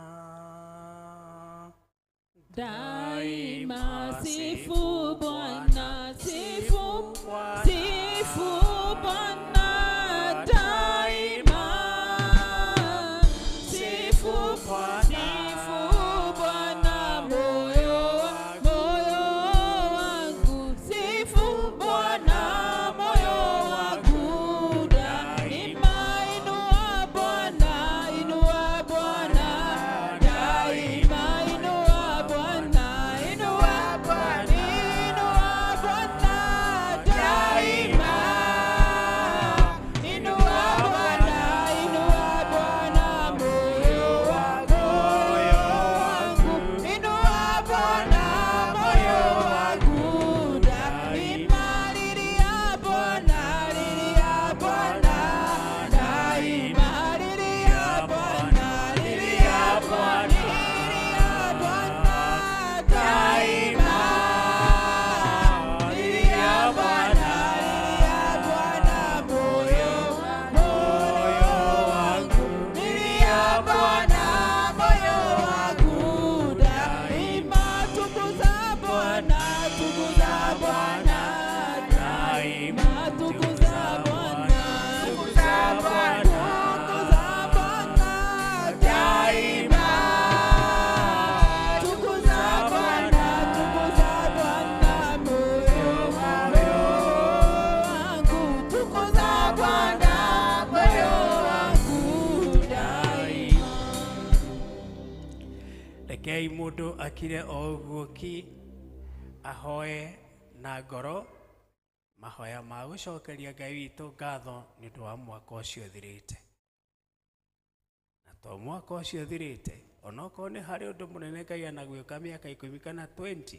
Speaker 17: daima, sifu Bwana, sifu, sifu Bwana daima, sifu, sifu Bwana moyo, moyo wangu, sifu Bwana moyo wangu daima, inua Bwana, inua Bwana daima, inua Bwana, inua Bwana, inua Bwana daima, inua Bwana, inua Bwana moyo wangu, inua Bwana moyo wangu daima, lilia Bwana, lilia Bwana daima, lilia Bwana, lilia Bwana, lilia Bwana daima, lilia Bwana, lilia Bwana moyo, moyo wangu, lilia Bwana moyo wangu daima, tukuza Bwana, tukuza Bwana daima, tukuza Bwana, tukuza Bwana, tukuza Bwana daima, tukuza Bwana, tukuza Bwana moyo wangu, tukuza Bwana moyo wangu daima.
Speaker 8: Rekei mũndũ akire o ũguo ki, ahoe na ngoro mahoya ma gũcokeria Ngai witũ ngatho nĩ ũndũ wa mwaka ũcio ũthirĩte. Na to mwaka ũcio ũthirĩte, onokorwo nĩ harĩ ũndũ mũnene Ngai anagwĩka mĩaka 10 kana 20,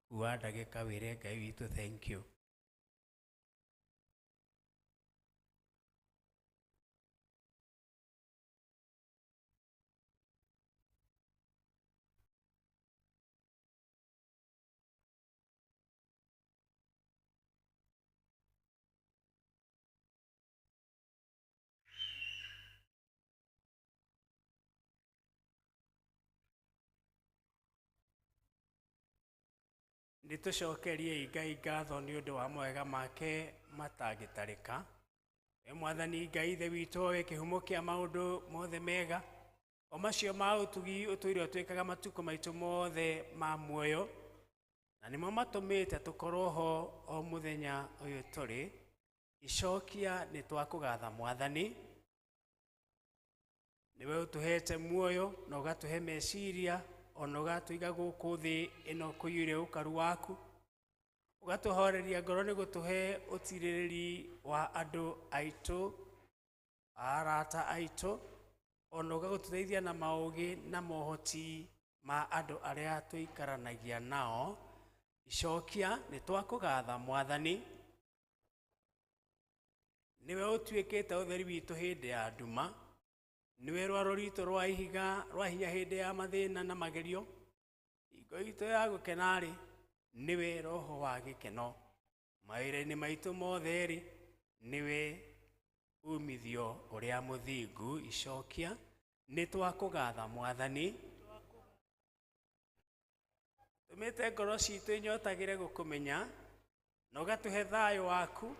Speaker 8: kua ndagĩka wĩre Ngai witũ thank you. Nĩ tũcokeriei Ngai ngatho nĩ ũndũ wa mawega make matangĩtarĩka. We Mwathani Ngai Ithe witũ, we kĩhumo kĩa maũndũ mothe mega, o macio ma ũtugi ũtũire ũtwĩkaga matukũ maitũ mothe ma muoyo, na nĩmo matũmĩte tũkorwo ho o mũthenya ũyũ tũrĩ. Icokia nĩ twakũgatha Mwathani, nĩwe ũtũhete muoyo na ũgatũhe meciria ona ũgatũiga gũkũ thĩ ĩno kũiyũire ũkaru waku, ũgatũhoreria ngoro nĩ gũtũhe ũtirĩrĩri wa andũ aitũ, arata aitũ, ona ũgagũtũteithia na maũgĩ na mohoti ma andũ arĩa tũikaranagia nao. Icokia nĩ twakũgatha Mwathani, nĩwe ũtuĩkĩte ũtheri witũ hĩndĩ ya nduma, nĩwe rwaro rwitũ rwa ihiga rwa hinya hĩndĩ ya mathĩna na magerio, hingo itũ ya gũkena-rĩ, nĩwe roho wa gĩkeno, mawĩra-inĩ maitũ mothe-rĩ, nĩwe umithio ũrĩa mũthingu. Icokia nĩ twakũgatha Mwathani, tũmĩte ngoro citũ inyotagĩre gũkũmenya na ũgatũhe thayũ waku.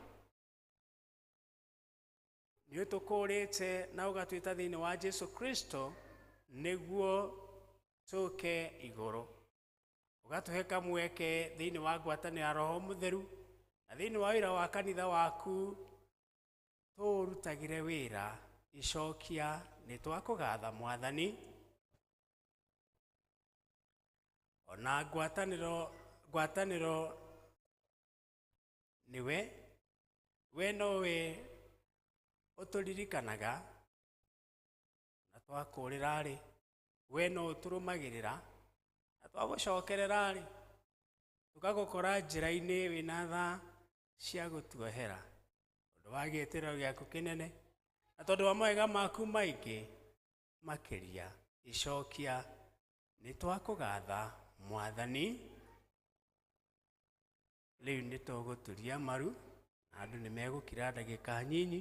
Speaker 8: Nĩ ũtũkũũrĩte na ũgatwĩta thĩinĩ wa Jesu Kristo nĩguo tũke igũrũ, ũgatũhe kamweke thĩinĩ wa ngwatanĩro ya Roho Mũtheru na thĩinĩ wa wĩra wa kanitha waku tũũrutagĩre wĩra. Icokia nĩ twakũgatha Mwathani, ona ngwatanĩro nĩwe, we nowe ũtũririkanaga na twakũũrĩra-rĩ, we no ũtũrũmagĩrĩra na twagũcokerera-rĩ, tũgagũkora njĩra-inĩ wĩna tha cia gũtuohera ũndũ wa gĩtĩro gĩaku kĩnene na tondũ wa mawega maku maingĩ makĩria. Icokia nĩ twakũgatha Mwathani. Rĩu nĩ tũgũturia maru na andũ nĩ megũkira ndagĩka nyinyi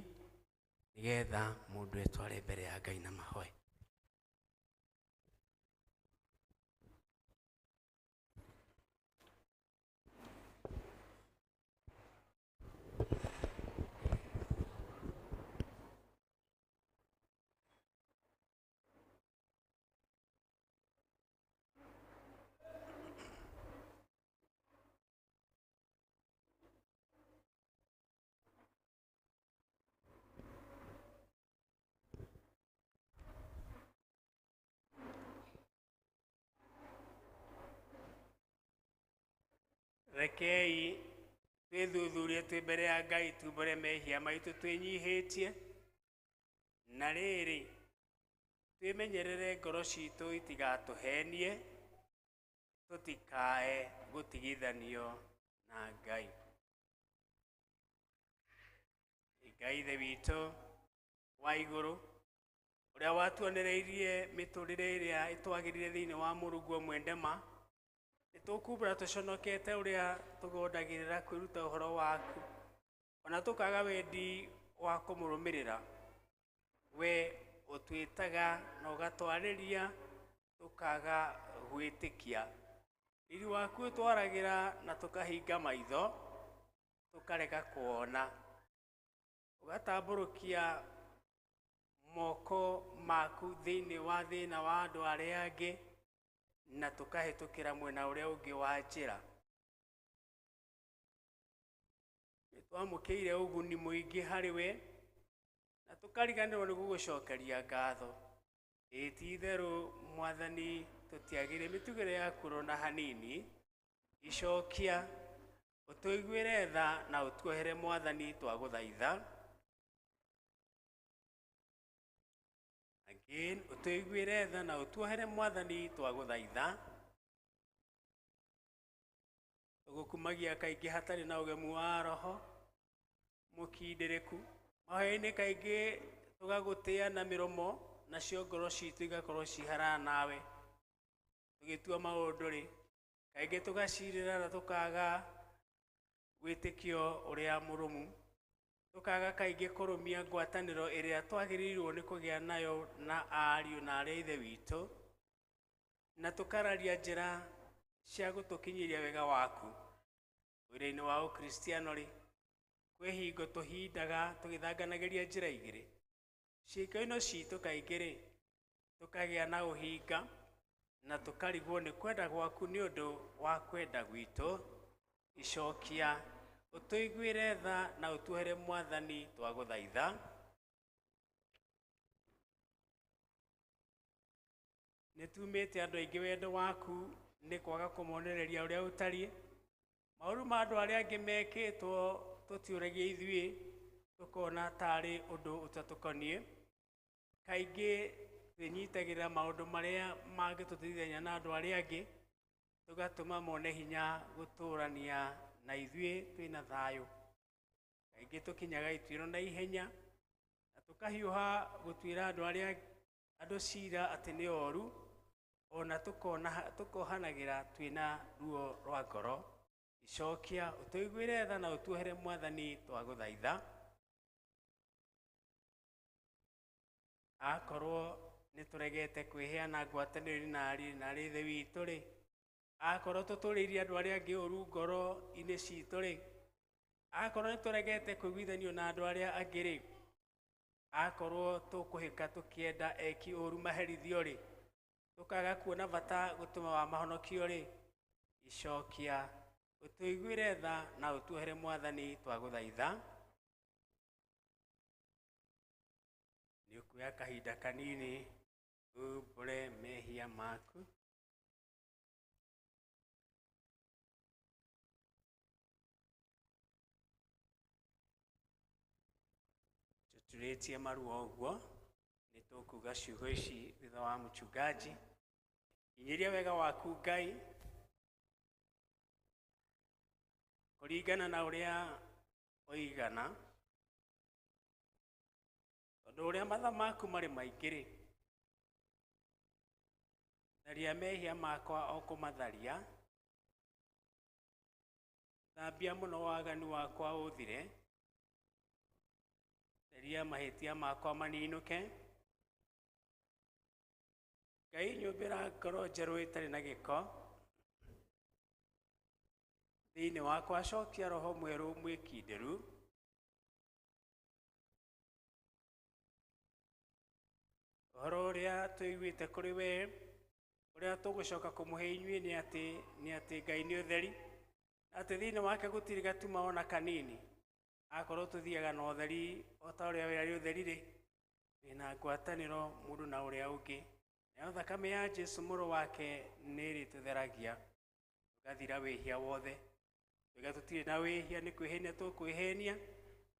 Speaker 8: nĩgetha mũndũ etware mbere ya Ngai na mahoe. Rekei twĩthuthurie twĩ mbere ya Ngai, tumbũre mehia maitũ twĩnyihĩtie, na rĩrĩ twĩmenyerere ngoro citũ itigatũhenie, tũtikae gũtigithanio na Ngai. Ngai Ithe witũ wa igũrũ, ũrĩa watuonereirie mĩtũrĩre ĩrĩa ĩtwagĩrĩire thĩinĩ wa Mũrungu mwendema, nĩtũkumbũra tũconokete ũrĩa tũgondagĩrĩra kwĩruta ũhoro waku, ona tũkaga wendi wa kũmũrũmĩrĩra. We ũtwĩtaga na ũgatwarĩria tũkaga gwĩtĩkia. Riri waku ũtwaragĩra na tũkahinga maitho, tũkarega kuona. Ũgatambũrũkia moko maku thĩinĩ wa thĩna wa andũ arĩa angĩ, na tũkahĩtũkĩra mwena ũrĩa ũngĩ wa njĩra. Nĩtwamũkĩire ũguni mũingĩ harĩ we, na tũkariganĩrwo nĩ gũgũcokeria ngatho. Ĩĩ ti itherũ Mwathani, tũtiagĩrĩire mĩtugĩre yaku ona hanini. Icokia ũtũiguĩre tha na ũtuohere Mwathani, twagũthaitha. Again, ũtũiguĩre tha na ũtuohere Mwathani, twagũthaitha. Tũgũkumagia kaingĩ hatarĩ na ũgemu wa roho mũkindĩrĩku. Mahoya-inĩ kaingĩ tũgagũtĩa na mĩromo, nacio ngoro citũ igakorwo ciharana nawe. Tũgĩtua maũndũ-rĩ, kaingĩ tũgacirĩra na tũkaga wĩtĩkio ũrĩa mũrũmu, tũkaga kaingĩ kũrũmia ngwatanĩro ĩrĩa twagĩrĩirwo nĩ kũgĩa nayo na ariũ na arĩa ithe witũ, na tũkararia njĩra cia gũtũkinyĩria wega waku. Wĩra-inĩ wa ũkristiano rĩ, kwĩ hingo tũhindaga tũgĩthanganagĩria njĩra igĩrĩ. Ciĩko-inĩ citũ kaingĩ rĩ, tũkagĩa na ũhinga na tũkarigwo nĩ kwenda gwaku nĩ ũndũ wa kwenda gwitũ. Icokia ũtũiguĩre tha na ũtuohere Mwathani twagũthaitha. Nĩ tumĩte andũ aingĩ wendo waku nĩ kwaga kũmonereria ũrĩa ũtariĩ. Maũru ma andũ arĩa angĩ mekĩtwo tũtiũragia ithuĩ, tũkona tarĩ ũndũ ũtatũkoniĩ. Kaingĩ twĩnyitagĩrĩra maũndũ marĩa mangĩtũteithania na andũ arĩa angĩ, tũgatũma mone hinya gũtũrania na ithuĩ twĩna thayũ. Kaingĩ tũkinyaga ituĩro na ihenya na tũkahiũha gũtuĩra andũ arĩa andũ cira atĩ nĩ oru, ona tũkohanagĩra twĩna ruo rwa ngoro. Icokia ũtũiguĩre tha na ũtuohere Mwathani twagũthaitha. Akorwo nĩ tũregete kwĩheana ngwatanĩro-inĩ na arĩ Ithe witũ rĩ, akorwo tũtũrĩirie andũ arĩa angĩ ũru ngoro-inĩ citũ rĩ, akorwo nĩ tũregete kũiguithanio na andũ arĩa angĩ rĩ, akorwo tũkũhĩka tũkĩenda eki ũru maherithio rĩ, tũkaga kuona bata gũtũma wa mahonokio rĩ, icokia ũtũiguĩre tha na ũtuohere Mwathani twagũthaitha. Nĩ ũkuoya kahinda kanini umbũre mehia maku. Tũturĩtie maruo ũguo nĩ tũkuga ciugo ici thutha wa mũchungaji. Kinyĩria wega waku Ngai kũringana na ũrĩa ũigana, tondũ ũrĩa matha maku marĩ maingĩ rĩ, tharia mehia makwa o kũmatharia, thambia mũno waganu wakwa ũthire, theria mahĩtia makwa maninũke. Ngai nyũmbĩra ngoro njerũ ĩtarĩ na gĩko, thĩinĩ wakwa cokia roho mwerũ mwĩkindĩru. Ũhoro ũrĩa tũiguĩte kũrĩ we, ũrĩa tũgũcoka kũmũhe inyuĩ nĩ atĩ Ngai nĩ ũtheri, na atĩ thĩinĩ wake gũtirĩ gatuma ona kanini. Akorwo tũthiaga na ũtheri o ta ũrĩa we arĩ ũtheri rĩ, twĩna ngwatanĩro mũndũ na ũrĩa ũngĩ, nayo thakame ya Jesũ mũrũ wake nĩ ĩrĩtũtheragia tũgathira wĩhia wothe. Tũiga tũtirĩ na wĩhia nĩ kwĩhenia tũkwĩhenia,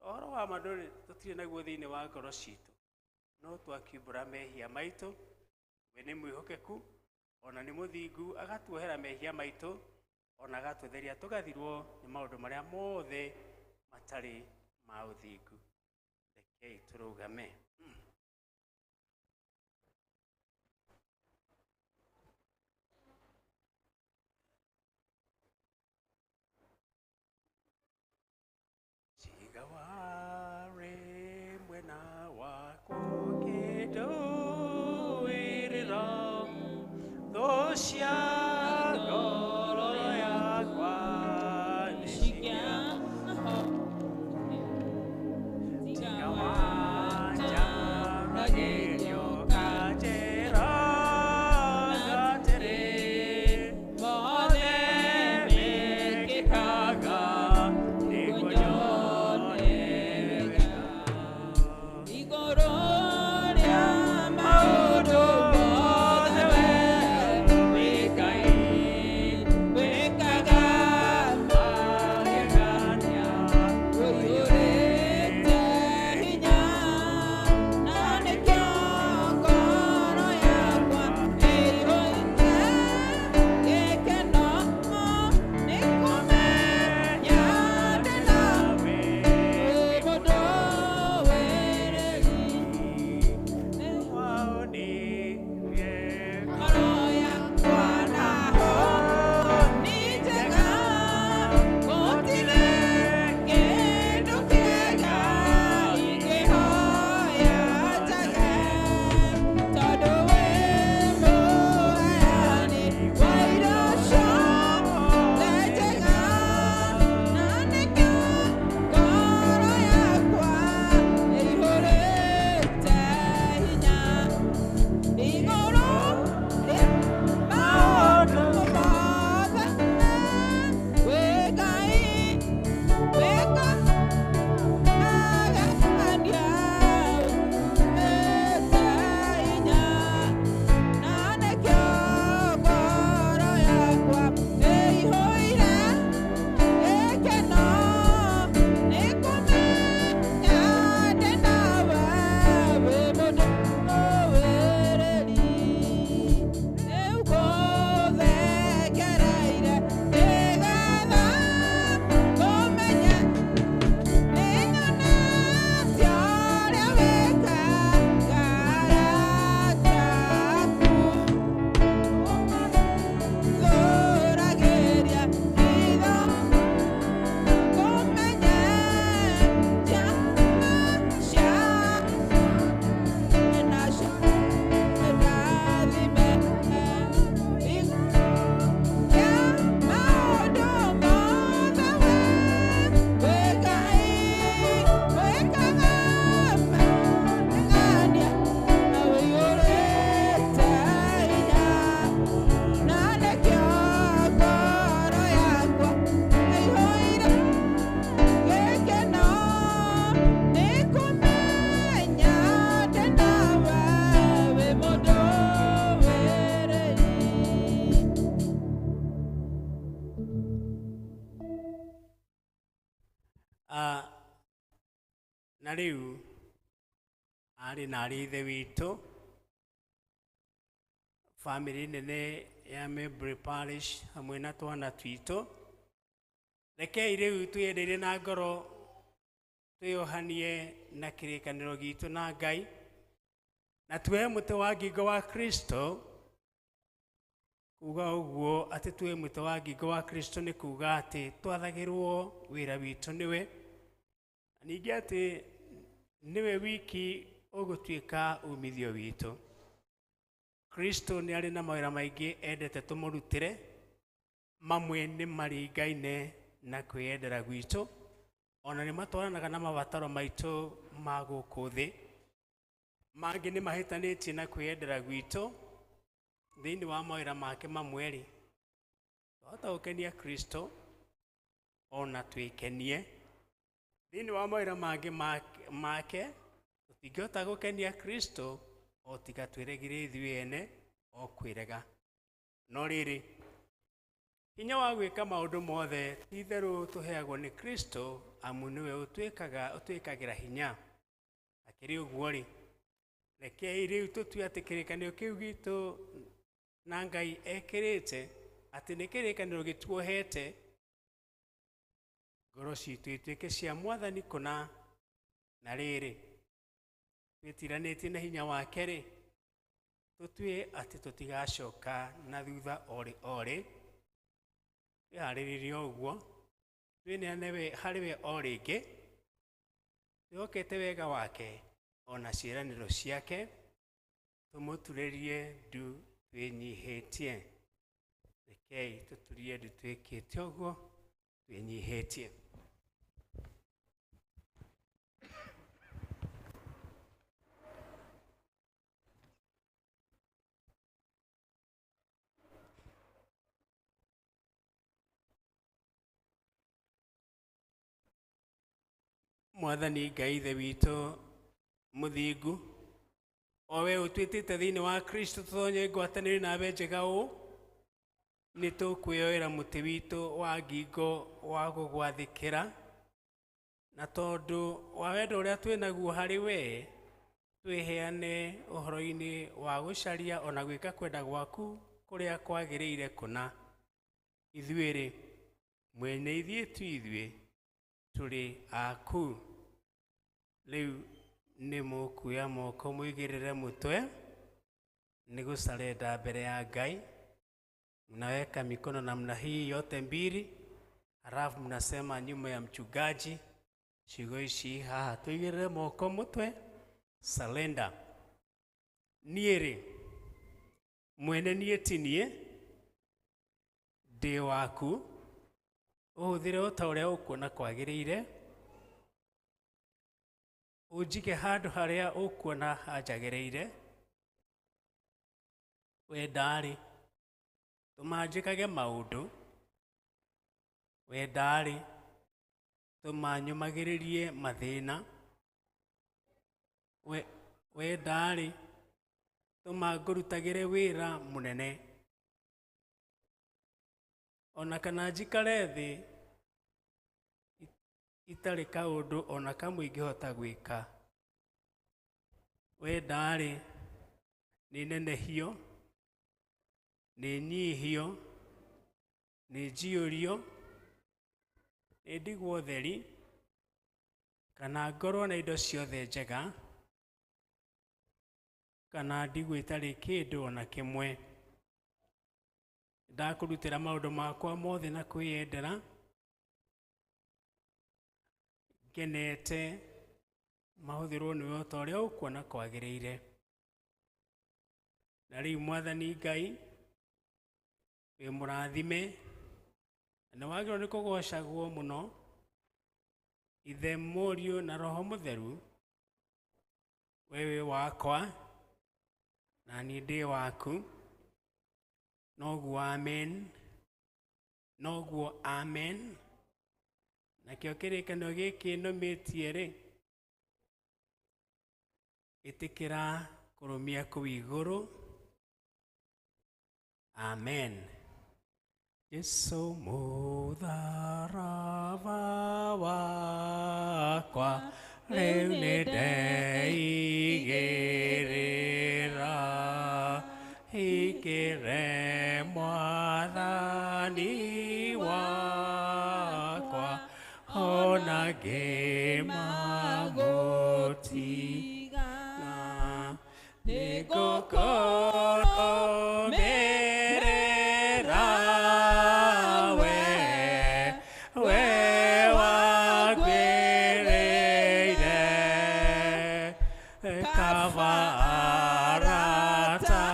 Speaker 8: ũhoro wa ma tũtirĩ naguo thĩinĩ wa ngoro citũ, no twakiumbũra mehia maitũ, we nĩ mwĩhokeku ona nĩ mũthingu, agatuohera mehia maitũ ona agatũtheria tũgathirwo nĩ maũndũ marĩa mothe matarĩ ma ũthingu. Rekei tũrũgame. Tiga warĩ mwena wakwa ũkĩndũĩrĩra thũ cia ngoro yakwa nĩcigia. Tiga wanjaragĩrio kanjĩra atĩrĩ, mothe mekĩkaga nĩguo nyone wega.
Speaker 17: Igũrũ rĩa maũndũ mothe we wĩ Ngai.
Speaker 8: Na rĩu arĩ na arĩ ithe witũ, bamĩrĩ nene ya Maybury Parish hamwe na twana twitũ, rekei rĩu twĩyendeire na ngoro twĩyohanie na kĩrĩkanĩro gitũ na Ngai, na tuoe mũtĩ wa ngingo wa Kristo. Kuga ũguo atĩ tuoe mũtĩ wa ngingo wa Kristo nĩ kuga atĩ twathagĩrwo wĩra witũ nĩwe, na ningĩ atĩ nĩwe wiki ũgũtuĩka umithio witũ. Kristo nĩ arĩ na mawĩra maingĩ endete tũmũrutĩre, mamwe nĩ maringaine na kwĩyendera gwitũ, ona nĩ matwaranaga na mabataro maitũ ma gũkũ thĩ, mangĩ nĩ mahĩtanĩtie na kwĩyendera gwitũ. Thĩinĩ wa mawĩra make mamwe-rĩ, twahota gũkenia Kristo ona twĩkenie. Thĩinĩ wa mawĩra mangĩ make tũtingĩhota gũkenia Kristo o tiga twĩregire ithuĩ ene o kwĩrega. No rĩrĩ, hinya wa gwĩka maũndũ mothe ti itherũ tũheagwo nĩ Kristo, amu nĩwe ũtwĩkagĩra hinya. Akĩrĩ ũguo-rĩ, rekei rĩu tũtue atĩ kĩrĩkanĩro kĩu gitũ na Ngai ekĩrĩte atĩ nĩ kĩrĩkanĩro gĩtuohete, ngoro citũ ituĩke cia Mwathani kũna. Na rĩrĩ, twĩtiranĩtie na hinya wake-rĩ, tũtue atĩ tũtigacoka na thutha orĩ orĩ, twĩharĩrĩrie ũguo, twĩneane harĩ we o rĩngĩ, twĩhokete wega wake ona ciĩranĩro ciake, tũmũturĩrie ndu twĩnyihĩtie. Rekei tũturie ndu twĩkĩte ũguo twĩnyihĩtie. Mwathani Ngai Ithe witũ mũthingu, o we ũtwĩtĩte thĩinĩ wa Kristo tũtonye ngwatanĩro nawe njega ũũ, nĩ tũkwĩyoera mũtĩ witũ wa ngingo wa gũgwathĩkĩra, na tondũ wa wendo ũrĩa twĩ naguo harĩ we, twĩheane ũhoro-inĩ wa gũcaria ona gwĩka kwenda gwaku kũrĩa kwagĩrĩire kũna. Ithuĩ-rĩ, mwene ithuĩ tu ithuĩ tũrĩ aku. Rĩu nĩ mũkuoya moko mũigĩrĩre mũtwe nĩ gũcarenda mbere ya Ngai. Mnaweka mikono namna hii yote mbili, halafu mnasema nyuma ya mchungaji ciugo ici haha, tũigĩrĩre moko mũtwe, surrender. Niĩ rĩ, mwene niĩ ti niĩ, ndĩ waku, ũhũthĩre o ta ũrĩa ũkuona kwagĩrĩire, ũnjige handũ harĩa ũkuona hanjagĩrĩire. Wenda-rĩ, tũma njĩkage maũndũ. Wenda-rĩ, tũma nyũmagĩrĩrie mathĩna. Wenda-rĩ, tũma ngũrutagĩre wĩra mũnene, ona kana njikare thĩ itarĩ kaũndũ ona kamwe ingĩhota gwĩka. Wenda-rĩ, nĩ nenehio, nĩ nyihio, nĩ njiyũrio, nĩ ndigwo theri, kana ngorwo na indo ciothe njega, kana ndigwo itarĩ kĩndũ ona kĩmwe. Ndakũrutĩra maũndũ makwa mothe na kwĩyendera, ngenete mahũthĩrwo nĩwe o ta ũrĩa ũkuona kwagĩrĩire. Na rĩu Mwathani Ngai, wĩ mũrathime, na nĩ wagĩrĩirwo nĩ kũgocagwo mũno, Ithe, Mũriũ na Roho Mũtheru. We wĩ wakwa na niĩ ndĩ waku, noguo amen, noguo amen. Nakĩo kĩrĩkanĩro gĩkĩ nũmĩtie rĩ, ĩtĩkĩra kũrũmia kũu igũrũ. Amen. Jesu mũtharaba wakwa
Speaker 18: Rĩu nĩndeigĩrĩra ikĩre mwathani wakwa ona ngĩmamũtiga nĩngũkũrũmĩrĩra we we wagwĩrĩire kaba arata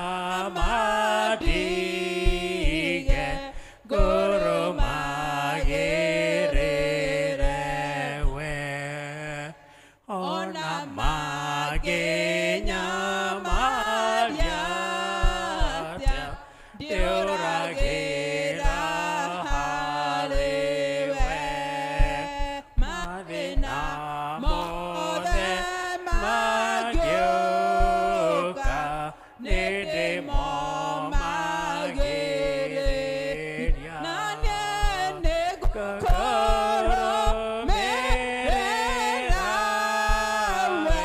Speaker 18: madige ngũrũmagĩrĩre we ona magĩnyamaria atĩa ndĩũragĩra harĩ we mathĩna mothe mangĩũka nĩndĩmomagĩrĩria ngũkũrũmĩrĩra we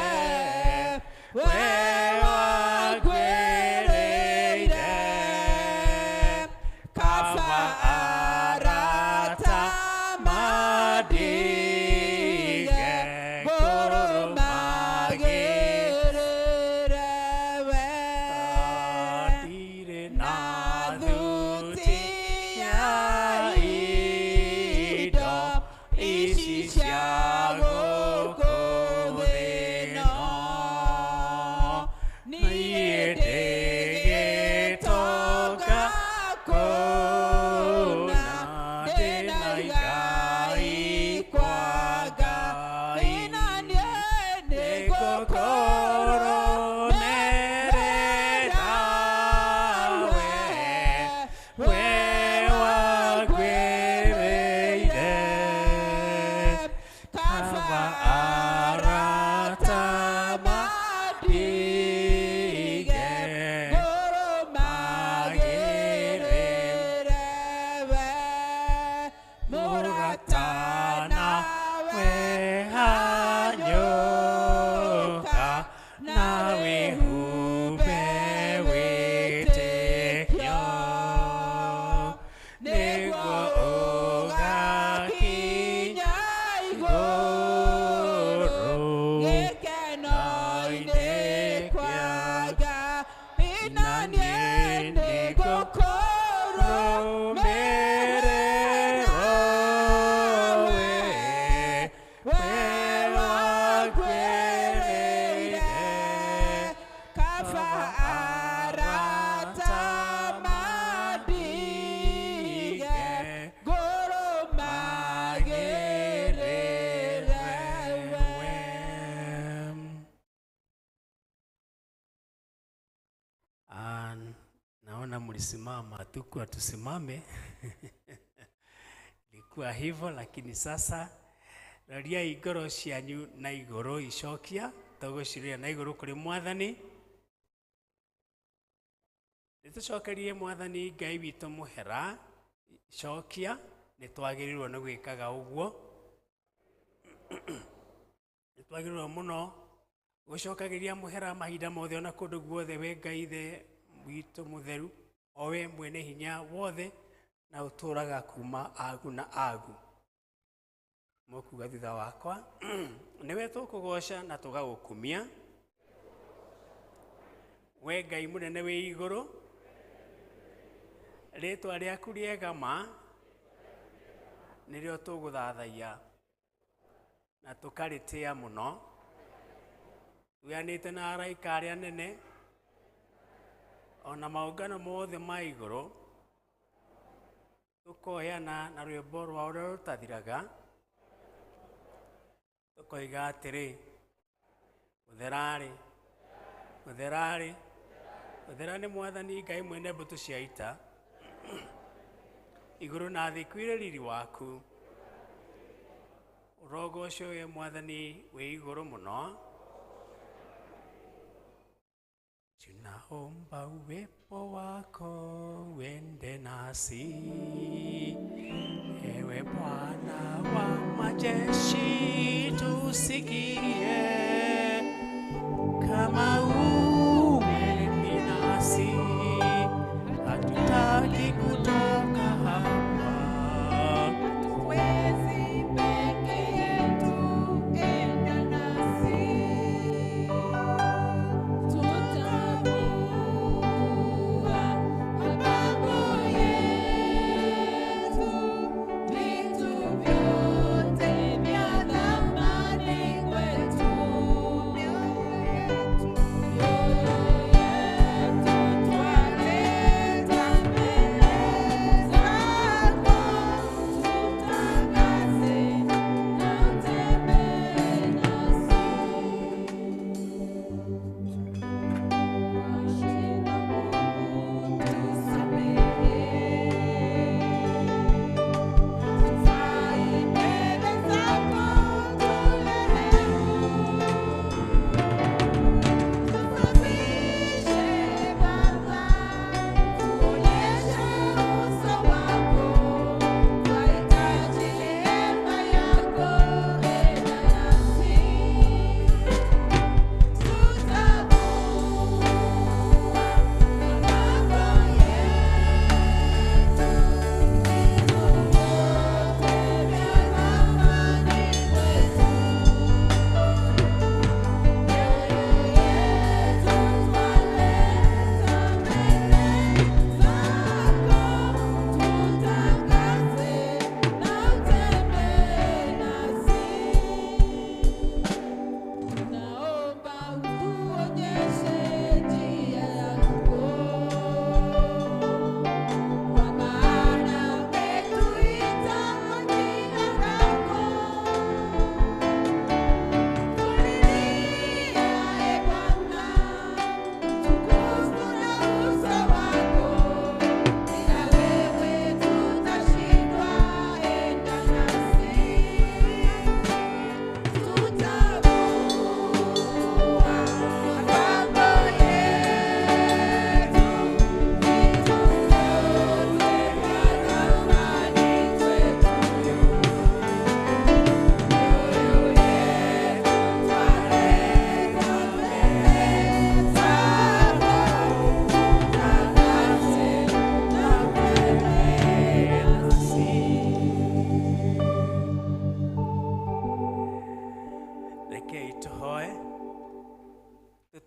Speaker 18: we wagwĩrĩire kaba arata madige ngũrũmagĩrĩre we ndirĩ na thuti ya indo ici cia gũkũ thĩ ĩno niĩ ndĩgĩtonga kũna ndĩna igai kwa Ngai nĩngũkũrũmĩrĩra we we wagwĩrĩire kaba arata madige ngũrũmagĩrĩre we mũrata nawe hanyũka nawe hube wĩtĩkio nĩguo ũgakinya igũrũ gĩkeno-inĩ kwa Ngai na niĩ nĩngũkũrũmĩrĩra we we wagwĩrĩire kaba arata madige ngũrũmagĩrĩre we.
Speaker 8: Naona mlisimama, hatukuwa tusimame. Ilikuwa hivyo, lakini sasa roriai ngoro cianyu na igũrũ icokia tũgũciria na igũrũ kũrĩ mwathani nĩtũcokerie mwathani Ngai witũ mũhera icokia nĩtwagĩrĩirwo nĩ gwĩkaga ũguo nĩtwagĩrĩirwo mũno gũcokagĩria mũhera mahinda mothe ona kũndũ guothe we Ngai ithe witũ mũtheru o we mwene hinya wothe na ũtũũraga kuma agu na agu mũkuga thutha wakwa nĩwe tũkũgoca na tũgagũkumia we Ngai mũnene wĩ igũrũ rĩtwa rĩaku rĩega ma nĩrĩo tũgũthathaiya na tũkarĩtĩa mũno tuyanĩte na araika arĩa nene ona maũngano mothe ma igũrũ tũkoyana na rwĩmbo rwa ũrĩa rũtathiraga tũkoiga atĩrĩ ũtherarĩ ũtherarĩ ũthera nĩ mwathani Ngai mwene mbũtũ cia ita igũrũ na thĩ kwire riri waku ũrogocwo we mwathani wĩ igũrũ mũno. Tunaomba uwepo wako uende nasi, ewe Bwana wa majeshi, tusikie.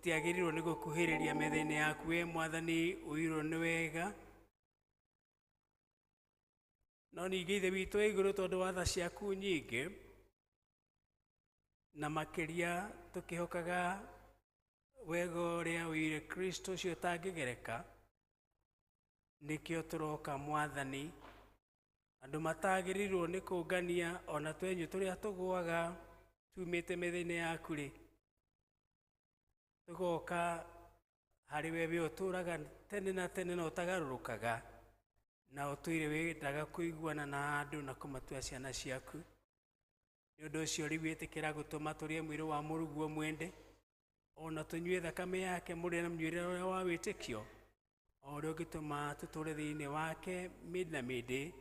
Speaker 8: Tũtiagĩrĩirwo nĩ gũkuhĩrĩria metha-inĩ yaku we Mwathani ũirwo nĩ wega. No ningĩ Ithe witũ wa igũrũ, tondũ wa tha ciaku nyingĩ na makĩria tũkĩhokaga wega ũrĩa ũire Kristo ũcio ũtangĩgereka, nĩkĩo tũroka Mwathani. Andũ matagĩrĩirwo nĩ kũngania ona twenyũ tũrĩa tũgũaga tumĩte metha-inĩ yaku rĩ, tũgoka harĩ we, we ũtũraga tene na tene na ũtagarũrũkaga, na ũtũire wendaga kũiguana na andũ na kũmatua ciana ciaku. Nĩ ũndũ ũcio rĩu ĩtĩkĩra gũtũma tũrĩe mwĩrĩ wa mũrũguo mwende, ona tũnyue thakame yake mũrĩre na mũnyuĩre ũrĩa wa wĩtĩkio, o ũrĩa ũngĩtũma tũtũre thĩinĩ wake mĩndĩ na mĩndĩ,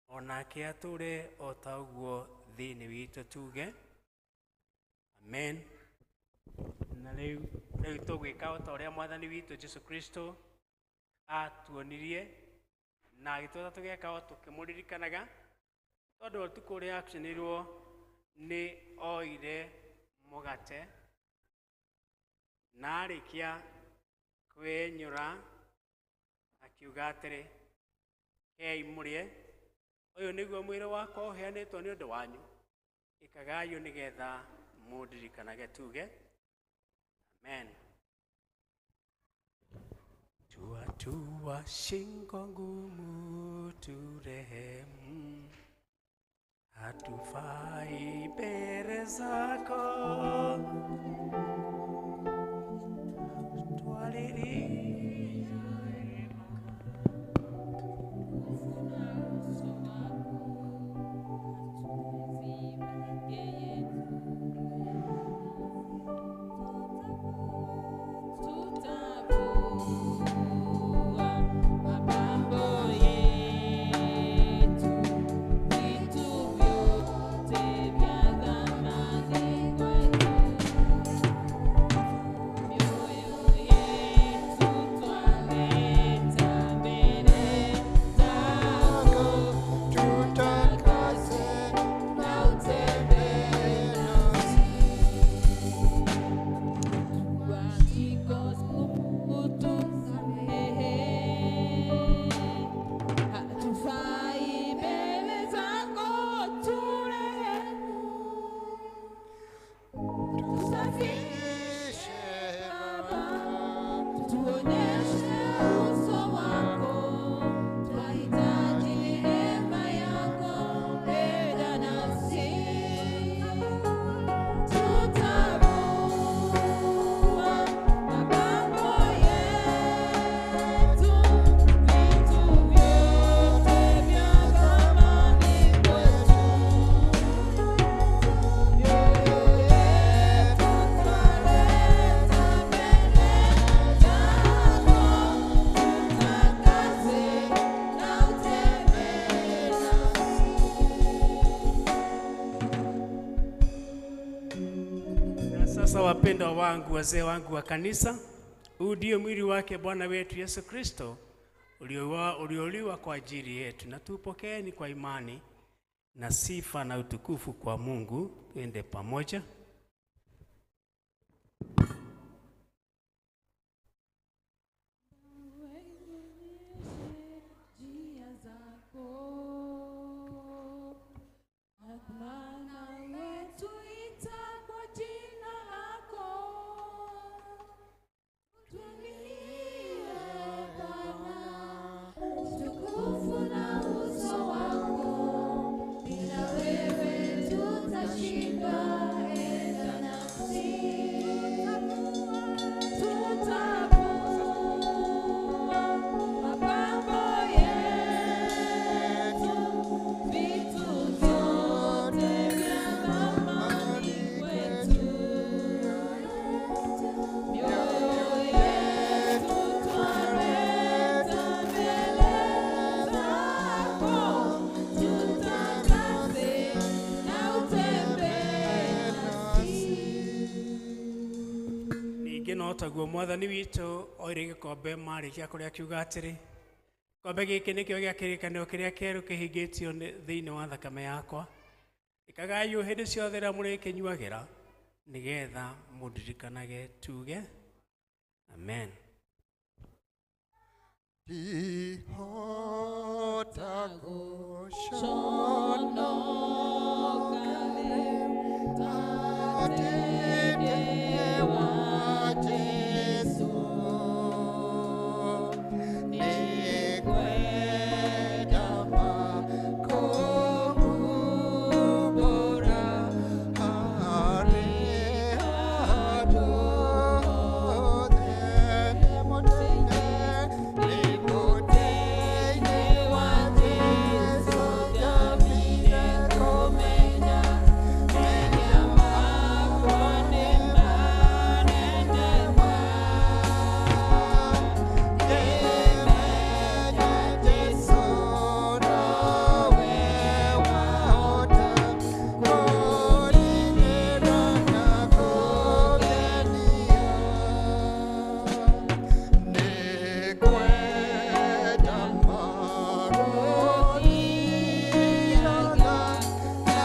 Speaker 8: onake atũre o ta ũguo thĩinĩ witũ, tuge amen. Na rĩu tũgwĩka o ta ũrĩa Mwathani witũ Jesu Kristo atuonirie na agĩtwatha tũgeka o tũkĩmũririkanaga, tondũ ũtukũ ũrĩa akucanĩirwo nĩ oire mũgate na arĩkia kwĩnyũra akiuga atĩrĩ, hei mũrĩe, ũyũ nĩguo mwĩrĩ wakwa ũheanĩtwo nĩ ũndũ wanyu, ĩkagai ũũ nĩgetha mũndirikanage, tuge amen. Tua tua shingo ngumu turehemu, hatufai mbele zako, twalili Wapendwa wangu, wazee wangu wa kanisa, huu ndio mwili wake Bwana wetu Yesu Kristo ulioliwa kwa ajili yetu, na tuupokeeni kwa imani na sifa na utukufu kwa Mungu. Tuende pamoja. Taguo Mwathani witũ oire gĩkombe marĩkia kũrĩa akiuga atĩrĩ, gĩkombe gĩkĩ nĩkĩo gĩa kĩrĩkanĩro kĩrĩa kĩerũ kĩhingĩtio thĩinĩ wa thakame yakwa, ĩkagai ũũ hĩndĩ ciothe rĩrĩa mũrĩkĩnyuagĩra nĩgetha mũndirikanage. Tuge Amen.
Speaker 2: Ndihota gũconoka rĩu atĩ wa Jesũ. Nĩngwenda ma kũmumbũra harĩ andũ othe. Nĩ mũtĩ-inĩ wa Jesũ njambire kũmenya mehia makwa nĩ manene ma. Ngĩmenya Jesũ nowe wahota kũninĩra na kũngenia. Nĩngwenda ma gũthiaga na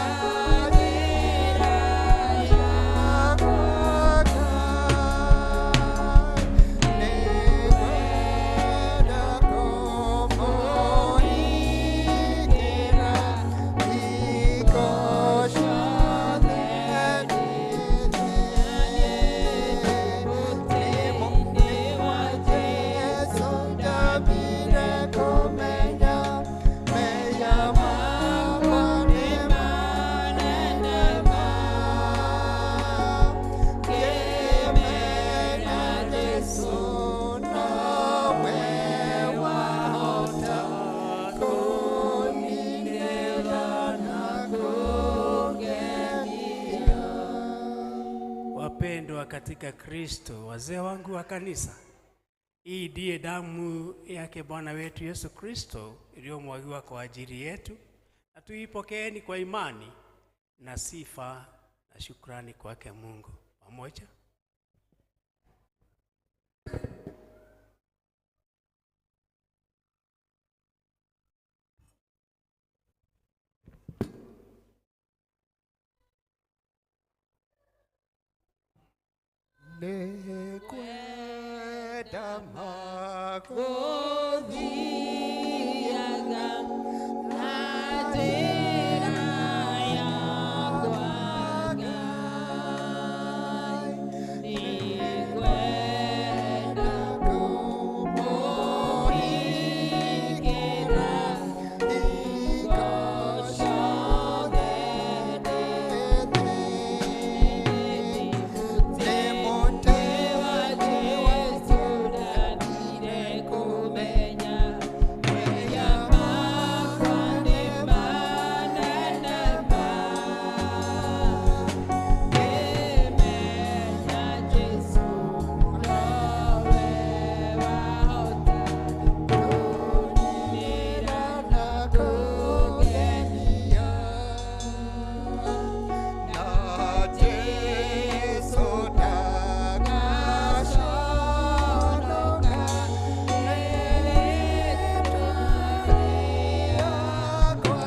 Speaker 2: njĩra yakwa Ngai. Nĩngwenda kũmũhingĩra hingo ciothe ndĩ wa Jesũ njambire kũmenya mehia makwa nĩ manene ma. Ngĩmenya Jesũ nowe wahota kũninĩra na kũngenia.
Speaker 8: Wapendwa katika Kristo, wazee wangu wa kanisa, hii ndiye damu yake Bwana wetu Yesu Kristo iliyomwagiwa kwa ajili yetu, na tuipokeeni kwa imani na sifa na shukrani kwake Mungu. Pamoja.
Speaker 2: Nĩngwenda ma gũthiaga na njĩra yakwa Ngai. Nĩngwenda kũmũhingĩra hingo ciothe ndĩ thĩ. Nĩ mũtĩ wa Jesũ ndambire kũmenya mehia makwa nĩ manene ma. Ngĩmenya Jesũ nowe wahota kũninĩra na kũngenia. Na Jesũ ndagaconoka rĩĩtwa rĩakwa.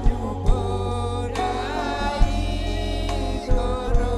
Speaker 2: Nĩakanyumbũra igũrũ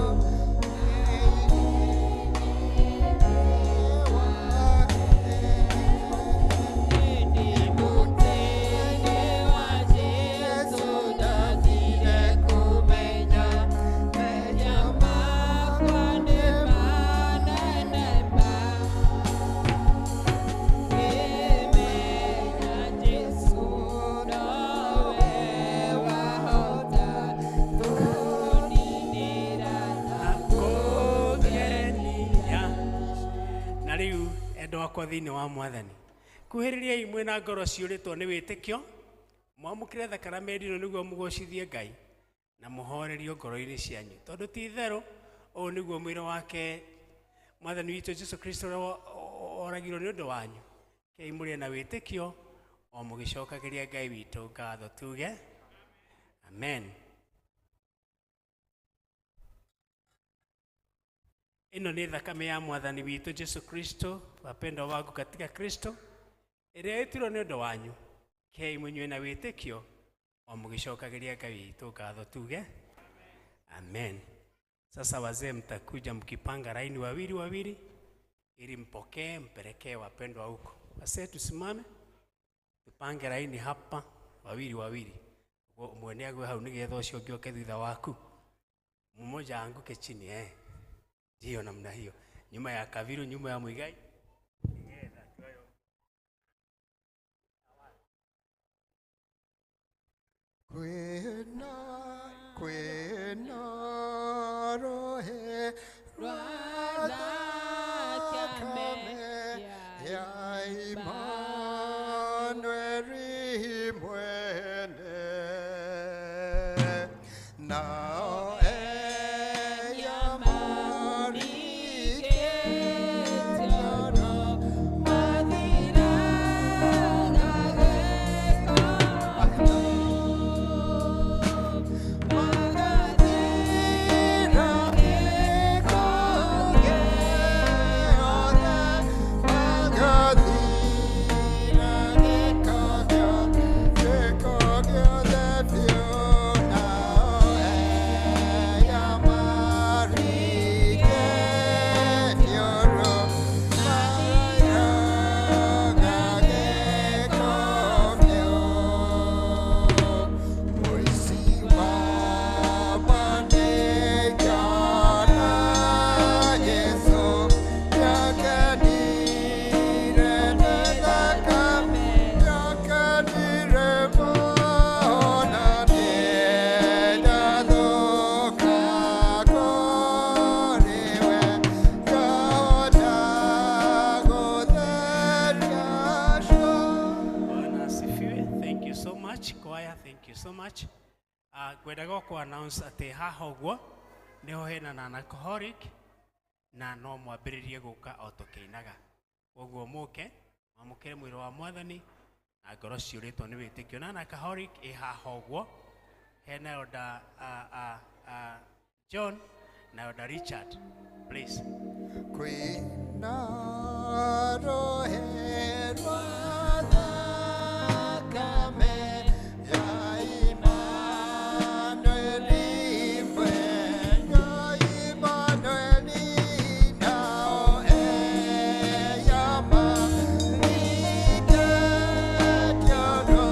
Speaker 8: Kũgenia. Na rĩu endwa akwa thĩinĩ wa Mwathani, kuhĩrĩriai mwĩna ngoro ciũrĩtwo nĩ wĩtĩkio, mwamũkĩre thakaramenti ĩno nĩguo mũgocithie Ngai na mũhorerio ngoro-inĩ cianyu, tondũ ti itherũ ũũ nĩguo mwĩrĩ wake Mwathani witũ Jesu Kristo ũrĩa oragirwo nĩ ũndũ wanyu. Kei mũrĩe na wĩtĩkio o mũgĩcokagĩria Ngai witũ ngatho. Tuge amen. Ĩno nĩ thakame ya Mwathani witũ Jesu Kristo, wapendwa wangu katika Kristo, ĩrĩa ĩtirwo nĩ ũndũ wanyu. Kei mũnyue na wĩtĩkio o mũgĩcokagĩria Ngai witũ ngatho. Tuge amen. Sasa wazee mtakuja mkipanga laini wawili wawili ili mpokee mpelekee wapendwa huko. Wazee tusimame tupange laini hapa wawili wawili. Ũmwe nĩ agwe hau nĩgetha ũcio ũngĩ oke thutha waku. Mmoja aanguke chini eh. Ndio namna hiyo. Nyuma ya Kaviru, nyuma ya Muigai. Nĩgetha tuoyo.
Speaker 19: Kwĩna kwĩna rohe rwa thakame ya Imanueli mwene nao
Speaker 8: Bwana asifiwe. Thank you so much choir, thank you so much. Ngwendaga ku announce atĩ haha ũguo nĩho hena na alcoholic na no mwambĩrĩrie gũka o tũkĩinaga. Koguo mũke mwamũkĩre mwĩrĩ wa mwathani na ngoro ciũrĩtwo nĩ wĩtĩkio. Na alcoholic ĩ haha ũguo hena Elder John na Elder Richard, please.
Speaker 19: Kwĩna rohe rwa thakame ya Imanueli mwene, Imanueli nao eyamarike tioro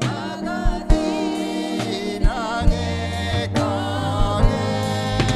Speaker 19: Magadhira gĩko gĩothe.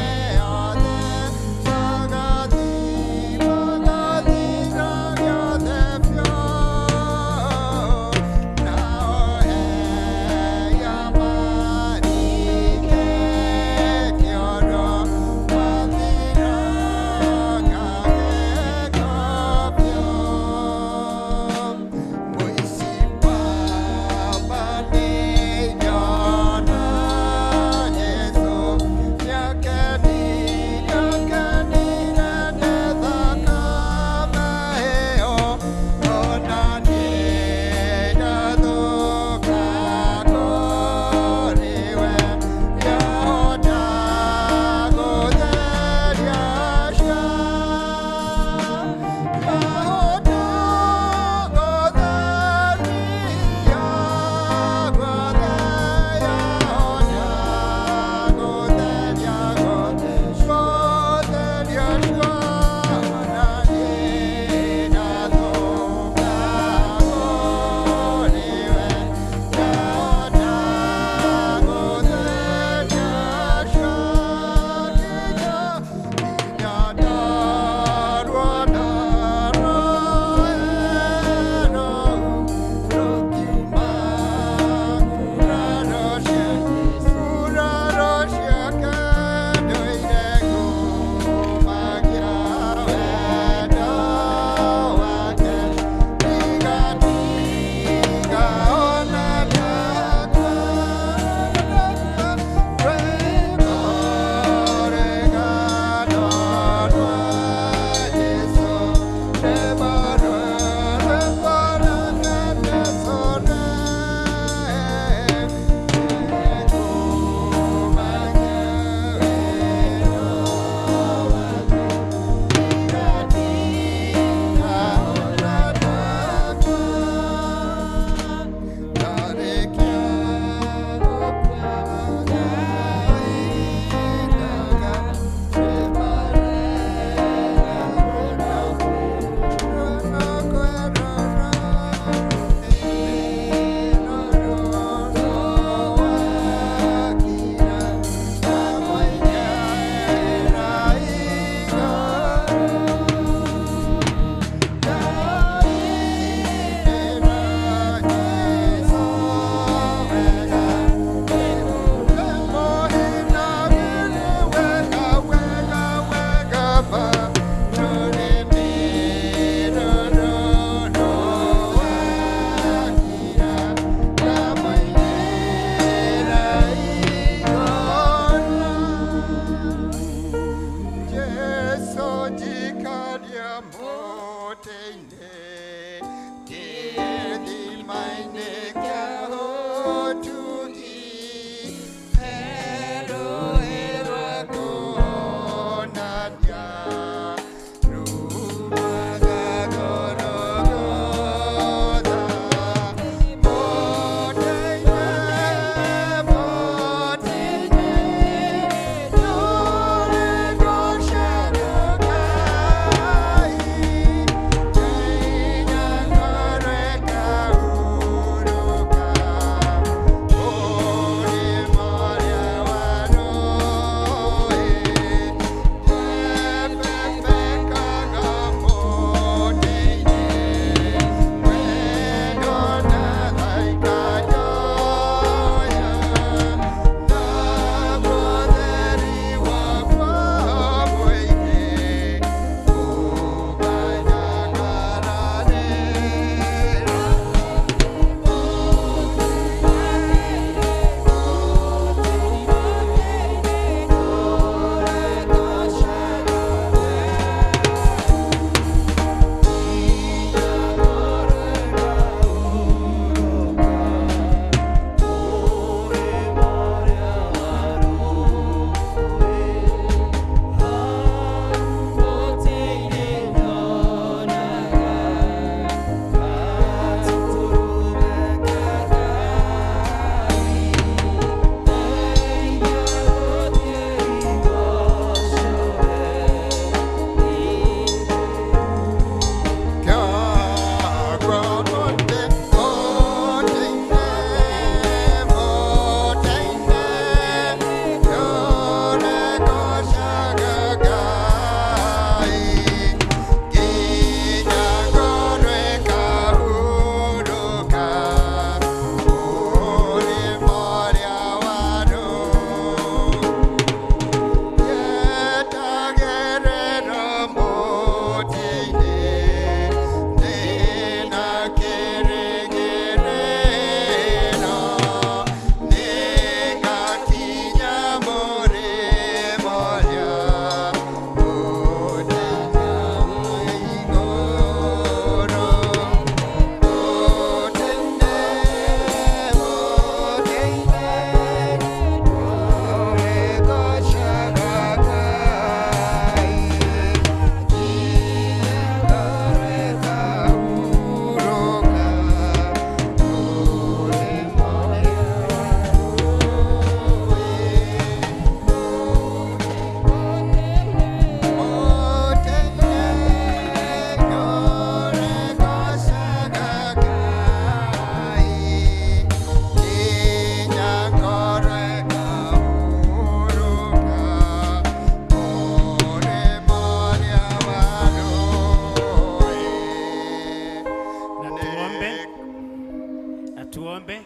Speaker 8: Gĩkombe.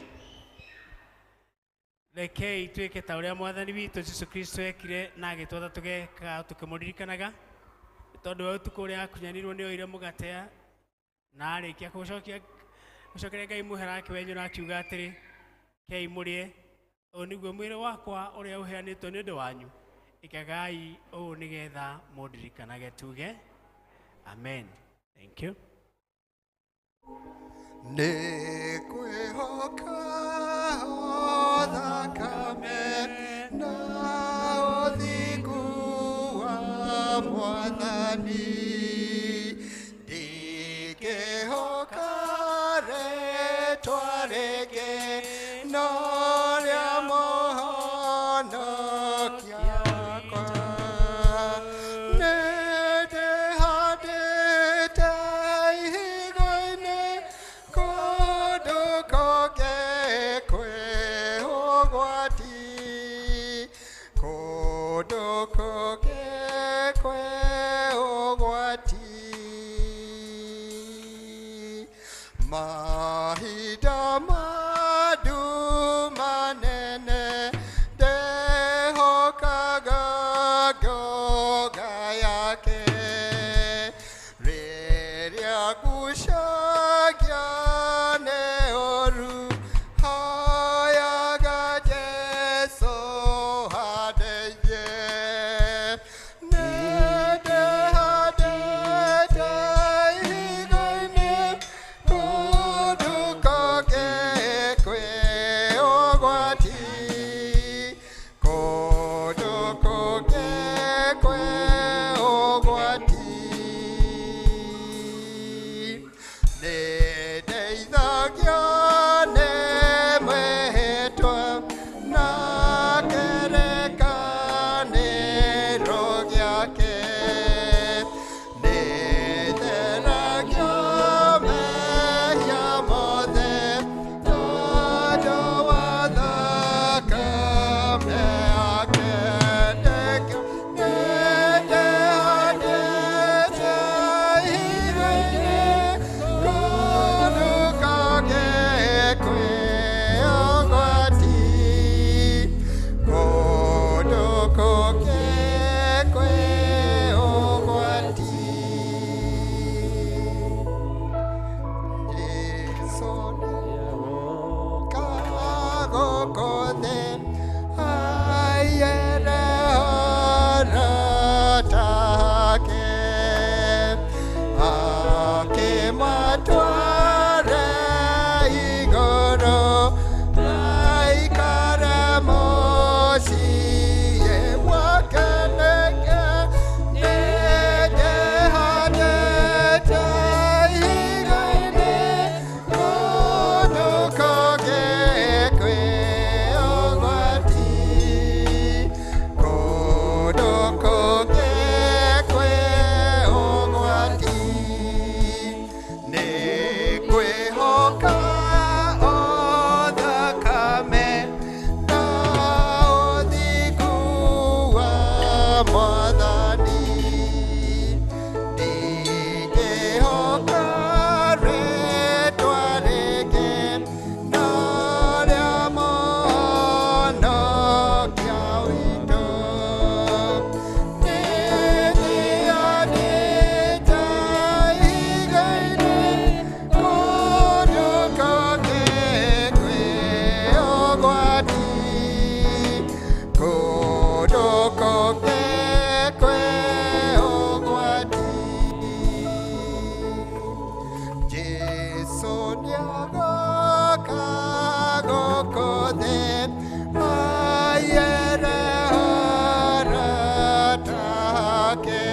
Speaker 8: Rekei twĩke ta ũrĩa Mwathani witũ Jesũ Kristo ekire na agĩtwatha tũgeka tũkĩmũririkanaga, tondũ we ũtukũ ũrĩa akunyanirwo nĩ oire mũgate na arĩkia gũcokia gũcokeria Ngai mũhera akĩwenyũra akiuga atĩrĩ, kei mũrĩe, ũũ nĩguo mwĩrĩ wakwa ũrĩa ũheanĩtwo nĩ ũndũ wanyu, ĩkagai ũũ nĩgetha mũndirikanage. Tuge amen. Thank you.
Speaker 19: Nĩ kwĩhoka thakame na ũthingu wa Mwathani, ndingĩhoka rĩtwa rĩngĩ no rĩa Mũhonokia wakwa. Nĩ ndĩhandĩte ihiga-inĩ kũndũ kũngĩ kwĩ ũgwati, kũndũ kũngĩ kwĩ ũgwati. Mahinda ma nduma nene ndehokaga ngoga yake, rĩrĩa ngucagia nĩ ũru hoyaga Jesũ andeithie. Nĩ ndĩhandĩte ihiga-inĩ kũndũ kũngĩ kwĩ ũgwati, kũndũ kũngĩ kwĩ ũgwati. Nĩ ndeithagio nĩ mwĩhĩtwa na kĩrĩkanĩro gĩake, nĩ theragio mehia mothe tondũ wa thakame yake. Nĩ ndĩhandĩte ihiga-inĩ kũndũ kũngĩ kwĩ ũgwati, kũndũ kũngĩ kwĩ ũgwati. Jesũ nĩagoka gũkũ thĩ aiyere arata ake, akĩmatware igũrũ maikare mũciĩ gwake. Nĩkĩ nĩ ndĩhandĩte ihiga-inĩ kũndũ kũngĩ kwĩ ũgwati, kũndũ kũngĩ kwĩ ũgwati. Nĩ kwĩhoka o thakame na ũthingu wa Mwathani, ndingĩhoka rĩtwa rĩngĩ no rĩa Mũhonokia witũ. Nĩ ndĩhandĩte ihiga-inĩ kũndũ kũngĩ kwĩ ũgwati, kũndũ kũngĩ kwĩ ũgwati. Jesũ nĩagoka gũkũ thĩ aiyere arata ake,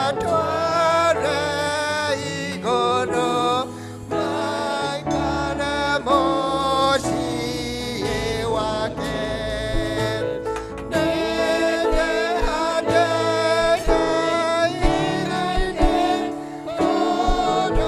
Speaker 19: akĩmatware igũrũ maikare mũciĩ wake. Nĩ ndĩhandĩte ihiga-inĩ kũndũ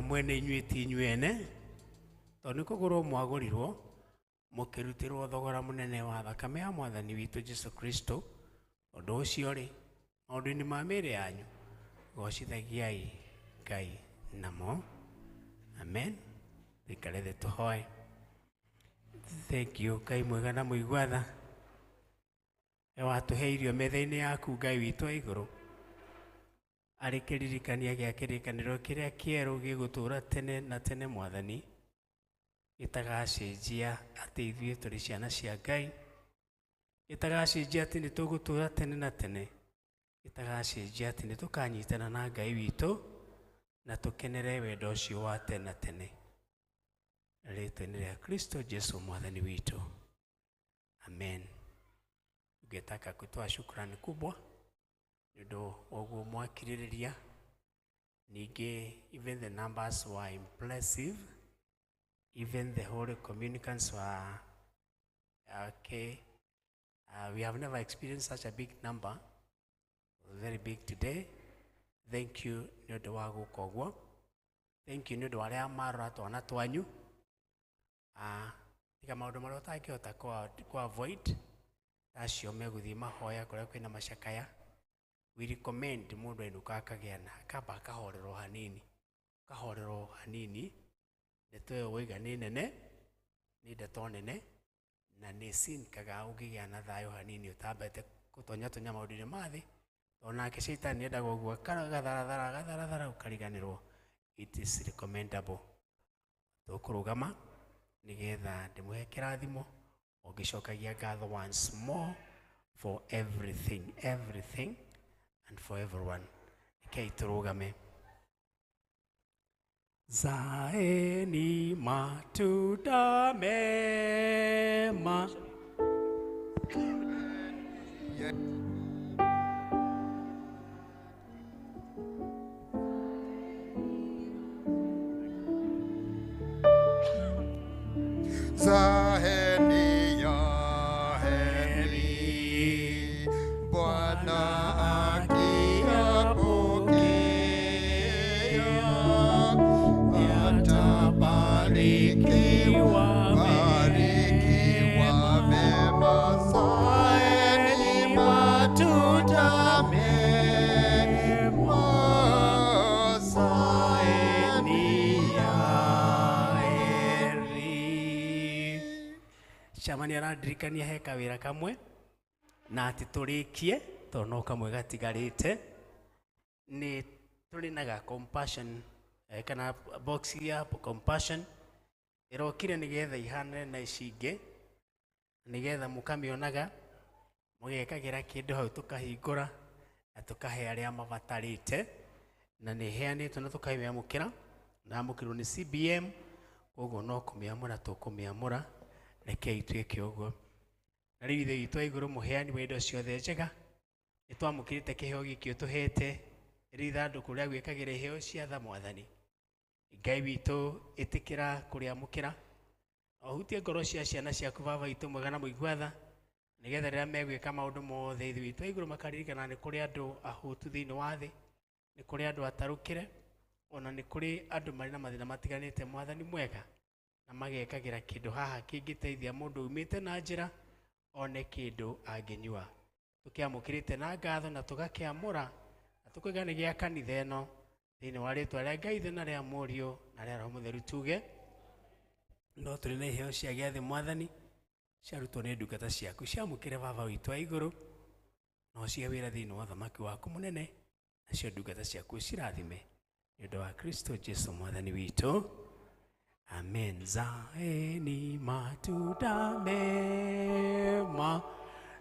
Speaker 8: Mwene inyuĩ ti inyuĩ ene, tondũ nĩ kũgũrwo mwagũrirwo mũkĩrutĩrwo thogora mũnene wa thakame ya Mwathani witũ Jesu Kristo. Ũndũ ũcio rĩ, maũndũ-inĩ ma mĩĩrĩ yanyu gocithagiai Ngai namo. Amen. Tuikare thĩ tũhoe. Thank you Ngai mwega na mũigua tha, we watũhe irio metha-inĩ yaku Ngai witũ wa igũrũ, arĩ kĩririkania gĩa kĩrĩkanĩro kĩrĩa kĩerũ gĩgũtũũra tene na tene Mwathani, gĩtagacenjia atĩ ithuĩ tũrĩ ciana cia Ngai, gĩtagacenjia atĩ nĩ tũgũtũũra tene na tene, gĩtagacenjia atĩ nĩ tũkanyitana na Ngai witũ na tũkenere wendo ũcio wa tene na tene. Rĩĩtwa-inĩ rĩa Kristo Jesu Mwathani witũ, amen. Tungetaka kutoa shukrani kubwa nĩ ũndũ wa ũguo mwakirĩrĩria. Ningĩ even the numbers were impressive, even the holy communicants were okay. We have never experienced such a big number, very big today. Thank you nĩ ũndũ wa gũka ũguo. Thank you nĩ ũndũ wa arĩa marora twana twanyu. Tiga maũndũ marĩa ũtangĩhota ku avoid, acio megũthiĩ mahoya kũrĩa kwĩna macakaya. We recommend mũndũ ainũka akagĩa na akamba akahorerwo hanini, akahorerwo hanini. Ndeto ĩyo waiga nĩ nene, nĩ ndeto nene, na nĩ cinkaga ũngĩgĩa na thayũ hanini ũtambete gũtonya tonya maũndũ-inĩ ma thĩ, tondũ nake caitani endaga ũguo agatharathara agatharathara ũkariganĩrwo. It is recommendable. Tũkũrũgama nĩgetha ndĩmũhe kĩrathimo ũngĩcokagia ngatho once more for everything, everything and for everyone. Rekei tũrũgame. Zaeni matunda mema.
Speaker 19: Zaeni ya heri, Bwana akiyapokea, atabarikiwa, barikiwa mema. Zaeni matunda mema, zaeni ya heri.
Speaker 8: Chamani arandirikania he kawĩra kamwe na atĩ tũrĩkie tondũ no kamwe gatigarĩte. Nĩ tũrĩ na ga compassion, kana box ya compassion ĩrokire nĩgetha ihanane na ici ingĩ, nĩgetha mũkamĩonaga mũgekagĩra kĩndũ hau tũkahingũra na tũkahe arĩa mabatarĩte, na nĩ ĩheanĩtwo na tũkamĩamũkĩra, na amũkĩrwo nĩ CBM, koguo no kũmĩamũra tũkũmĩamũra. Rekei twĩke ũguo. Na rĩu Ithe witũ wa igũrũ, mũheani wa indo ciothe njega, nĩ twamũkĩrĩte kĩheo gĩkĩ ũtũhete rĩ ithandũkũ rĩa gwĩkagĩra iheo cia tha. Mwathani Ngai witũ, ĩtĩkĩra kũrĩamũkĩra, na ũhutie ngoro cia ciana ciaku Baba witũ mwega na mũigua tha, nĩgetha rĩrĩa megwĩka maũndũ mothe Ithe witũ wa igũrũ makaririkana nĩ kũrĩ andũ ahũtu thĩinĩ wa thĩ, nĩ kũrĩ andũ atarũkĩre, ona nĩ kũrĩ andũ marĩ na mathĩna matiganĩte. Mwathani mwega, na magekagĩra kĩndũ haha kĩngĩteithia mũndũ umĩte na njĩra one kĩndũ angĩnyua. Tũkĩamũkĩrĩte na ngatho na tũgakĩamũra na tũkoiga nĩ gĩa kanitha ĩno, thĩinĩ wa rĩtwa rĩa Ngai Ithe na rĩa Mũriũ na rĩa Roho Mũtheru tuge. No tũrĩ na iheo cia gĩathĩ Mwathani ciarutwo nĩ ndungata ciaku, ciamũkĩre Baba witũ wa igũrũ, na ũcihe wĩra thĩinĩ wa ũthamaki waku mũnene, nacio ndungata ciaku cirathime nĩ ũndũ wa Kristo Jesu Mwathani witũ. Amen. Zaeni matunda mema,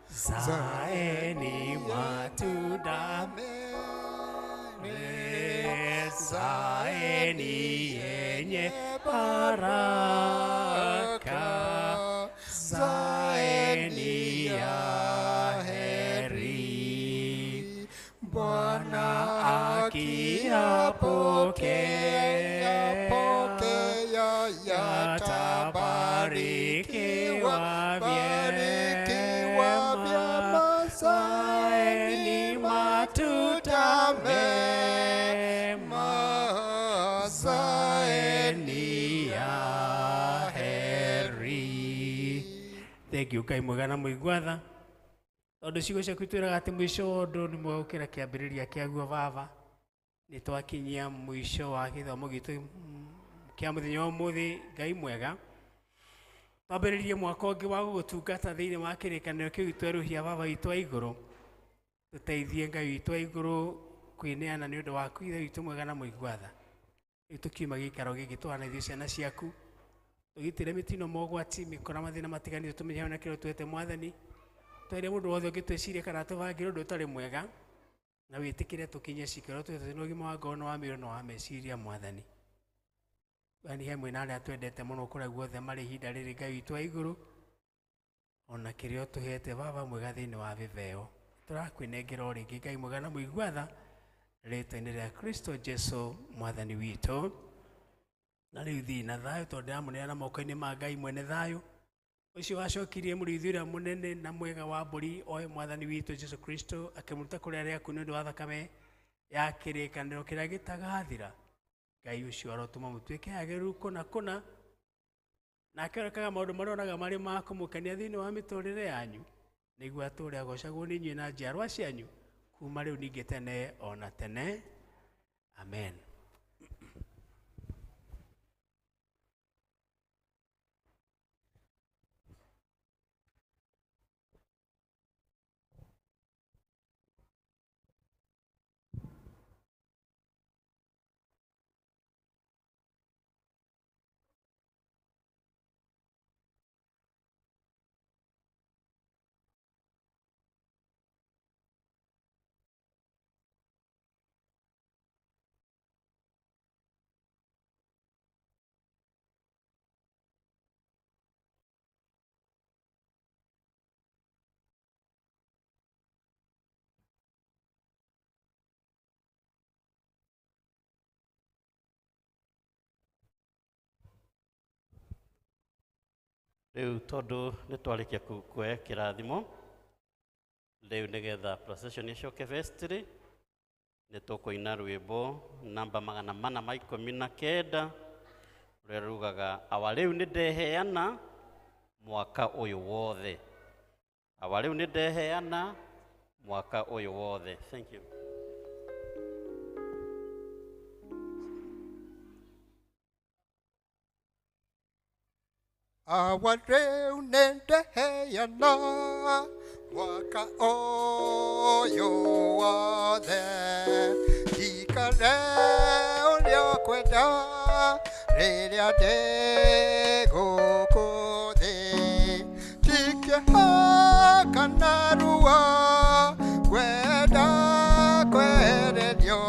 Speaker 8: zaeni matunda mema, zaeni yenye baraka, zaeni ya heri, Bwana akiyapokea yatabarikiwa vyema. Zaeni matunda mema, Thengiũ Ngai mwega na mũigua tha, tondũ ciugo ciaku itwĩraga atĩ mũico wa ũndũ nĩ mwega gũkĩra kĩambĩrĩria kĩaguo. Baba, nĩ twakinyia mũico wa gĩthomo gitũ kĩa mũthenya wa ũmũthĩ. Ngai mwega, twambĩrĩrie mwaka ũngĩ wa gũgũtungata thĩinĩ wa kĩrĩkanĩro kĩu twerũhia. Baba witũ wa igũrũ, tũteithie Ngai witũ wa igũrũ kwĩneana nĩ ũndũ waku, Ithe witũ mwega na mũigua tha. Rĩu tũkiuma gĩikaro gĩkĩ, tũhana ithuĩ ciana ciaku, tũgitĩre mĩtino, mogwati, mĩkora, mathĩna matiganĩte, tũmenye na kĩrĩa twete. Mwathani, twerie mũndũ wothe ũngĩtwĩciria kana tũbangĩre ũndũ ũtarĩ mwega, na wĩtĩkĩre tũkinye cikĩro twĩte na ũgima wa ngoro na wa mĩĩrĩ na wa meciria. Mwathani, yani hamwe na arĩa twendete mũno kũrĩa guothe marĩ ihinda rĩrĩ, Ngai witũ wa igũrũ, ona kĩrĩa ũtũhete, Baba mwega, thĩinĩ wa gĩtheo, tũrakwĩnengera o rĩngĩ, Ngai mwega na mũigua tha, rĩtwa-inĩ rĩa Kristo Jesu Mwathani witũ. Na rĩu thiĩ na thayũ, tondũ ndĩramũneana moko-inĩ ma Ngai mwene thayũ, ũcio wacokirie mũrĩithi ũrĩa mũnene na mwega wa mbũri, oe Mwathani witũ Jesu Kristo, akĩmũruta kũrĩ arĩa akuũ nĩ ũndũ wa thakame ya kĩrĩkanĩro kĩrĩa gĩtagathira. Ngai ũcio arotũma mũtuĩke agĩrĩru kũna kũna, nake arekaga maũndũ marĩa onaga marĩ ma kũmũkenia thĩinĩ wa mĩtũrĩre yanyu, nĩguo atũũre agocagwo nĩ inyuĩ na njiarwa cianyu kuma rĩu ningĩ tene ona tene. Amen.
Speaker 1: Rĩu tondũ nĩ twarĩkia kuoya kĩrathimo, rĩu nĩgetha procession ĩcoke vestry, nĩ tũkũina rwĩmbo namba 419 rũrĩa rugaga, "Awa rĩu nĩ ndeheana mwaka ũyũ wothe." Awa rĩu nĩ ndeheana mwaka ũyũ wothe. Thank you.
Speaker 19: Awa rĩu nĩ ndeheana mwaka ũyũ wothe, njikare ũrĩa ũkwenda rĩrĩa ndĩ gũkũ thĩ, ti kĩeha kana ruo ngwenda kwehererio,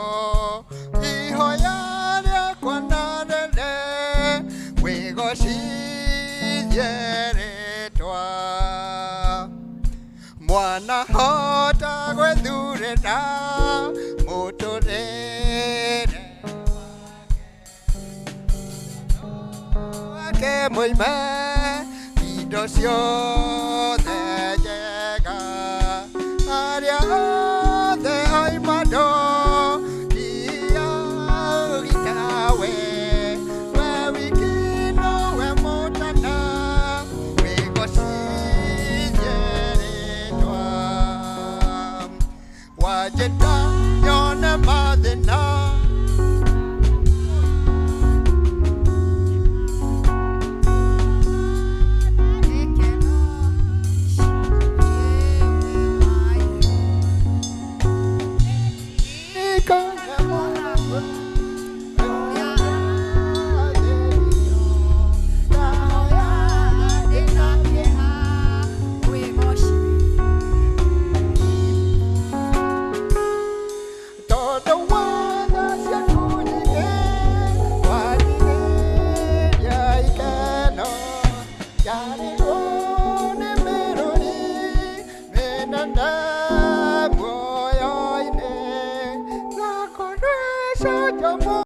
Speaker 19: ihoya rĩakwa na rĩrĩ wĩgocithie rĩtwa. Mwana hota gwĩthurĩra mũtũrĩre wake, mũime indo ciothe njega, arĩa othe oimandũ ndiaũgitawe, we wiki nowe mũtana wĩgocithie rĩtwa. Wanjĩta nyone mathĩna.